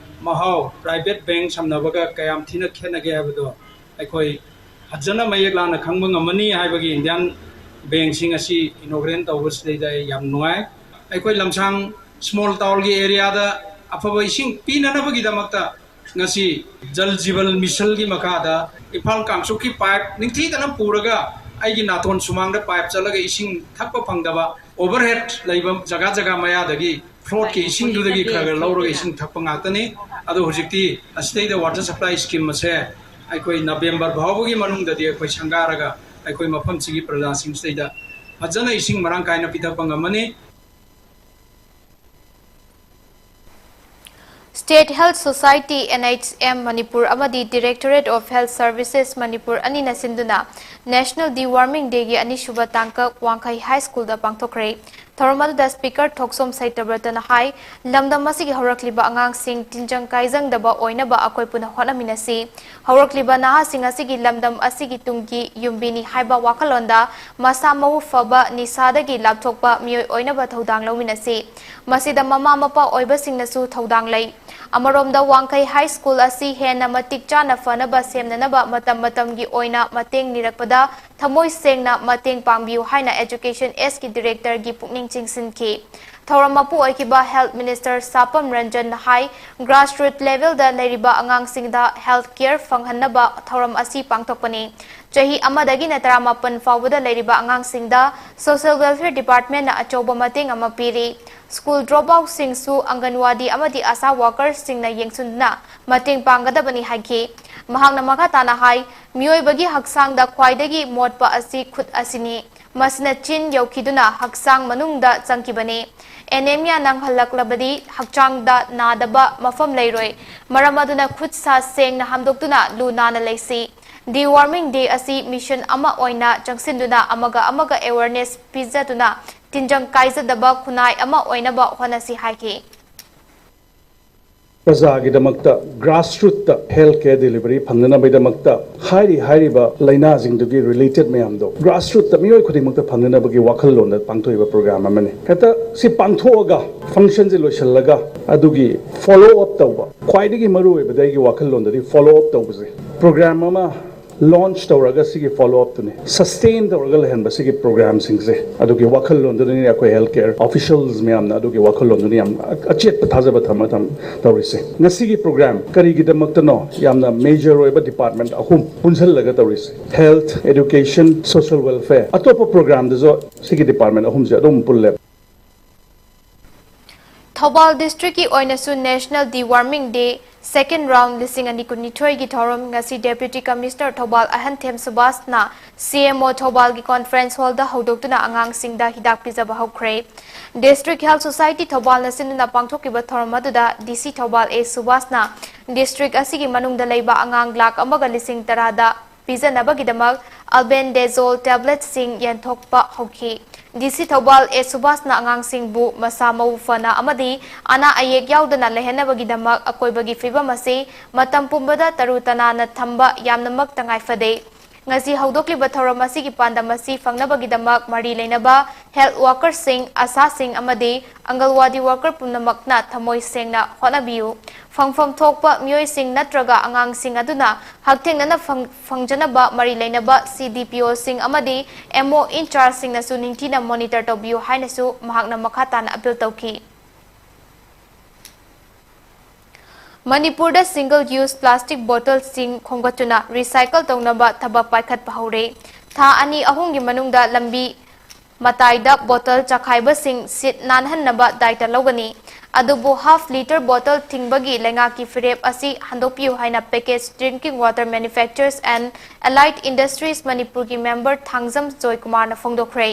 ꯃꯍꯥꯎ private bank ꯁꯝꯅꯕꯒ ꯀꯌꯥꯝ ꯊꯤꯅ ꯈꯦꯠꯅꯒꯦ ꯍꯥꯏꯕꯗꯣ ꯑꯩꯈꯣꯏ ꯐꯖꯅ ꯃꯌꯦꯛ ꯂꯥꯅ ꯈꯪꯕ ꯉꯝꯃꯅꯤ ꯍꯥꯏꯕꯒꯤ Indian bankꯁꯤꯡ ꯑꯁꯤ inauguration ꯇꯧꯕꯁꯤꯗꯩꯗ ꯑꯩ ꯌꯥꯝ ꯅꯨꯡꯉꯥꯏ꯫ ꯑꯩꯈꯣꯏ ꯂꯝꯁꯥꯡ small townꯒꯤ areaꯗ ꯑꯐꯕ ꯏꯁꯤꯡ ꯄꯤꯅꯅꯕꯒꯤꯗꯃꯛꯇ ꯉꯁꯤ Jal Jeevan Missionꯒꯤ ꯃꯈꯥꯗ ꯏꯝꯐꯥꯜ ꯀꯥꯡꯆꯨꯞꯀꯤ pipe ꯅꯤꯡꯊꯤꯖꯅ ꯄꯨꯔꯒ ꯑꯩꯒꯤ ꯅꯥꯇꯣꯟ ꯁꯨꯃꯥꯡꯗ pipe ꯆꯠꯂꯒ ꯏꯁꯤꯡ ꯊꯛꯄ ꯐꯪꯗꯕ overhead ꯂꯩꯕ ꯖꯒꯥ ꯖꯒꯥ ꯃꯌꯥꯗꯒꯤ floodꯀꯤ ꯏꯁꯤꯡꯗꯨꯗꯒꯤ ꯈꯔ ꯈꯔ ꯂꯧꯔꯒ ꯏꯁꯤꯡ ꯊꯛꯄ ꯉꯥꯛꯇꯅꯤ꯫ ꯑꯗꯣ ꯍꯧꯖꯤꯛꯇꯤ ꯑꯁꯤꯗꯩꯗ water supply scheme ꯑꯁꯦ ꯑꯩꯈꯣꯏ November ꯐꯥꯎꯕꯒꯤ ꯃꯅꯨꯡꯗꯗꯤ ꯑꯩꯈꯣꯏ ꯁꯪꯒꯥꯔꯒ ꯑꯩꯈꯣꯏ ꯃꯐꯝꯁꯤꯒꯤ ꯄ꯭ꯔꯖꯥꯁꯤꯡꯁꯤꯗꯩꯗ ꯐꯖꯅ ꯏꯁꯤꯡ ꯃꯔꯥꯡ ꯀꯥꯏꯅ ꯄꯤꯊꯛꯄ ꯉꯝꯃꯅꯤ꯫ State Health Society, NHM, Manipur ꯑꯃꯗꯤ Directorate of Health Services, Manipur ꯑꯅꯤꯅ ꯁꯤꯟꯗꯨꯅ National Deworming Dayꯒꯤ ꯑꯅꯤꯁꯨꯕ ꯇꯥꯡꯀꯛ ꯋꯥꯡꯈꯩ High Schoolꯗ ꯄꯥꯡꯊꯣꯛꯈ꯭ꯔꯦ꯫ ꯊꯧꯔꯝ ꯑꯗꯨꯗ Speaker ꯊꯣꯛꯆꯣꯝ ꯁꯩꯇꯕ꯭ꯔꯇꯅ ꯍꯥꯏ, ꯂꯝꯗꯝ ꯑꯁꯤꯒꯤ ꯍꯧꯔꯛꯂꯤꯕ ꯑꯉꯥꯡꯁꯤꯡ ꯇꯤꯟꯖꯪ ꯀꯥꯏꯖꯪꯗꯕ ꯑꯣꯏꯅꯕ ꯑꯩꯈꯣꯏ ꯄꯨꯟꯅ ꯍꯣꯠꯅꯃꯤꯟꯅꯁꯤ꯫ ꯍꯧꯔꯛꯂꯤꯕ ꯅꯍꯥꯁꯤꯡ ꯑꯁꯤꯒꯤ ꯂꯝꯗꯝ ꯑꯁꯤꯒꯤ ꯇꯨꯡꯒꯤ ꯌꯨꯝꯕꯤꯅꯤ ꯍꯥꯏꯕ ꯋꯥꯈꯜꯂꯣꯟꯗ ꯃꯁꯥ ꯃꯎ ꯐꯕ, ꯅꯤꯁꯥꯗꯒꯤ ꯂꯥꯞꯊꯣꯛꯄ ꯃꯤꯑꯣꯏ ꯑꯣꯏꯅꯕ ꯊꯧꯗꯥꯡ ꯂꯧꯃꯤꯟꯅꯁꯤ꯫ ꯃꯁꯤꯗ ꯃꯃꯥ ꯃꯄꯥ ꯑꯣꯏꯕꯁꯤꯡꯅꯁꯨ ꯊꯧꯗꯥꯡ ꯂꯩ꯫ ꯑꯃꯔꯣꯝꯗ, ꯋꯥꯡꯈꯩ ꯍꯥꯏ ꯁ꯭ꯀꯨꯜ ꯑꯁꯤ ꯍꯦꯟꯅ ꯃꯇꯤꯛ ꯆꯥꯅ ꯐꯅꯕ ꯁꯦꯝꯅꯅꯕ ꯃꯇꯝ ꯃꯇꯝꯒꯤ ꯑꯣꯏꯅ ꯃꯇꯦꯡ ꯅꯤꯔꯛꯄꯗ ꯊꯃꯣꯏ ꯁꯦꯡꯅ ꯃꯇꯦꯡ ꯄꯥꯡꯕꯤꯌꯨ ꯍꯥꯏꯅ Education Sꯒꯤ Directorꯒꯤ ꯄꯨꯛꯅꯤꯡ ꯆꯤꯡꯁꯤꯟꯈꯤ꯫ ꯊꯧꯔꯝ ꯃꯄꯨ ꯑꯣꯏꯈꯤꯕ Health Minister ꯁꯥꯄꯝ ꯔꯟꯖꯟꯅ ꯍꯥꯏ, grassroot levelꯗ ꯂꯩꯔꯤꯕ ꯑꯉꯥꯡꯁꯤꯡꯗ health care ꯐꯪꯍꯟꯅꯕ ꯊꯧꯔꯝ ꯑꯁꯤ ꯄꯥꯡꯊꯣꯛꯄꯅꯤ꯫ ꯆꯍꯤ ꯑꯃꯗꯒꯤꯅ ꯇꯔꯥꯃꯥꯄꯟ ꯐꯥꯎꯕꯗ ꯂꯩꯔꯤꯕ ꯑꯉꯥꯡꯁꯤꯡꯗ Social Welfare Departmentꯅ ꯑꯆꯧꯕ ꯃꯇꯦꯡ ꯑꯃ ꯄꯤꯔꯤ꯫ ꯁ꯭ꯀꯨꯜ dropoutꯁꯤꯡꯁꯨ ꯑꯪꯒꯟꯋꯥꯗꯤ ꯑꯃꯗꯤ ꯑꯥꯁꯥ workerꯁꯤꯡꯅ ꯌꯦꯡꯁꯤꯟꯗꯨꯅ ꯃꯇꯦꯡ ꯄꯥꯡꯒꯗꯕꯅꯤ ꯍꯥꯏꯈꯤ꯫ ꯃꯍꯥꯛꯅ ꯃꯈꯥ ꯇꯥꯅ ꯍꯥꯏ, ꯃꯤꯑꯣꯏꯕꯒꯤ ꯍꯛꯆꯥꯡꯗ ꯈ꯭ꯋꯥꯏꯗꯒꯤ ꯃꯣꯠꯄ ꯑꯁꯤ ꯈꯨꯠ ꯑꯁꯤꯅꯤ꯫ ꯃꯁꯤꯅ ꯆꯤꯟ ꯌꯧꯈꯤꯗꯨꯅ ꯍꯛꯆꯥꯡ ꯃꯅꯨꯡꯗ ꯆꯪꯈꯤꯕꯅꯤ꯫ Anemia ꯅꯪꯍꯜꯂꯛꯂꯕꯗꯤ ꯍꯛꯆꯥꯡꯗ ꯅꯥꯗꯕ ꯃꯐꯝ ꯂꯩꯔꯣꯏ꯫ ꯃꯔꯝ ꯑꯗꯨꯅ ꯈꯨꯠ ꯁꯥ ꯁꯦꯡꯅ ꯍꯥꯝꯗꯣꯛꯇꯨꯅ ꯂꯨ ꯅꯥꯟꯅ ꯂꯩꯁꯤ꯫ Deworming Day ꯑꯁꯤ mission ꯑꯃ ꯑꯣꯏꯅ ꯆꯪꯁꯤꯟꯗꯨꯅ ꯑꯃꯒ ꯑꯃꯒ awareness ꯄꯤꯖꯗꯨꯅ ꯇꯤꯟꯖꯪ ꯀꯥꯏꯖꯗꯕ ꯈꯨꯟꯅꯥꯏ ꯑꯃ ꯑꯣꯏꯅꯕ ꯍꯣꯠꯅꯁꯤ ꯍꯥꯏꯈꯤ꯫ ꯄ꯭ꯔꯖꯥꯒꯤꯗꯃꯛꯇ grassrootꯇ health care delivery ꯐꯪꯅꯅꯕꯒꯤꯗꯃꯛꯇ ꯍꯥꯏꯔꯤ ꯍꯥꯏꯔꯤꯕ ꯂꯥꯏꯅꯥꯁꯤꯡꯗꯨꯒꯤ related ꯃꯌꯥꯝꯗꯣ grassrootꯇ ꯃꯤꯑꯣꯏ ꯈꯨꯗꯤꯡꯃꯛꯇ ꯐꯪꯅꯅꯕꯒꯤ ꯋꯥꯈꯜꯂꯣꯟꯗ ꯄꯥꯡꯊꯣꯛꯏꯕ program ꯑꯃꯅꯤ꯫ ꯍꯦꯛꯇ ꯁꯤ ꯄꯥꯡꯊꯣꯛꯑꯒ functionꯁꯦ ꯂꯣꯏꯁꯤꯜꯂꯒ ꯑꯗꯨꯒꯤ follow up ꯇꯧꯕ, ꯈ꯭ꯋꯥꯏꯗꯒꯤ ꯃꯔꯨꯑꯣꯏꯕꯗ ꯑꯩꯒꯤ ꯋꯥꯈꯜꯂꯣꯟꯗꯗꯤ follow up ꯇꯧꯕꯁꯦ꯫ Program ꯑꯃ launch ꯇꯧꯔꯒ ꯁꯤꯒꯤ follow upꯇꯨꯅꯤ, sustain ꯇꯧꯔꯒ ꯂꯩꯍꯟꯕ ꯁꯤꯒꯤ programꯁꯤꯡꯁꯦ꯫ ꯑꯗꯨꯒꯤ ꯋꯥꯈꯜꯂꯣꯟꯗꯨꯅꯤ ꯑꯩꯈꯣꯏ health care officials ꯃꯌꯥꯝꯅ ꯑꯗꯨꯒꯤ ꯋꯥꯈꯜꯂꯣꯟꯗꯨꯅꯤ ꯌꯥꯝ ꯑꯆꯦꯠꯄ ꯊꯥꯖꯕ ꯊꯝꯃ ꯊꯝ ꯇꯧꯔꯤꯁꯦ꯫ ꯉꯁꯤꯒꯤ program ꯀꯔꯤꯒꯤꯗꯃꯛꯇꯅꯣ ꯌꯥꯝꯅ major ꯑꯣꯏꯕ department ꯑꯍꯨꯝ ꯄꯨꯟꯁꯤꯜꯂꯒ ꯇꯧꯔꯤꯁꯦ? Health, education, social welfare꯫ ꯑꯇꯣꯞꯄ programꯗꯁꯨ ꯁꯤꯒꯤ department ꯑꯍꯨꯝꯁꯦ ꯑꯗꯨꯝ ꯄꯨꯜꯂꯦ꯫ ꯊꯧꯕꯥꯜ districtꯀꯤ ꯑꯣꯏꯅꯁꯨ National Deworming Day second round ꯂꯤꯁꯤꯡ ꯑꯅꯤ ꯀꯨꯟꯅꯤꯊꯣꯏꯒꯤ ꯊꯧꯔꯝ ꯉꯁꯤ Deputy Commissioner Thoubal ꯑꯍꯟꯊꯦꯝ ꯁꯨꯕꯥꯁꯅ CMO ꯊꯧꯕꯥꯜꯒꯤ conference hallꯗ ꯍꯧꯗꯣꯛꯇꯨꯅ ꯑꯉꯥꯡꯁꯤꯡꯗ ꯍꯤꯗꯥꯛ ꯄꯤꯖꯕ ꯍꯧꯈ꯭ꯔꯦ꯫ District Health Society ꯊꯧꯕꯥꯜꯅ ꯁꯤꯟꯗꯨꯅ ꯄꯥꯡꯊꯣꯛꯈꯤꯕ ꯊꯧꯔꯝ ꯑꯗꯨꯗ DC ꯊꯧꯕꯥꯜ ꯑꯦ ꯁꯨꯕꯥꯁꯅ district ꯑꯁꯤꯒꯤ ꯃꯅꯨꯡꯗ ꯂꯩꯕ ꯑꯉꯥꯡ ꯂꯥꯈ ꯑꯃꯒ ꯂꯤꯁꯤꯡ ꯇꯔꯥꯗ ꯄꯤꯖꯅꯕꯒꯤꯗꯃꯛ albendazole tabletꯁꯤꯡ ꯌꯦꯟꯊꯣꯛꯄ ꯍꯧꯈꯤ꯫ DC ꯊꯧꯕꯥꯜ ꯑꯦ ꯁꯨꯕꯥꯁꯅ ꯑꯉꯥꯡꯁꯤꯡꯕꯨ ꯃꯁꯥ ꯃꯎ ꯐꯅ ꯑꯃꯗꯤ ꯑꯅꯥ ꯑꯌꯦꯛ ꯌꯥꯎꯗꯅ ꯂꯩꯍꯟꯅꯕꯒꯤꯗꯃꯛ ꯑꯀꯣꯏꯕꯒꯤ ꯐꯤꯕꯝ ꯑꯁꯤ ꯃꯇꯝ ꯄꯨꯝꯕꯗ ꯇꯔꯨ ꯇꯅꯥꯟꯅ ꯊꯝꯕ ꯌꯥꯝꯅꯃꯛ ꯇꯉꯥꯏ ꯐꯗꯦ꯫ ꯉꯁꯤ ꯍꯧꯗꯣꯛꯂꯤꯕ ꯊꯧꯔꯝ ꯑꯁꯤꯒꯤ ꯄꯥꯟꯗꯝ ꯑꯁꯤ ꯐꯪꯅꯕꯒꯤꯗꯃꯛ ꯃꯔꯤ ꯂꯩꯅꯕ health workerꯁꯤꯡ, ꯑꯁꯥꯁꯤꯡ ꯑꯃꯗꯤ ꯑꯪꯒꯜꯋꯥꯗꯤ worker ꯄꯨꯝꯅꯃꯛꯅ ꯊꯃꯣꯏ ꯁꯦꯡꯅ ꯍꯣꯠꯅꯕꯤꯌꯨ꯫ ꯐꯪꯐꯝ ꯊꯣꯛꯄ ꯃꯤꯑꯣꯏꯁꯤꯡ ꯅꯠꯇ꯭ꯔꯒ ꯑꯉꯥꯡꯁꯤꯡ ꯑꯗꯨꯅ ꯍꯛꯊꯦꯡꯅꯅ ꯐꯪ-, ꯐꯪꯖꯅꯕ ꯃꯔꯤ ꯂꯩꯅꯕ C D P Oꯁꯤꯡ ꯑꯃꯗꯤ M O in chargeꯁꯤꯡꯅꯁꯨ ꯅꯤꯡꯊꯤꯅ monitor ꯇꯧꯕꯤꯌꯨ ꯍꯥꯏꯅꯁꯨ ꯃꯍꯥꯛꯅ ꯃꯈꯥ ꯇꯥꯅ appeal ꯇꯧꯈꯤ꯫ ꯃꯅꯤꯄꯨꯔꯗ single use plastic bottleꯁꯤꯡ ꯈꯣꯝꯒꯠꯇꯨꯅ recycle ꯇꯧꯅꯕ ꯊꯕꯛ ꯄꯥꯏꯈꯠꯄ ꯍꯧꯔꯦ꯫ ꯊꯥ ꯑꯅꯤ ꯑꯍꯨꯝꯒꯤ ꯃꯅꯨꯡꯗ ꯂꯝꯕꯤ ꯃꯇꯥꯏꯗ bottle ꯆꯈꯥꯏꯕꯁꯤꯡ ꯁꯤꯠ ꯅꯥꯟꯍꯟꯅꯕ ꯗꯥꯏꯇ ꯂꯧꯒꯅꯤ꯫ ꯑꯗꯨꯕꯨ half litre bottle ꯊꯤꯡꯕꯒꯤ ꯂꯩꯉꯥꯛꯀꯤ ꯐꯤꯔꯦꯞ ꯑꯁꯤ ꯍꯟꯗꯣꯛꯄꯤꯌꯨ ꯍꯥꯏꯅ Packaged Drinking Water Manufacturers and Allied Industries ꯃꯅꯤꯄꯨꯔꯒꯤ member ꯊꯥꯡꯖꯝ ꯖꯣꯏꯀꯨꯃꯥꯔꯅ ꯐꯣꯡꯗꯣꯛꯈ꯭ꯔꯦ꯫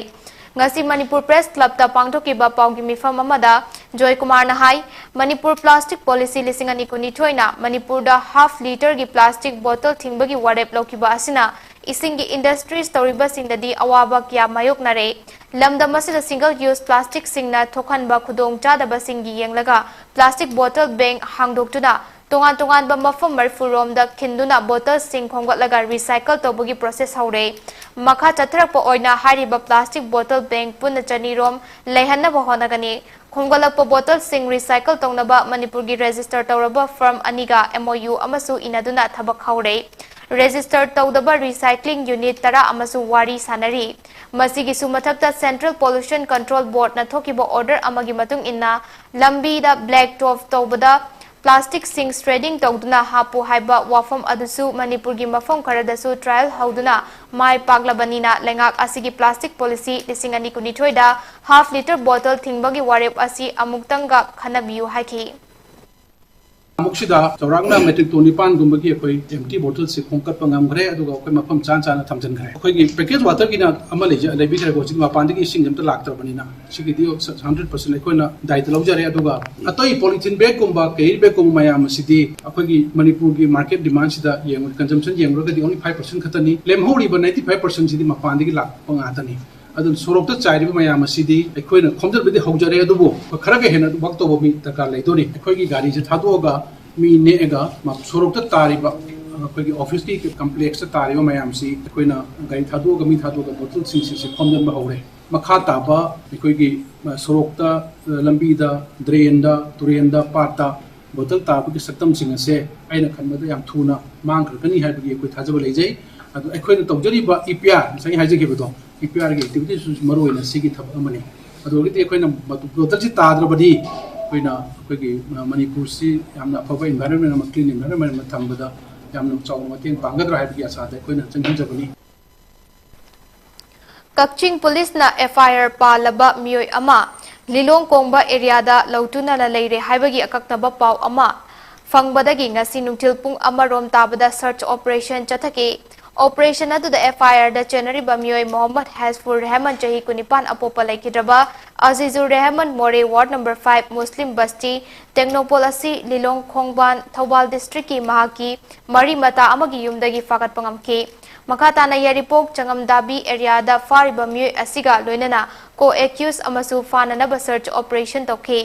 ꯉꯁꯤ ꯃꯅꯤꯄꯨꯔ Press Clubꯇ ꯄꯥꯡꯊꯣꯛꯈꯤꯕ ꯄꯥꯎꯒꯤ ꯃꯤꯐꯝ ꯑꯃꯗ ꯖꯣꯏꯀꯨꯃꯥꯔꯅ ꯍꯥꯏ, ꯃꯅꯤꯄꯨꯔ plastic policy ꯂꯤꯁꯤꯡ ꯑꯅꯤ ꯀꯨꯟꯅꯤꯊꯣꯏꯅ ꯃꯅꯤꯄꯨꯔꯗ half litreꯒꯤ plastic bottle ꯊꯤꯡꯕꯒꯤ ꯋꯥꯔꯦꯞ ꯂꯧꯈꯤꯕ ꯑꯁꯤꯅ ꯏꯁꯤꯡꯒꯤ industries ꯇꯧꯔꯤꯕꯁꯤꯡꯗꯗꯤ ꯑꯋꯥꯕ ꯀꯌꯥ ꯃꯥꯌꯣꯛꯅꯔꯦ꯫ ꯂꯝꯗꯝ ꯑꯁꯤꯗ single use plasticꯁꯤꯡꯅ ꯊꯣꯛꯍꯟꯕ ꯈꯨꯗꯣꯡꯆꯥꯗꯕꯁꯤꯡꯒꯤ ꯌꯦꯡꯂꯒ plastic bottle bank ꯍꯥꯡꯗꯣꯛꯇꯨꯅ ꯇꯣꯉꯥꯟ ꯇꯣꯉꯥꯟꯕ ꯃꯐꯝ ꯃꯔꯤꯐꯨ ꯔꯣꯝꯗ ꯈꯤꯟꯗꯨꯅ bottleꯁꯤꯡ ꯈꯣꯝꯒꯠꯂꯒ recycle ꯇꯧꯕꯒꯤ process ꯍꯧꯔꯦ꯫ ꯃꯈꯥ ꯆꯠꯊꯔꯛꯄ ꯑꯣꯏꯅ ꯍꯥꯏꯔꯤꯕ plastic bottle bank ꯄꯨꯟꯅ ꯆꯅꯤ ꯔꯣꯝ ꯂꯩꯍꯟꯅꯕ ꯍꯣꯠꯅꯒꯅꯤ꯫ ꯈꯣꯝꯒꯠꯂꯛꯄ bottleꯁꯤꯡ recycle ꯇꯧꯅꯕ ꯃꯅꯤꯄꯨꯔꯒꯤ register ꯇꯧꯔꯕ firm ꯑꯅꯤꯒ M O U ꯑꯃꯁꯨ ꯏꯅꯗꯨꯅ ꯊꯕꯛ ꯍꯧꯔꯦ꯫ Register ꯇꯧꯗꯕ recycling unit ꯇꯔꯥ ꯑꯃꯁꯨ ꯋꯥꯔꯤ ꯁꯥꯅꯔꯤ꯫ ꯃꯁꯤꯒꯤꯁꯨ ꯃꯊꯛꯇ Central Pollution Control Boardꯅ ꯊꯣꯛꯈꯤꯕ order ꯑꯃꯒꯤ ꯃꯇꯨꯡ ꯏꯟꯅ ꯂꯝꯕꯤꯗ black top ꯇꯧꯕꯗ plasticꯁꯤꯡ shredding ꯇꯧꯗꯨꯅ ꯍꯥꯞꯄꯨ ꯍꯥꯏꯕ ꯋꯥꯐꯝ ꯑꯗꯨꯁꯨ ꯃꯅꯤꯄꯨꯔꯒꯤ ꯃꯐꯝ ꯈꯔꯗꯁꯨ trial ꯍꯧꯗꯨꯅ ꯃꯥꯏ ꯄꯥꯛꯂꯕꯅꯤꯅ ꯂꯩꯉꯥꯛ ꯑꯁꯤꯒꯤ plastic policy ꯂꯤꯁꯤꯡ ꯑꯅꯤ ꯀꯨꯟꯅꯤꯊꯣꯏꯗ half litre bottle ꯊꯤꯡꯕꯒꯤ ꯋꯥꯔꯦꯞ ꯑꯁꯤ ꯑꯃꯨꯛꯇꯪꯒ ꯈꯟꯅꯕꯤꯌꯨ ꯍꯥꯏꯈꯤ꯫ ꯑꯃꯨꯛꯁꯤꯗ ꯆꯥꯎꯔꯥꯛꯅ metric ton ꯅꯤꯄꯥꯟꯒꯨꯝꯕꯒꯤ ꯑꯩꯈꯣꯏ empty bottleꯁꯤ ꯈꯣꯝꯀꯠꯄ ꯉꯝꯈ꯭ꯔꯦ, ꯑꯗꯨꯒ ꯑꯩꯈꯣꯏ ꯃꯐꯝ ꯆꯥ ꯆꯥꯅ ꯊꯝꯖꯤꯟꯈ꯭ꯔꯦ꯫ ꯑꯩꯈꯣꯏꯒꯤ package waterꯒꯤꯅ ꯑꯃ ꯂꯩꯖ-, ꯂꯩꯕꯤꯈ꯭ꯔꯦꯀꯣ, ꯍꯧꯖꯤꯛ ꯃꯄꯥꯟꯗꯒꯤ ꯏꯁꯤꯡ ꯑꯝꯇ ꯂꯥꯛꯇ꯭ꯔꯕꯅꯤꯅ꯫ ꯁꯤꯒꯤꯗꯤ hundred percent ꯑꯩꯈꯣꯏꯅ ꯗꯥꯏꯇ ꯂꯧꯖꯔꯦ꯫ ꯑꯗꯨꯒ ꯑꯇꯩ polythene bagꯒꯨꯝꯕ, carry bagꯀꯨꯝꯕ ꯃꯌꯥꯝ ꯑꯁꯤꯗꯤ ꯑꯩꯈꯣꯏꯒꯤ ꯃꯅꯤꯄꯨꯔꯒꯤ market demandꯁꯤꯗ ꯌꯦꯡꯉꯨ-, consumption ꯌꯦꯡꯂꯨꯔꯒꯗꯤ only five percent ꯈꯛꯇꯅꯤ꯫ ꯂꯦꯝꯍꯧꯔꯤꯕ ninety five percentꯁꯤꯗꯤ ꯃꯄꯥꯟꯗꯒꯤ ꯂꯥꯛꯄ ꯉꯥꯛꯇꯅꯤ꯫ ꯑꯗꯨꯅ ꯁꯣꯔꯣꯛꯇ ꯆꯥꯏꯔꯤꯕ ꯃꯌꯥꯝ ꯑꯁꯤꯗꯤ ꯑꯩꯈꯣꯏꯅ ꯈꯣꯝꯖꯤꯟꯕꯗꯤ ꯍꯧꯖꯔꯦ, ꯑꯗꯨꯕꯨ ꯈꯔꯒ ꯍꯦꯟꯅ work ꯇꯧꯕ ꯃꯤ ꯗꯔꯀꯥꯔ ꯂꯩꯗꯣꯔꯤ꯫ ꯑꯩꯈꯣꯏꯒꯤ ꯒꯥꯔꯤꯁꯦ ꯊꯥꯗꯣꯛꯑꯒ ꯃꯤ ꯅꯦꯛꯑꯒ ꯃ-, ꯁꯣꯔꯣꯛꯇ ꯇꯥꯔꯤꯕ ꯑꯩꯈꯣꯏꯒꯤ ꯑꯣꯐꯤꯁꯀꯤ ꯀꯝꯄ꯭ꯂꯦꯛꯁꯇ ꯇꯥꯔꯤꯕ ꯃꯌꯥꯝꯁꯤ ꯑꯩꯈꯣꯏꯅ ꯒꯥꯔꯤ ꯊꯥꯗꯣꯛꯑꯒ ꯃꯤ ꯊꯥꯗꯣꯛꯑꯒ ꯕꯣꯇꯜꯁꯤꯡꯁꯤꯁꯦ ꯈꯣꯝꯖꯤꯟꯕ ꯍꯧꯔꯦ꯫ ꯃꯈꯥ ꯇꯥꯕ ꯑꯩꯈꯣꯏꯒꯤ ꯁꯣꯔꯣꯛꯇ, ꯂꯝꯕꯤꯗ, ꯗ꯭ꯔꯦꯟꯗ, ꯇꯨꯔꯦꯟꯗ, ꯄꯥꯠꯇ ꯕꯣꯇꯜ ꯇꯥꯕꯒꯤ ꯁꯛꯇꯝꯁꯤꯡ ꯑꯁꯦ ꯑꯩꯅ ꯈꯟꯕꯗ ꯌꯥꯝ ꯊꯨꯅ ꯃꯥꯡꯈ꯭ꯔꯒꯅꯤ ꯍꯥꯏꯕꯒꯤ ꯑꯩꯈꯣꯏ ꯊꯥꯖꯕ ꯂꯩꯖꯩ꯫ ꯑꯗꯨ ꯑꯩꯈꯣꯏꯅ ꯇꯧꯖꯔꯤꯕ ꯏ ꯄꯤ ꯑꯥꯔ, ꯉꯁꯥꯏ ꯍꯥꯏꯖꯈꯤꯕꯗꯣ, ꯏ ꯄꯤ ꯑꯥꯔꯒꯤ ꯑꯦꯛꯇꯤꯚꯤꯇꯤꯁꯁꯨ ꯃꯔꯨ ꯑꯣꯏꯅ ꯁꯤꯒꯤ ꯊꯕꯛ ꯑꯃꯅꯤ꯫ ꯑꯗꯨ ꯑꯣꯏꯔꯒꯗꯤ ꯑꯩꯈꯣꯏꯅ ꯕꯣꯇꯜꯁꯤ ꯇꯥꯗ꯭ꯔꯕꯗꯤ ꯑꯩꯈꯣꯏꯅ ꯑꯩꯈꯣꯏꯒꯤ ꯃꯅꯤꯄꯨꯔꯁꯤ ꯌꯥꯝꯅ ꯑꯐꯕ environment ꯑꯃ, clean environment ꯑꯃ ꯊꯝꯕꯗ ꯌꯥꯝꯅ ꯆꯥꯎꯅ ꯃꯇꯦꯡ ꯄꯥꯡꯒꯗ꯭ꯔꯥ ꯍꯥꯏꯕꯒꯤ ꯑꯁꯥꯗ ꯑꯩꯈꯣꯏꯅ ꯆꯪꯁꯤꯟꯖꯕꯅꯤ꯫ ꯀꯛꯆꯤꯡ ꯄꯨꯂꯤꯁꯅ ꯑꯦꯐ ꯑꯥꯏ ꯑꯥꯔ ꯄꯥꯜꯂꯕ ꯃꯤꯑꯣꯏ ꯑꯃ ꯂꯤꯂꯣꯡ ꯀꯣꯡꯕ ꯑꯦꯔꯤꯌꯥꯗ ꯂꯧꯇꯨꯅꯅ ꯂꯩꯔꯦ ꯍꯥꯏꯕꯒꯤ ꯑꯀꯛꯅꯕ ꯄꯥꯎ ꯑꯃ ꯐꯪꯕꯗꯒꯤ ꯉꯁꯤ ꯅꯨꯡꯊꯤꯜ ꯄꯨꯡ ꯑꯃ ꯔꯣꯝ ꯇꯥꯕꯗ search operation ꯆꯠꯊꯈꯤ꯫ Operation ꯑꯗꯨꯗ ꯑꯦꯐ ꯑꯥꯏ ꯑꯥꯔꯗ ꯆꯦꯟꯅꯔꯤꯕ ꯃꯤꯑꯣꯏ ꯃꯣꯍꯝꯃꯗ ꯍꯦꯁꯐꯨꯔ ꯔꯦꯍꯃꯟ, ꯆꯍꯤ ꯀꯨꯟꯅꯤꯄꯥꯟ, ꯑꯄꯣꯛꯄ ꯂꯩꯈꯤꯗ꯭ꯔꯕ ꯑꯖꯤꯖꯨꯔ ꯔꯦꯍꯃꯟ, ꯃꯣꯔꯦ ꯋꯥꯔꯗ ꯅꯝꯕꯔ ꯐꯥꯏꯚ ꯃꯨꯁꯂꯤꯝ ꯕꯁꯇꯤ ꯇꯦꯡꯅꯧꯄꯜ ꯑꯁꯤ ꯂꯤꯂꯣꯡ ꯈꯣꯡꯕꯥꯟ, ꯊꯧꯕꯥꯜ ꯗꯤꯁꯇ꯭ꯔꯤꯛꯀꯤ ꯃꯍꯥꯛꯀꯤ ꯃꯔꯤ ꯃꯇꯥ ꯑꯃꯒꯤ ꯌꯨꯝꯗꯒꯤ ꯐꯥꯒꯠꯄ ꯉꯝꯈꯤ꯫ ꯃꯈꯥ ꯇꯥꯅ ꯌꯥꯏꯔꯤꯄꯣꯛ ꯆꯉꯝꯗꯥꯕꯤ ꯑꯦꯔꯤꯌꯥꯗ ꯐꯥꯔꯤꯕ ꯃꯤꯑꯣꯏ ꯑꯁꯤꯒ ꯂꯣꯏꯅꯅ co-accused ꯑꯃꯁꯨ ꯐꯥꯅꯅꯕ search operation ꯇꯧꯈꯤ꯫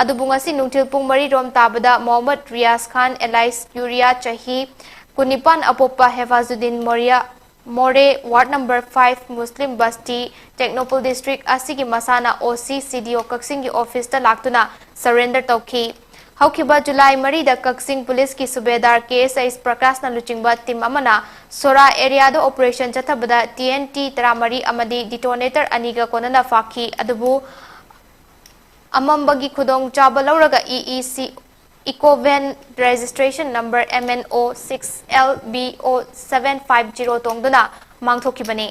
ꯑꯗꯨꯕꯨ ꯉꯁꯤ ꯅꯨꯡꯊꯤꯜ ꯄꯨꯡ ꯃꯔꯤ ꯔꯣꯝ ꯇꯥꯕꯗ ꯃꯣꯍꯝꯃꯗ ꯔꯤꯌꯥꯖ ꯈꯥꯟ alias ꯌꯨꯔꯤꯌꯥ, ꯆꯍꯤ ꯀꯨꯟꯅꯤꯄꯥꯟ, ꯑꯄꯣꯛꯄ ꯍꯦꯐꯥꯖꯨꯗꯤꯟ ꯃꯣꯔꯤꯌꯥ, ꯃꯣꯔꯦ ꯋꯥꯔꯗ ꯅꯝꯕꯔ ꯐꯥꯏꯚ ꯃꯨꯁꯂꯤꯝ ꯕꯁꯇꯤ ꯇꯦꯡꯅꯧꯄꯜ ꯗꯤꯁꯇ꯭ꯔꯤꯛ ꯑꯁꯤꯒꯤ ꯃꯁꯥꯅ ꯑꯣ ꯁꯤ ꯁꯤ ꯗꯤ ꯑꯣ ꯀꯛꯆꯤꯡꯒꯤ ꯑꯣꯐꯤꯁꯇ ꯂꯥꯛꯇꯨꯅ surrender ꯇꯧꯈꯤ꯫ ꯍꯧꯈꯤꯕ ꯖꯨꯂꯥꯏ ꯃꯔꯤꯗ ꯀꯛꯆꯤꯡ ꯄꯨꯂꯤꯁꯀꯤ ꯁꯨꯕꯦꯗꯥꯔ ꯀꯦ ꯑꯦꯁ ꯑꯩꯁ ꯄ꯭ꯔꯀꯥꯁꯅ ꯂꯨꯆꯤꯡꯕ ꯇꯤꯝ ꯑꯃꯅ ꯁꯣꯔꯥ ꯑꯦꯔꯤꯌꯥꯗ operation ꯆꯠꯊꯕꯗ ꯇꯤ ꯑꯦꯟ ꯇꯤ ꯇꯔꯥꯃꯔꯤ ꯑꯃꯗꯤ detonator ꯑꯅꯤꯒ ꯀꯣꯟꯅꯅ ꯐꯥꯈꯤ꯫ ꯑꯗꯨꯕꯨ ꯑꯃꯝꯕꯒꯤ ꯈꯨꯗꯣꯡꯆꯥꯕ ꯂꯧꯔꯒ ꯏ ꯏ ꯁꯤ Eco van registration number M N O six L B O seven five zero ꯇꯣꯡꯗꯨꯅ ꯃꯥꯡꯊꯣꯛꯈꯤꯕꯅꯤ꯫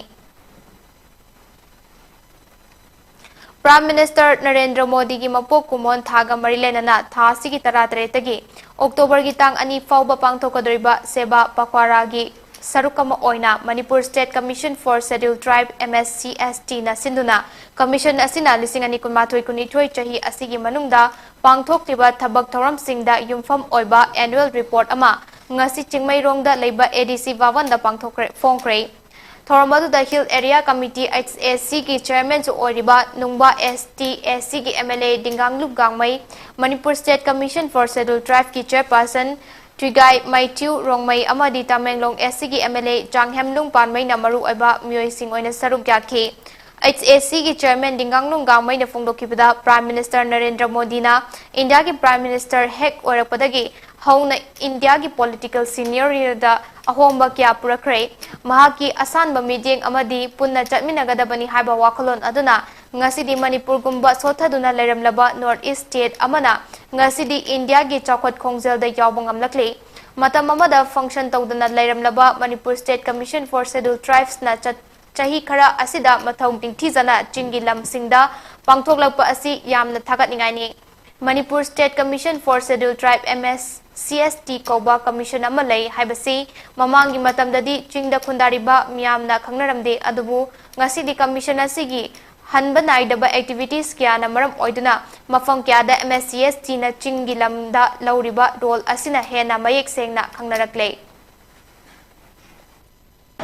Prime Minister ꯅꯔꯦꯟꯗ꯭ꯔ ꯃꯣꯗꯤꯒꯤ ꯃꯄꯣꯛ ꯀꯨꯝꯑꯣꯟ ꯊꯥꯒ ꯃꯔꯤ ꯂꯩꯅꯅ ꯊꯥ ꯑꯁꯤꯒꯤ ꯇꯔꯥꯇꯔꯦꯠꯇꯒꯤ ꯑꯣꯛꯇꯣꯕꯔꯒꯤ ꯇꯥꯡ ꯑꯅꯤ ꯐꯥꯎꯕ ꯄꯥꯡꯊꯣꯛꯀꯗꯧꯔꯤꯕ ꯁꯦꯕꯥ ꯄꯈ꯭ꯋꯥꯔꯥꯒꯤ ꯁꯔꯨꯛ ꯑꯃ ꯑꯣꯏꯅ Manipur State Commission for Scheduled Tribe, M S C S T ꯅ ꯁꯤꯟꯗꯨꯅ, commission ꯑꯁꯤꯅ ꯂꯤꯁꯤꯡ ꯑꯅꯤ ꯀꯨꯟꯃꯥꯊꯣꯏ ꯀꯨꯟꯅꯤꯊꯣꯏ ꯆꯍꯤ ꯑꯁꯤꯒꯤ ꯃꯅꯨꯡꯗ ꯄꯥꯡꯊꯣꯛꯂꯤꯕ ꯊꯕꯛ ꯊꯧꯔꯝꯁꯤꯡꯗ ꯌꯨꯝꯐꯝ ꯑꯣꯏꯕ annual report ꯑꯃ ꯉꯁꯤ ꯆꯤꯡꯃꯩꯔꯣꯡꯗ ꯂꯩꯕ A D C ꯚꯕꯟꯗ ꯄꯥꯡꯊꯣꯛꯈ꯭ꯔꯦ, ꯐꯣꯡꯈ꯭ꯔꯦ꯫ ꯊꯧꯔꯝ ꯑꯗꯨꯗ Hill Area Committee, H A C ꯒꯤ chairman ꯁꯨ ꯑꯣꯏꯔꯤꯕ ꯅꯨꯡꯕ S T A C ꯒꯤ M L A ꯗꯤꯡꯒꯥꯡꯂꯨꯞ ꯒꯥꯡꯃꯩ, Manipur State Commission for Scheduled Tribe ꯀꯤ chairperson ꯁꯨꯏꯒꯥꯏ, ꯃꯩꯊ꯭ꯌꯨ ꯔꯣꯡꯃꯩ ꯑꯃꯗꯤ ꯇꯃꯦꯡꯂꯣꯡ ꯑꯦꯁ ꯁꯤꯒꯤ ꯑꯦꯝ ꯑꯦꯜ ꯑꯦ ꯆꯥꯡꯍꯦꯝꯂꯨꯡ ꯄꯥꯟꯃꯩꯅ ꯃꯔꯨꯑꯣꯏꯕ ꯃꯤꯑꯣꯏꯁꯤꯡ ꯑꯣꯏꯅ ꯁꯔꯨꯛ ꯌꯥꯈꯤ꯫ ꯑꯩꯆ ꯑꯦ ꯁꯤꯒꯤ ꯆꯤꯌꯔꯃꯦꯟ ꯗꯤꯡꯒꯥꯡꯂꯨꯡ ꯒꯥꯡꯃꯩꯅ ꯐꯣꯡꯗꯣꯛꯈꯤꯕꯗ, ꯄ꯭ꯔꯥꯏꯝ ꯃꯤꯅꯤꯁꯇꯔ ꯅꯔꯦꯟꯗ꯭ꯔ ꯃꯣꯗꯤꯅ ꯏꯟꯗꯤꯌꯥꯒꯤ ꯄ꯭ꯔꯥꯏꯝ ꯃꯤꯅꯤꯁꯇꯔ ꯍꯦꯛ ꯑꯣꯏꯔꯛꯄꯗꯒꯤ ꯍꯧꯅ ꯏꯟꯗꯤꯌꯥꯒꯤ ꯄꯣꯂꯤꯇꯤꯀꯦꯜ ꯁꯤꯅꯤꯌꯔꯤꯗ ꯑꯍꯣꯡꯕ ꯀꯌꯥ ꯄꯨꯔꯛꯈ꯭ꯔꯦ꯫ ꯃꯍꯥꯛꯀꯤ ꯑꯁꯥꯟꯕ ꯃꯤꯠꯌꯦꯡ ꯑꯃꯗꯤ ꯄꯨꯟꯅ ꯆꯠꯃꯤꯟꯅꯒꯗꯕꯅꯤ ꯍꯥꯏꯕ ꯋꯥꯈꯜꯂꯣꯟ ꯑꯗꯨꯅ ꯉꯁꯤꯗꯤ ꯃꯅꯤꯄꯨꯔꯒꯨꯝꯕ ꯁꯣꯠꯊꯗꯨꯅ ꯂꯩꯔꯝꯂꯕ ꯅꯣꯔꯠ ꯏꯁ ꯁ꯭ꯇꯦꯠ ꯑꯃꯅ ꯉꯁꯤꯗꯤ ꯏꯟꯗꯤꯌꯥꯒꯤ ꯆꯥꯎꯈꯠ ꯈꯣꯡꯖꯦꯜꯗ ꯌꯥꯎꯕ ꯉꯝꯂꯛꯂꯤ꯫ ꯃꯇꯝ ꯑꯃꯗ ꯐꯪꯁꯟ ꯇꯧꯗꯅ ꯂꯩꯔꯝꯂꯕ Manipur state commission for scheduled ꯇ꯭ꯔꯥꯏꯕꯁꯅ ꯆꯠ-, ꯆꯍꯤ ꯈꯔ ꯑꯁꯤꯗ ꯃꯊꯧ ꯅꯤꯡꯊꯤꯖꯅ ꯆꯤꯡꯒꯤ ꯂꯝꯁꯤꯡꯗ ꯄꯥꯡꯊꯣꯛꯂꯛꯄ ꯑꯁꯤ ꯌꯥꯝꯅ ꯊꯥꯒꯠꯅꯤꯡꯉꯥꯏꯅꯤ꯫ Manipur state commission for scheduled tribe, M S C S T ꯀꯧꯕ ꯀꯃꯤꯁꯟ ꯑꯃ ꯂꯩ ꯍꯥꯏꯕꯁꯤ ꯃꯃꯥꯡꯒꯤ ꯃꯇꯝꯗꯗꯤ ꯆꯤꯡꯗ ꯈꯨꯟꯗꯥꯔꯤꯕ ꯃꯤꯌꯥꯝꯅ ꯈꯪꯅꯔꯝꯗꯦ꯫ ꯑꯗꯨꯕꯨ ꯉꯁꯤꯗꯤ ꯀꯃꯤꯁꯟ ꯑꯁꯤꯒꯤ ꯍꯟꯕ ꯅꯥꯏꯗꯕ ꯑꯦꯛꯇꯤꯚꯤꯇꯤꯁ ꯀꯌꯥꯅ ꯃꯔꯝ ꯑꯣꯏꯗꯨꯅ ꯃꯐꯝ ꯀꯌꯥꯗ ꯑꯦꯝ ꯑꯦꯁ ꯁꯤ ꯑꯦꯁ ꯇꯤꯅ ꯆꯤꯡꯒꯤ ꯂꯝꯗ ꯂꯧꯔꯤꯕ ꯔꯣꯜ ꯑꯁꯤꯅ ꯍꯦꯟꯅ ꯃꯌꯦꯛ ꯁꯦꯡꯅ ꯈꯪꯅꯔꯛꯂꯦ꯫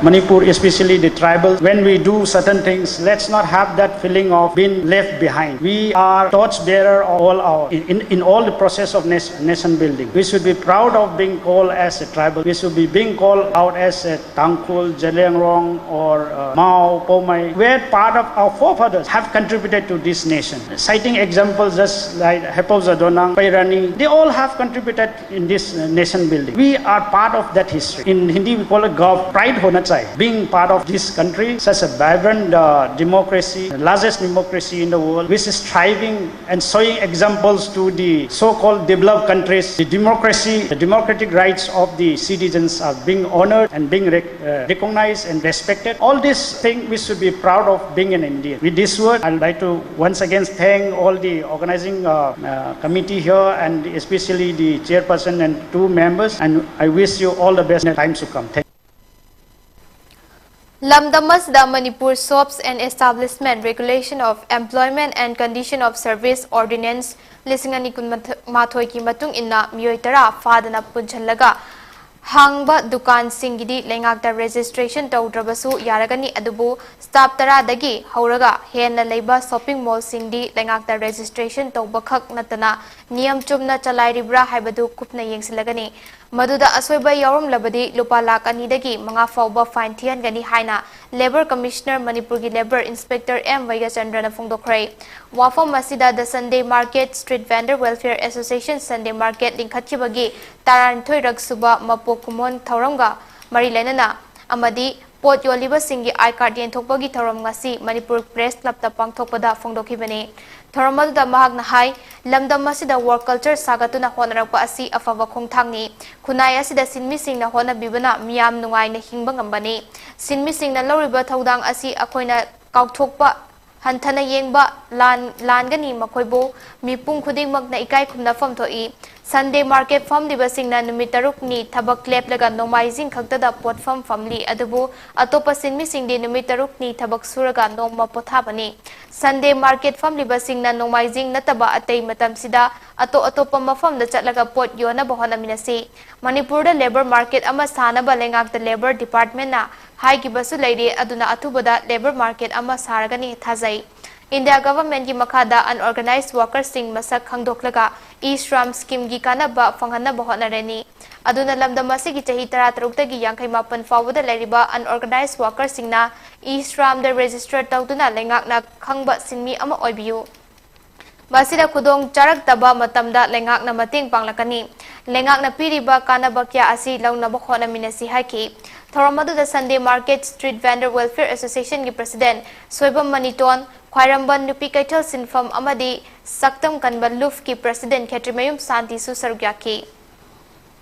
Manipur, especially the tribal, when we do certain things, let's not have that feeling of being left behind. We are torch bearer of all our, in, in, in all the process of nation, nation building. We should be proud of being called as a tribal. We should be being called out as a Tangkhul, Zeliangrong, or uh, Mao, Poumai, where part of our forefathers have contributed to this nation. Citing examples just like Hapoh Jadonang, Pei Rani, they all have contributed in this uh, nation building. We are part of that history. In Hindi, we call it गर्व, pride होना चाहिए. Being part of this country, such a vibrant uh, democracy, the largest democracy in the world, which is thriving and showing examples to the so-called developed countries. The democracy, the democratic rights of the citizens are being honored and being rec- uh, recognized and respected. All this thing we should be proud of being an Indian. With this word, I'd like to once again thank all the organizing uh, uh, committee here and especially the chairperson and two members, and I wish you all the best in the times to come. Thank you. ꯂꯝꯗꯝ ꯑꯁꯤꯗ Manipur Shops and Establishment Regulation of Employment and Condition of Service Ordinance ꯂꯤꯁꯤꯡ ꯑꯅꯤ ꯀꯨꯟꯃꯥꯊꯣꯏꯒꯤ ꯃꯇꯨꯡ ꯏꯟꯅ ꯃꯤꯑꯣꯏ ꯇꯔꯥ ꯐꯥꯗꯅ ꯄꯨꯟꯁꯤꯜꯂꯒ ꯍꯥꯡꯕ ꯗꯨꯀꯥꯟꯁꯤꯡꯒꯤꯗꯤ ꯂꯩꯉꯥꯛꯇ ꯔꯦꯖꯤꯁꯇ꯭ꯔꯦꯁꯟ ꯇꯧꯗ꯭ꯔꯕꯁꯨ ꯌꯥꯔꯒꯅꯤ, ꯑꯗꯨꯕꯨ ꯁ꯭ꯇꯥꯞ ꯇꯔꯥꯗꯒꯤ ꯍꯧꯔꯒ ꯍꯦꯟꯅ ꯂꯩꯕ ꯁꯣꯄꯤꯡ ꯃꯣꯜꯁꯤꯡꯗꯤ ꯂꯩꯉꯥꯛꯇ ꯔꯦꯖꯤꯁꯇ꯭ꯔꯦꯁꯟ ꯇꯧꯕꯈꯛ ꯅꯠꯇꯅ ꯅꯤꯌꯝ ꯆꯨꯝꯅ ꯆꯂꯥꯏꯔꯤꯕ꯭ꯔꯥ ꯍꯥꯏꯕꯗꯨ ꯀꯨꯞꯅ ꯌꯦꯡꯁꯤꯜꯂꯒꯅꯤ꯫ ꯃꯗꯨꯗ ꯑꯁꯣꯏꯕ ꯌꯥꯎꯔꯝꯂꯕꯗꯤ ꯂꯨꯄꯥ ꯂꯥꯈ ꯑꯅꯤꯗꯒꯤ ꯃꯉꯥ ꯐꯥꯎꯕ ꯐꯥꯏꯟ ꯊꯤꯍꯟꯒꯅꯤ ꯍꯥꯏꯅ ꯂꯦꯕꯔ ꯀꯃꯤꯁꯅꯔ, ꯃꯅꯤꯄꯨꯔꯒꯤ ꯂꯦꯕꯔ ꯏꯟꯁꯄꯦꯛꯇꯔ ꯑꯦꯝ ꯋꯩꯒꯆꯟꯗ꯭ꯔꯅ ꯐꯣꯡꯗꯣꯛꯈ꯭ꯔꯦ꯫ ꯋꯥꯐꯝ ꯑꯁꯤꯗ The Sunday Market Street Vendor Welfare Association Sunday Market ꯂꯤꯡꯈꯠꯈꯤꯕꯒꯤ ꯇꯔꯥꯅꯤꯊꯣꯏꯔꯛ ꯁꯨꯕ ꯃꯄꯣꯛ ꯀꯨꯝꯑꯣꯟ ꯊꯧꯔꯝꯒ ꯃꯔꯤ ꯂꯩꯅꯅ ꯑꯃꯗꯤ ꯄꯣꯠ ꯌꯣꯜꯂꯤꯕꯁꯤꯡꯒꯤ ꯑꯥꯏ ꯀꯥꯔꯗ ꯌꯦꯟꯊꯣꯛꯄꯒꯤ ꯊꯧꯔꯝ ꯉꯁꯤ ꯃꯅꯤꯄꯨꯔ ꯄ꯭ꯔꯦꯁ ꯀ꯭ꯂꯕꯇ ꯄꯥꯡꯊꯣꯛꯄꯗ ꯐꯣꯡꯗꯣꯛꯈꯤꯕꯅꯤ꯫ ꯊꯧꯔꯝ ꯑꯗꯨꯗ ꯃꯍꯥꯛꯅ ꯍꯥꯏ, ꯂꯝꯗꯝ ꯑꯁꯤꯗ ꯋꯥꯔꯛ ꯀꯜꯆꯔ ꯁꯥꯒꯠꯇꯨꯅ ꯍꯣꯠꯅꯔꯛꯄ ꯑꯁꯤ ꯑꯐꯕ ꯈꯣꯡꯊꯥꯡꯅꯤ꯫ ꯈꯨꯟꯅꯥꯏ ꯑꯁꯤꯗ ꯁꯤꯟꯃꯤꯁꯤꯡꯅ ꯍꯣꯠꯅꯕꯤꯕꯅ ꯃꯤꯌꯥꯝ ꯅꯨꯡꯉꯥꯏꯅ ꯍꯤꯡꯕ ꯉꯝꯕꯅꯤ꯫ ꯁꯤꯟꯃꯤꯁꯤꯡꯅ ꯂꯧꯔꯤꯕ ꯊꯧꯗꯥꯡ ꯑꯁꯤ ꯑꯩꯈꯣꯏꯅ ꯀꯥꯎꯊꯣꯛꯄ ꯍꯟꯊꯅ ꯌꯦꯡꯕ ꯂꯥꯟ-, ꯂꯥꯟꯒꯅꯤ꯫ ꯃꯈꯣꯏꯕꯨ ꯃꯤꯄꯨꯝ ꯈꯨꯗꯤꯡꯃꯛꯅ ꯏꯀꯥꯏ ꯈꯨꯝꯅꯐꯝ ꯊꯣꯛꯏ꯫ ꯁꯟꯗꯦ ꯃꯥꯔꯀꯦꯠ ꯐꯝꯂꯤꯕꯁꯤꯡꯅ ꯅꯨꯃꯤꯠ ꯇꯔꯨꯛꯅꯤ ꯊꯕꯛ ꯂꯦꯞꯂꯒ ꯅꯣꯡꯃꯥꯏꯖꯤꯡ ꯈꯛꯇꯗ ꯄꯣꯠꯐꯝ ꯐꯝꯂꯤ, ꯑꯗꯨꯕꯨ ꯑꯇꯣꯞꯄ ꯁꯤꯟꯃꯤꯁꯤꯡꯗꯤ ꯅꯨꯃꯤꯠ ꯇꯔꯨꯛꯅꯤ ꯊꯕꯛ ꯁꯨꯔꯒ ꯅꯣꯡꯃ ꯄꯣꯊꯥꯕꯅꯤ꯫ ꯁꯟꯗꯦ ꯃꯥꯔꯀꯦꯠ ꯐꯝꯂꯤꯕꯁꯤꯡꯅ ꯅꯣꯡꯃꯥꯏꯖꯤꯡ ꯅꯠꯇꯕ ꯑꯇꯩ ꯃꯇꯝꯁꯤꯗ ꯑꯇꯣꯞ ꯑꯇꯣꯞꯄ ꯃꯐꯝꯗ ꯆꯠꯂꯒ ꯄꯣꯠ ꯌꯣꯟꯅꯕ ꯍꯣꯠꯅꯃꯤꯟꯅꯁꯤ꯫ ꯃꯅꯤꯄꯨꯔꯗ ꯂꯦꯕꯔ ꯃꯥꯔꯀꯦꯠ ꯑꯃ ꯁꯥꯅꯕ ꯂꯩꯉꯥꯛꯇ ꯂꯦꯕꯔ ꯗꯤꯄꯥꯔꯠꯃꯦꯟꯅ ꯍꯥꯏꯈꯤꯕꯁꯨ ꯂꯩꯔꯤ, ꯑꯗꯨꯅ ꯑꯊꯨꯕꯗ ꯂꯦꯕꯔ ꯃꯥꯔꯀꯦꯠ ꯑꯃ ꯁꯥꯔꯒꯅꯤ ꯊꯥꯖꯩ꯫ ꯏꯟꯗꯤꯌꯥ ꯒꯚꯔꯟꯃꯦꯟꯠꯀꯤ ꯃꯈꯥꯗ ꯑꯟꯑꯣꯔꯒꯅꯥꯏꯖ ꯋꯥꯔꯀꯔꯁꯤꯡ ꯃꯁꯛ ꯈꯪꯗꯣꯛꯂꯒ ꯏ-ꯁ꯭ꯔꯥꯝ ꯁ꯭ꯀꯤꯝꯒꯤ ꯀꯥꯟꯅꯕ ꯐꯪꯍꯟꯅꯕ ꯍꯣꯠꯅꯔꯅꯤ꯫ ꯑꯗꯨꯅ ꯂꯝꯗꯝ ꯑꯁꯤꯒꯤ ꯆꯍꯤ ꯇꯔꯥꯇꯔꯨꯛꯇꯒꯤ ꯌꯥꯡꯈꯩ ꯃꯥꯄꯟ ꯐꯥꯎꯕꯗ ꯂꯩꯔꯤꯕ ꯑꯟꯑꯣꯔꯒꯅꯥꯏꯖ ꯋꯥꯔꯀꯔꯁꯤꯡꯅ ꯏ-ꯁ꯭ꯔꯥꯝꯗ ꯔꯦꯖꯤꯁꯇꯔ ꯇꯧꯗꯨꯅ ꯂꯩꯉꯥꯛꯅ ꯈꯪꯕ ꯁꯤꯟꯃꯤ ꯑꯃ ꯑꯣꯏꯕꯤꯌꯨ꯫ ꯃꯁꯤꯗ ꯈꯨꯗꯣꯡ ꯆꯥꯔꯛꯇꯕ ꯃꯇꯝꯗ ꯂꯩꯉꯥꯛꯅ ꯃꯇꯦꯡ ꯄꯥꯡꯂꯛꯀꯅꯤ꯫ ꯂꯩꯉꯥꯛꯅ ꯄꯤꯔꯤꯕ ꯀꯥꯟꯅꯕ ꯀꯌꯥ ꯑꯁꯤ ꯂꯧꯅꯕ ꯍꯣꯠꯅꯃꯤꯟꯅꯁꯤ ꯍꯥꯏꯈꯤ꯫ ꯊꯧꯔꯝ ꯑꯗꯨꯗ Sunday Market Street Vendor Welfare Association ꯒꯤ ꯄ꯭ꯔꯁꯤꯗꯦꯟꯠ ꯁꯣꯏꯕꯝ ꯃꯅꯤꯇꯣꯟ, ꯈ꯭ꯋꯥꯏꯔꯝꯕꯟ ꯅꯨꯄꯤ ꯀꯩꯊꯦꯜ ꯁꯤꯟꯐꯝ ꯑꯃꯗꯤ ꯁꯛꯇꯝ ꯀꯟꯕ ꯂꯨꯐꯀꯤ ꯄ꯭ꯔꯁꯤꯗꯦꯟꯠ ꯈꯦꯇ꯭ꯔꯤꯃꯌꯨꯝ ꯁꯥꯟꯇꯤꯁꯨ ꯁꯔꯨꯛ ꯌꯥꯈꯤ꯫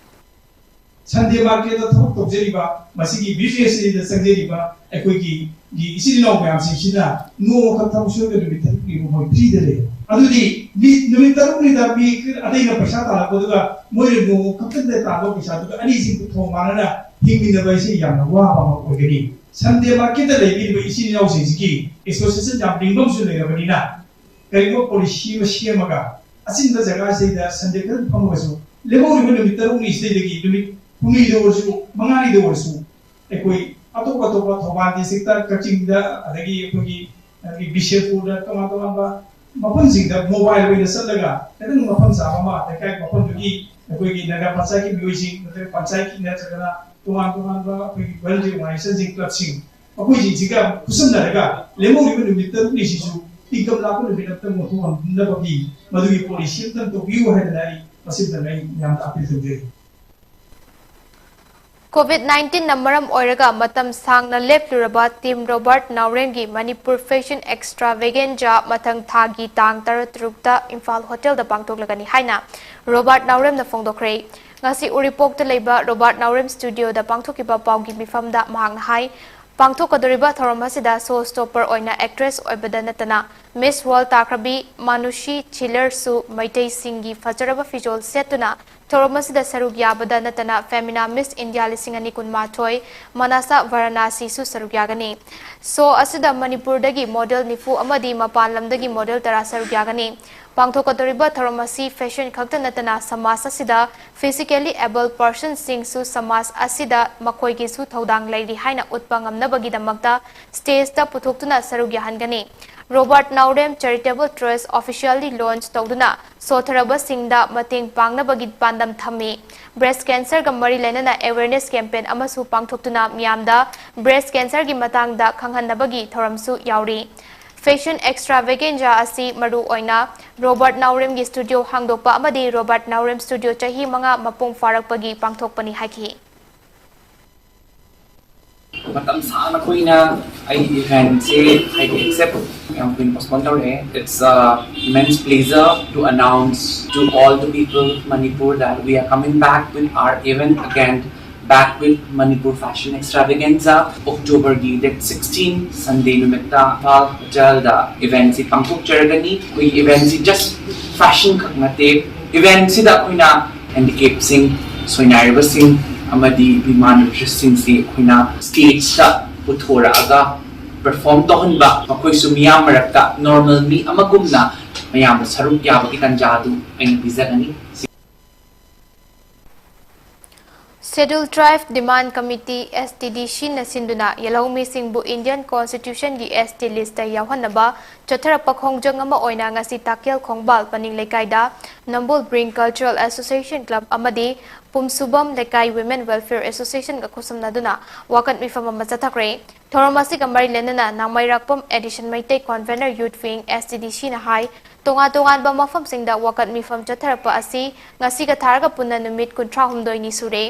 ꯁꯟꯗꯦ ꯃꯥꯔꯀꯦꯠꯇ ꯊꯕꯛ ꯇꯧꯖꯔꯤꯕ, ꯃꯁꯤꯒꯤ ꯕꯤꯖꯤꯅꯦꯁ ꯑꯁꯤꯗ ꯆꯪꯖꯔꯤꯕ ꯑꯩꯈꯣꯏꯒꯤ ꯒꯤ ꯏꯆꯤꯜ ꯏꯅꯥꯎ ꯃꯌꯥꯝꯁꯤꯡꯁꯤꯅ ꯅꯣꯡꯃꯈꯛ ꯊꯕꯛ ꯁꯨꯔꯒ ꯅꯨꯃꯤꯠ ꯇꯔꯨꯛꯅꯤ ꯃꯈꯣꯏ ꯐ꯭ꯔꯤꯗ ꯂꯩ꯫ ꯑꯗꯨꯗꯤ ꯃꯤ ꯅꯨꯃꯤꯠ ꯇꯔꯨꯛꯅꯤꯗ ꯃꯤ ꯑꯇꯩꯅ ꯄꯩꯁꯥ ꯇꯥꯜꯂꯛꯄꯗꯨꯒ ꯃꯣꯏꯅ ꯅꯣꯡꯃ ꯈꯛꯇꯪꯗ ꯇꯥꯟꯕ ꯄꯩꯁꯥꯗꯨꯒ ꯑꯅꯤꯁꯤꯕꯨ ꯊꯣꯡ ꯃꯥꯟꯅꯅ ꯍꯤꯡꯃꯤꯟꯅꯕ ꯍꯥꯏꯁꯤ ꯌꯥꯝꯅ ꯋꯥꯕ ꯑꯃ ꯑꯣꯏꯒꯅꯤ꯫ ꯁꯟꯗꯦ ꯃꯥꯔꯀꯦꯠꯇ ꯂꯩꯕꯤꯔꯤꯕ ꯏꯆꯤꯜ ꯏꯅꯥꯎꯁꯤꯡꯁꯤꯒꯤ ꯑꯦꯁꯣꯁꯤꯌꯦꯁꯟ ꯌꯥꯝ ꯂꯤꯡꯕ ꯑꯃꯁꯨ ꯂꯩꯔꯕꯅꯤꯅ, ꯀꯔꯤꯒꯨꯝꯕ ꯄꯣꯂꯤꯁꯤ ꯑꯃ ꯁꯦꯝꯃꯒ ꯑꯆꯤꯟꯕ ꯖꯒꯥꯁꯤꯗ ꯁꯟꯗꯦ ꯈꯛꯇꯪ ꯐꯝꯃꯒꯁꯨ ꯂꯦꯝꯍꯧꯔꯤꯕ ꯅꯨꯃꯤꯠ ꯇꯔꯨꯛꯅꯤ ꯁꯤꯗꯩꯗꯒꯤ ꯅꯨꯃꯤꯠ ꯍꯨꯝꯅꯤꯗ ꯑꯣꯏꯔꯁꯨ, ꯃꯉꯥꯅꯤꯗ ꯑꯣꯏꯔꯁꯨ, ꯑꯩꯈꯣꯏ ꯑꯇꯣꯞ ꯑꯇꯣꯞꯄ ꯊꯧꯕꯥꯜ districtꯇ, ꯀꯛꯆꯤꯡꯗ, ꯑꯗꯒꯤ ꯑꯩꯈꯣꯏꯒꯤ, ꯑꯗꯒꯤ ꯕꯤꯁꯦꯝꯄꯨꯔꯗ, ꯇꯣꯉꯥꯟ ꯇꯣꯉꯥꯟꯕ ꯃꯐꯝꯁꯤꯡꯗ mobile ꯑꯣꯏꯅ ꯆꯠꯂꯒ, ꯈꯤꯇꯪ ꯃꯐꯝ ꯆꯥꯕ ꯑꯃ, ꯂꯩꯀꯥꯏ ꯃꯐꯝꯗꯨꯒꯤ ꯑꯩꯈꯣꯏꯒꯤ ꯅꯒꯔ ꯄꯟꯆꯥꯌꯠꯀꯤ ꯃꯤꯑꯣꯏꯁꯤꯡ, ꯅꯠꯇ꯭ꯔꯒ ꯄꯟꯆꯥꯌꯠꯀꯤ ꯅꯠꯇ꯭ꯔꯒꯅ ꯇꯣꯉꯥꯟ ꯇꯣꯉꯥꯟꯕ ꯑꯩꯈꯣꯏꯒꯤ voluntary organizationꯁꯤꯡ, clubꯁꯤꯡ, ꯃꯈꯣꯏꯁꯤꯡꯁꯤꯒ ꯈꯨꯠꯁꯝꯅꯔꯒ ꯂꯦꯝꯍꯧꯔꯤꯕ ꯅꯨꯃꯤꯠ ꯇꯔꯨꯛꯅꯤꯁꯤꯁꯨ income ꯂꯥꯛꯄ ꯅꯨꯃꯤꯠ ꯑꯃꯇꯪ ꯑꯣꯟꯊꯣꯛꯍꯟꯅꯕꯒꯤ ꯃꯗꯨꯒꯤ policy ꯑꯃꯇꯪ ꯇꯧꯕꯤꯌꯨ ꯍꯥꯏꯗꯅ ꯑꯩ ꯃꯁꯤꯗ ꯑꯩ ꯃꯌꯥꯝꯗ appeal ꯇꯧꯖꯔꯤ꯫ COVID nineteenꯅ ꯃꯔꯝ ꯑꯣꯏꯔꯒ ꯃꯇꯝ ꯁꯥꯡꯅ ꯂꯦꯞꯂꯨꯔꯕ Team Robert Naorem ꯒꯤ Manipur Fashion Extravaganza ꯃꯊꯪ ꯊꯥꯒꯤ ꯇꯥꯡ ꯇꯔꯥꯇꯔꯨꯛꯇ ꯏꯝꯐꯥꯜ ꯍꯣꯇꯦꯜꯗ ꯄꯥꯡꯊꯣꯛꯂꯒꯅꯤ ꯍꯥꯏꯅ ꯔꯣꯕꯥꯔꯠ ꯅꯥꯎꯔꯦꯝꯅ ꯐꯣꯡꯗꯣꯛꯈ꯭ꯔꯦ꯫ ꯉꯁꯤ ꯎꯔꯤꯄꯣꯛꯇ ꯂꯩꯕ ꯔꯣꯕꯥꯔꯠ ꯅꯥꯎꯔꯦꯝ studio ꯗ ꯄꯥꯡꯊꯣꯛꯈꯤꯕ ꯄꯥꯎꯒꯤ ꯃꯤꯐꯝꯗ ꯃꯍꯥꯛꯅ ꯍꯥꯏ, ꯄꯥꯡꯊꯣꯛꯀꯗꯧꯔꯤꯕ ꯊꯧꯔꯝ ꯑꯁꯤꯗ show stopper ꯑꯣꯏꯅ actress ꯑꯣꯏꯕꯗ ꯅꯠꯇꯅ Miss World ꯇꯥꯈ꯭ꯔꯕꯤ ꯃꯥꯅꯨꯁꯤ ꯆꯤꯂꯔꯁꯨ ꯃꯩꯇꯩꯁꯤꯡꯒꯤ ꯐꯖꯔꯕ ꯐꯤꯖꯣꯜ ꯁꯦꯠꯇꯨꯅ ꯊꯧꯔꯝ ꯑꯁꯤꯗ ꯁꯔꯨꯛ ꯌꯥꯕꯗ ꯅꯠꯇꯅ Femina Miss India ꯂꯤꯁꯤꯡ ꯑꯅꯤ ꯀꯨꯟꯃꯥꯊꯣꯏ ꯃꯅꯥꯁꯥ ꯚꯥꯔꯥꯅꯥꯁꯤꯁꯨ ꯁꯔꯨꯛ ꯌꯥꯒꯅꯤ꯫ Show ꯑꯁꯤꯗ ꯃꯅꯤꯄꯨꯔꯗꯒꯤ model ꯅꯤꯐꯨ ꯑꯃꯗꯤ ꯃꯄꯥꯟ ꯂꯝꯗꯒꯤ model ꯇꯔꯥ ꯁꯔꯨꯛ ꯌꯥꯒꯅꯤ꯫ ꯄꯥꯡꯊꯣꯛꯀꯗꯧꯔꯤꯕ ꯊꯧꯔꯝ ꯑꯁꯤ fashion ꯈꯛꯇ ꯅꯠꯇꯅ ꯁꯃꯥꯖ ꯑꯁꯤꯗ physically able personꯁꯤꯡꯁꯨ ꯁꯃꯥꯖ ꯑꯁꯤꯗ ꯃꯈꯣꯏꯒꯤꯁꯨ ꯊꯧꯗꯥꯡ ꯂꯩꯔꯤ ꯍꯥꯏꯅ ꯎꯠꯄ ꯉꯝꯅꯕꯒꯤꯗꯃꯛꯇ stageꯇ ꯄꯨꯊꯣꯛꯇꯨꯅ ꯁꯔꯨꯛ ꯌꯥꯍꯟꯒꯅꯤ꯫ ꯔꯣꯕꯥꯔꯠ ꯅꯥꯎꯔꯦꯝ Charitable Trust officially launch ꯇꯧꯗꯨꯅ ꯁꯣꯊꯔꯕꯁꯤꯡꯗ ꯃꯇꯦꯡ ꯄꯥꯡꯅꯕꯒꯤ ꯄꯥꯟꯗꯝ ꯊꯝꯃꯤ꯫ Breast cancerꯒ ꯃꯔꯤ ꯂꯩꯅꯅ awareness campaign ꯑꯃꯁꯨ ꯄꯥꯡꯊꯣꯛꯇꯨꯅ ꯃꯤꯌꯥꯝꯗ breast cancerꯒꯤ ꯃꯇꯥꯡꯗ ꯈꯪꯍꯟꯅꯕꯒꯤ ꯊꯧꯔꯝꯁꯨ ꯌꯥꯎꯔꯤ꯫ Fashion Extravaganza ꯑꯁꯤ ꯃꯔꯨ ꯑꯣꯏꯅ ꯔꯣꯕꯥꯔꯠ ꯅꯥꯎꯔꯦꯝꯒꯤ studio ꯍꯥꯡꯗꯣꯛꯄ ꯑꯃꯗꯤ ꯔꯣꯕꯥꯔꯠ ꯅꯥꯎꯔꯦꯝ studio ꯆꯍꯤ ꯃꯉꯥ ꯃꯄꯨꯡ ꯐꯥꯔꯛꯄꯒꯤ ꯄꯥꯡꯊꯣꯛꯄꯅꯤ ꯍꯥꯏꯈꯤ꯫ ꯃꯇꯝ ꯁꯥꯡꯅ ꯀꯨꯏꯅ ꯑꯩꯒꯤ eventꯁꯦ ꯍꯥꯏꯗꯤ except ꯌꯥꯝ ꯀꯨꯏꯅ postpone ꯇꯧꯔꯛꯑꯦ. It's a immense pleasure to announce to all the people of Manipur that we are coming back with our event again, Back with Manipur Fashion Extravaganza. Octoberꯒꯤ date sixteen Sunday ꯅꯨꯃꯤꯠꯇ ꯏꯝꯐꯥꯜ ꯍꯣꯇꯦꯜꯗ eventꯁꯤ ꯄꯥꯡꯊꯣꯛꯆꯔꯒꯅꯤ. ꯑꯩꯈꯣꯏꯒꯤ eventꯁꯤ just fashion ꯈꯛ ꯅꯠꯇꯦ. Eventꯁꯤꯗ ꯑꯩꯈꯣꯏꯅ handicapꯁꯤꯡ, ꯁꯣꯏꯅꯥꯏꯔꯕꯁꯤꯡ ꯑꯃꯗꯤ ꯃꯤꯃꯥꯟꯅꯕꯁꯤꯡꯁꯤ ꯑꯩꯈꯣꯏꯅ stageꯇ ꯄꯨꯊꯣꯔꯛꯑꯒ perform ꯇꯧꯍꯟꯕ, ꯃꯈꯣꯏꯁꯨ ꯃꯤꯌꯥꯝ ꯃꯔꯛꯇ normal ꯃꯤ ꯑꯃꯒꯨꯝꯅ ꯃꯌꯥꯝꯅ ꯁꯔꯨꯛ ꯌꯥꯕꯒꯤ ꯇꯥꯟꯖꯥ ꯑꯗꯨ ꯑꯩꯅ ꯄꯤꯖꯒꯅꯤ꯫ Scheduled Tribe Demand Committee, S T D C ꯅ ꯁꯤꯟꯗꯨꯅ ꯌꯦꯜꯍꯧꯃꯤꯁꯤꯡꯕꯨ Indian Constitution ꯒꯤ S T list ꯇ ꯌꯥꯎꯍꯟꯅꯕ ꯆꯠꯊꯔꯛꯄ ꯈꯣꯡꯖꯪ ꯑꯃ ꯑꯣꯏꯅ ꯉꯁꯤ ꯇꯥꯛꯀꯦꯜ ꯈꯣꯡꯕꯥꯜ ꯄꯅꯤꯡ ꯂꯩꯀꯥꯏꯗ ꯅꯝꯕꯣꯜ Bring Cultural Association Club ꯑꯃꯗꯤ ꯄꯨꯝꯁꯨꯕꯝ ꯂꯩꯀꯥꯏ Women Welfare Association ꯒ ꯈꯨꯠꯁꯝꯅꯗꯨꯅ ꯋꯥꯀꯠ ꯃꯤꯐꯝ ꯑꯃ ꯆꯠꯊꯈ꯭ꯔꯦ꯫ ꯊꯧꯔꯝ ꯑꯁꯤꯒ ꯃꯔꯤ ꯂꯩꯅꯅ ꯅꯥꯃꯩꯔꯥꯛꯄꯝ Addition Meitei Convener Youth Wing, S T D C ꯅ ꯍꯥꯏ, ꯇꯣꯉꯥꯟ ꯇꯣꯉꯥꯟꯕ ꯃꯐꯝꯁꯤꯡꯗ ꯋꯥꯀꯠ ꯃꯤꯐꯝ ꯆꯠꯊꯔꯛꯄ ꯑꯁꯤ ꯉꯁꯤꯒ ꯊꯥꯔꯒ ꯄꯨꯟꯅ ꯅꯨꯃꯤꯠ ꯀꯨꯟꯊ꯭ꯔꯥ ꯍꯨꯝꯗꯣꯏꯅꯤ ꯁꯨꯔꯦ꯫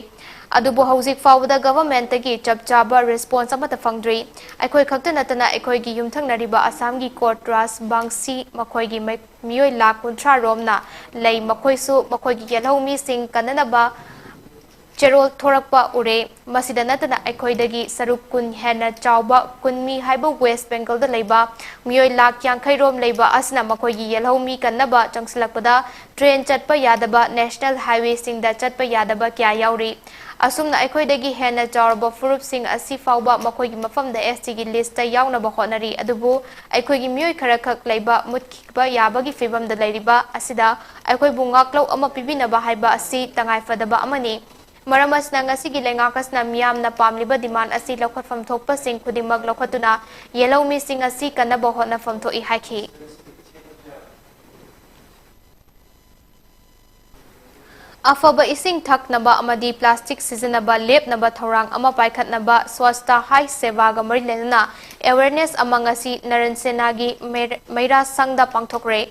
ꯑꯗꯨꯕꯨ ꯍꯧꯖꯤꯛ ꯐꯥꯎꯕꯗ government ꯇꯒꯤ ꯆꯞ ꯆꯥꯕ response ꯑꯃꯠꯇ ꯐꯪꯗ꯭ꯔꯤ꯫ ꯑꯩꯈꯣꯏ ꯈꯛꯇ ꯅꯠꯇꯅ ꯑꯩꯈꯣꯏꯒꯤ ꯌꯨꯝꯊꯪꯅꯔꯤꯕ ꯑꯁꯥꯝꯒꯤ ꯀꯣꯠ ꯔꯥꯖ ꯕꯪꯁꯤ, ꯃꯈꯣꯏꯒꯤ ꯃꯩ-, ꯃꯤꯑꯣꯏ ꯂꯥꯈ ꯀꯨꯟꯊ꯭ꯔꯥ ꯔꯣꯝꯅ ꯂꯩ, ꯃꯈꯣꯏꯁꯨ ꯃꯈꯣꯏꯒꯤ ꯌꯦꯜꯍꯧ ꯃꯤꯁꯤꯡ ꯀꯟꯅꯅꯕ ꯆꯦꯔꯣꯜ ꯊꯣꯔꯛꯄ ꯎꯔꯦ꯫ ꯃꯁꯤꯗ ꯅꯠꯇꯅ ꯑꯩꯈꯣꯏꯗꯒꯤ ꯁꯔꯨꯛ ꯀꯨꯟ ꯍꯦꯟꯅ ꯆꯥꯎꯕ ꯀꯨꯟꯃꯤ ꯍꯥꯏꯕ West Bengal ꯗ ꯂꯩꯕ ꯃꯤꯑꯣꯏ ꯂꯥꯈ ꯌꯥꯡꯈꯩ ꯔꯣꯝ ꯂꯩꯕ ꯑꯁꯤꯅ ꯃꯈꯣꯏꯒꯤ ꯌꯦꯜꯍꯧ ꯃꯤ ꯀꯟꯅꯕ ꯆꯪꯁꯤꯜꯂꯛꯄꯗ train ꯆꯠꯄ ꯌꯥꯗꯕ, national highway ꯁꯤꯡꯗ ꯆꯠꯄ ꯌꯥꯗꯕ ꯀꯌꯥ ꯌꯥꯎꯔꯤ꯫ ꯑꯁꯨꯝꯅ ꯑꯩꯈꯣꯏꯗꯒꯤ ꯍꯦꯟꯅ ꯆꯥꯎꯔꯕ ꯐꯨꯔꯨꯞꯁꯤꯡ ꯑꯁꯤ ꯐꯥꯎꯕ ꯃꯈꯣꯏꯒꯤ ꯃꯐꯝꯗ S T ꯒꯤ list ꯇ ꯌꯥꯎꯅꯕ ꯍꯣꯠꯅꯔꯤ, ꯑꯗꯨꯕꯨ ꯑꯩꯈꯣꯏꯒꯤ ꯃꯤꯑꯣꯏ ꯈꯔꯈꯛ ꯂꯩꯕ ꯃꯨꯠꯈꯤꯕ ꯌꯥꯕꯒꯤ ꯐꯤꯕꯝꯗ ꯂꯩꯔꯤꯕ ꯑꯁꯤꯗ ꯑꯩꯈꯣꯏꯕꯨ ꯉꯥꯛꯂꯧ ꯑꯃ ꯄꯤꯕꯤꯅꯕ ꯍꯥꯏꯕ ꯑꯁꯤ ꯇꯉꯥꯏꯐꯗꯕ ꯑꯃꯅꯤ꯫ ꯃꯔꯝ ꯑꯁꯤꯅ ꯉꯁꯤꯒꯤ ꯂꯩꯉꯥꯛ ꯑꯁꯤꯅ ꯃꯤꯌꯥꯝꯅ ꯄꯥꯝꯂꯤꯕ demand ꯑꯁꯤ ꯂꯧꯈꯠꯐꯝ ꯊꯣꯛꯄꯁꯤꯡ ꯈꯨꯗꯤꯡꯃꯛ ꯂꯧꯈꯠꯇꯨꯅ ꯌꯦꯜꯍꯧ ꯃꯤꯁꯤꯡ ꯑꯁꯤ ꯀꯟꯅꯕ ꯍꯣꯠꯅꯐꯝ ꯊꯣꯛꯏ ꯍꯥꯏꯈꯤ꯫ ꯑꯐꯕ ꯏꯁꯤꯡ ꯊꯛꯅꯕ ꯑꯃꯗꯤ plastic ꯁꯤꯖꯤꯟꯅꯕ ꯂꯦꯞꯅꯕ ꯊꯧꯔꯥꯡ ꯑꯃ ꯄꯥꯏꯈꯠꯅꯕ Swachhata Hi Sevaꯒ ꯃꯔꯤ ꯂꯩꯅꯅ awareness ꯑꯃ ꯉꯁꯤ ꯅꯔꯟ ꯁꯦꯅꯥꯒꯤ ꯃꯩꯔ-, ꯃꯩꯔꯥ ꯁꯪꯗ ꯄꯥꯡꯊꯣꯛꯈ꯭ꯔꯦ꯫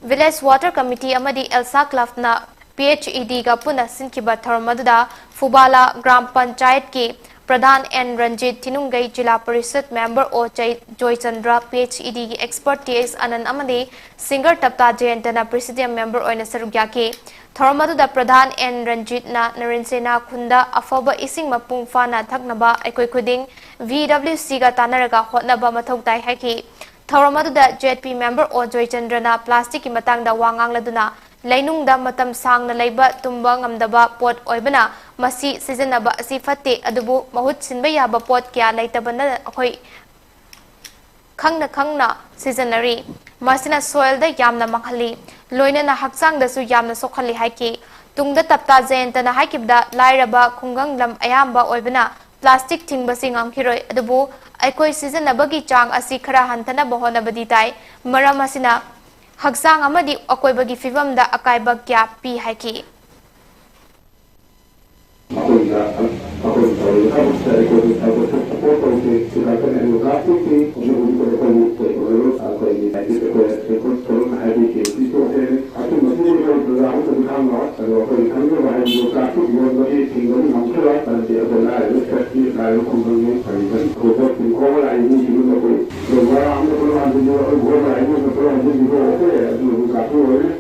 Village Water Committee ꯑꯃꯗꯤ ELSA Clubꯅ P H E Dꯒ ꯄꯨꯟꯅ ꯁꯤꯟꯈꯤꯕ ꯊꯧꯔꯝ ꯑꯗꯨꯗ ꯐꯨꯕꯥꯂꯥ ꯒ꯭ꯔꯥꯝ ꯄꯟꯆꯥꯌꯠꯀꯤ Pradhan N Ranjit, Thinunggei Zila Parishad member O ꯖꯩ-, Joychandra, P H E Dꯒꯤ expert T S ꯑꯅꯟ ꯑꯃꯗꯤ singer ꯇꯞꯇꯥ ꯖꯌꯟꯇꯅ presidium member ꯑꯣꯏꯅ ꯁꯔꯨꯛ ꯌꯥꯈꯤ꯫ ꯊꯧꯔꯝ ꯑꯗꯨꯗ ꯄ꯭ꯔꯙꯥꯟ ꯑꯦꯟ ꯔꯟꯖꯤꯠꯅ ꯅꯔꯦꯟꯁꯦꯅꯥ ꯈꯨꯟꯗ ꯑꯐꯕ ꯏꯁꯤꯡ ꯃꯄꯨꯡ ꯐꯥꯅ ꯊꯛꯅꯕ ꯑꯩꯈꯣꯏ ꯈꯨꯗꯤꯡ V W Cꯒ ꯇꯥꯟꯅꯔꯒ ꯍꯣꯠꯅꯕ ꯃꯊꯧ ꯇꯥꯏ ꯍꯥꯏꯈꯤ꯫ ꯊꯧꯔꯝ ꯑꯗꯨꯗ Z P member ꯑꯣ ꯖꯣꯏꯆꯟꯗ꯭ꯔꯅ plasticꯀꯤ ꯃꯇꯥꯡꯗ ꯋꯥ ꯉꯥꯡꯂꯗꯨꯅ, ꯂꯩꯅꯨꯡꯗ ꯃꯇꯝ ꯁꯥꯡꯅ ꯂꯩꯕ ꯇꯨꯝꯕ ꯉꯝꯗꯕ ꯄꯣꯠ ꯑꯣꯏꯕꯅ ꯃꯁꯤ ꯁꯤꯖꯤꯟꯅꯕ ꯑꯁꯤ ꯐꯠꯇꯦ, ꯑꯗꯨꯕꯨ ꯃꯍꯨꯠ ꯁꯤꯟꯕ ꯌꯥꯕ ꯄꯣꯠ ꯀꯌꯥ ꯂꯩꯇꯕꯅ ꯑꯩꯈꯣꯏ ꯈꯪꯅ ꯈꯪꯅ ꯁꯤꯖꯤꯟꯅꯔꯤ꯫ ꯃꯁꯤꯅ soilꯗ ꯌꯥꯝꯅ ꯃꯥꯡꯍꯜꯂꯤ꯫ ꯂꯣꯏꯅꯅ ꯍꯛꯆꯥꯡꯗꯁꯨ ꯌꯥꯝꯅ ꯁꯣꯛꯍꯜꯂꯤ ꯍꯥꯏꯈꯤ꯫ ꯇꯨꯡꯗ ꯇꯞꯇꯥ ꯖꯌꯟꯇꯅ ꯍꯥꯏꯈꯤꯕꯗ, ꯂꯥꯏꯔꯕ ꯈꯨꯡꯒꯪ ꯂꯝ ꯑꯌꯥꯝꯕ ꯑꯣꯏꯕꯅ ꯄ꯭ꯂꯥꯁꯇꯤꯛ ꯊꯤꯡꯕꯁꯤ ꯉꯝꯈꯤꯔꯣꯏ, ꯑꯗꯨꯕꯨ ꯑꯩꯈꯣꯏ ꯁꯤꯖꯤꯟꯅꯕꯒꯤ ꯆꯥꯡ ꯑꯁꯤ ꯈꯔ ꯍꯟꯊꯅꯕ ꯍꯣꯠꯅꯕꯗꯤ ꯇꯥꯏ꯫ ꯃꯔꯝ ꯑꯁꯤꯅ ꯍꯛꯆꯥꯡ ꯑꯃꯗꯤ ꯑꯀꯣꯏꯕꯒꯤ ꯐꯤꯕꯝꯗ ꯑꯀꯥꯏꯕ ꯀꯌꯥ ꯄꯤ ꯍꯥꯏꯈꯤ꯫ ꯑꯩꯈꯣꯏꯅ, ꯑꯩꯈꯣꯏꯅ ꯇꯧꯔꯤꯕ ꯊꯕꯛꯁꯤꯗ ꯑꯩꯈꯣꯏꯒꯤ ꯊꯕꯛꯇ ꯁꯄꯣꯔꯠ ꯇꯧꯁꯦ꯫ ꯁꯤꯗ ꯑꯩꯈꯣꯏꯅ ꯑꯦꯗꯚꯣꯀꯥꯠꯁꯤ ꯍꯧꯖꯤꯛ ꯍꯧꯖꯤꯛ ꯑꯩꯈꯣꯏꯒꯤ ꯀꯩꯅꯣ, ꯑꯩꯈꯣꯏꯒꯤ ꯍꯥꯏꯗꯤ ꯑꯩꯈꯣꯏ ꯁꯦꯟꯇ꯭ꯔꯦꯜ ꯊꯣꯛꯂꯛꯅ ꯍꯥꯏꯗꯤ ꯀꯦ ꯁꯤ ꯊꯣꯛꯈ꯭ꯔꯦ꯫ ꯑꯁꯤꯒꯨꯝꯕꯁꯤꯗꯤ ꯑꯩꯈꯣꯏ ꯄ꯭ꯔꯖꯥ ꯑꯃꯠꯇꯗꯤ ꯈꯪꯉꯣꯏ꯫ ꯑꯗꯣ ꯑꯩꯈꯣꯏꯅ ꯈꯪꯖꯕ ꯍꯥꯏꯕꯗꯤ ꯌꯣꯡꯆꯥꯛꯁꯤ ꯌꯣꯟꯕꯗꯤ ꯊꯤꯡꯕꯗꯤ ꯉꯝꯈꯤꯔꯣꯏ꯫ ꯃꯔꯝꯗꯤ ꯑꯩꯈꯣꯏ ꯂꯥꯏꯔꯕ ꯁꯦꯠꯀꯤ ꯂꯥꯏꯔꯕ ꯈꯨꯡꯒꯪꯒꯤ ꯀꯔꯤꯒꯤ ꯈꯨꯗꯣꯜ ꯁꯤꯡꯈꯣꯡ ꯂꯥꯏ ꯃꯤꯁꯤꯡꯗꯨꯗ ꯑꯩꯈꯣꯏ ꯃꯔꯥ ꯑꯃ ꯄꯨꯂꯞ ꯍꯟꯖꯤꯟꯕꯤꯔꯣ, ꯑꯩꯈꯣꯏ ꯒꯣꯜ ꯂꯥꯏ ꯑꯃ ꯄꯨꯂꯞ ꯍꯟꯖꯤꯟꯕꯤꯔꯣ, ꯑꯩꯈꯣꯏ ꯑꯗꯨ ꯌꯣꯡꯆꯥꯛꯁꯤ ꯂꯣꯏꯔꯦ꯫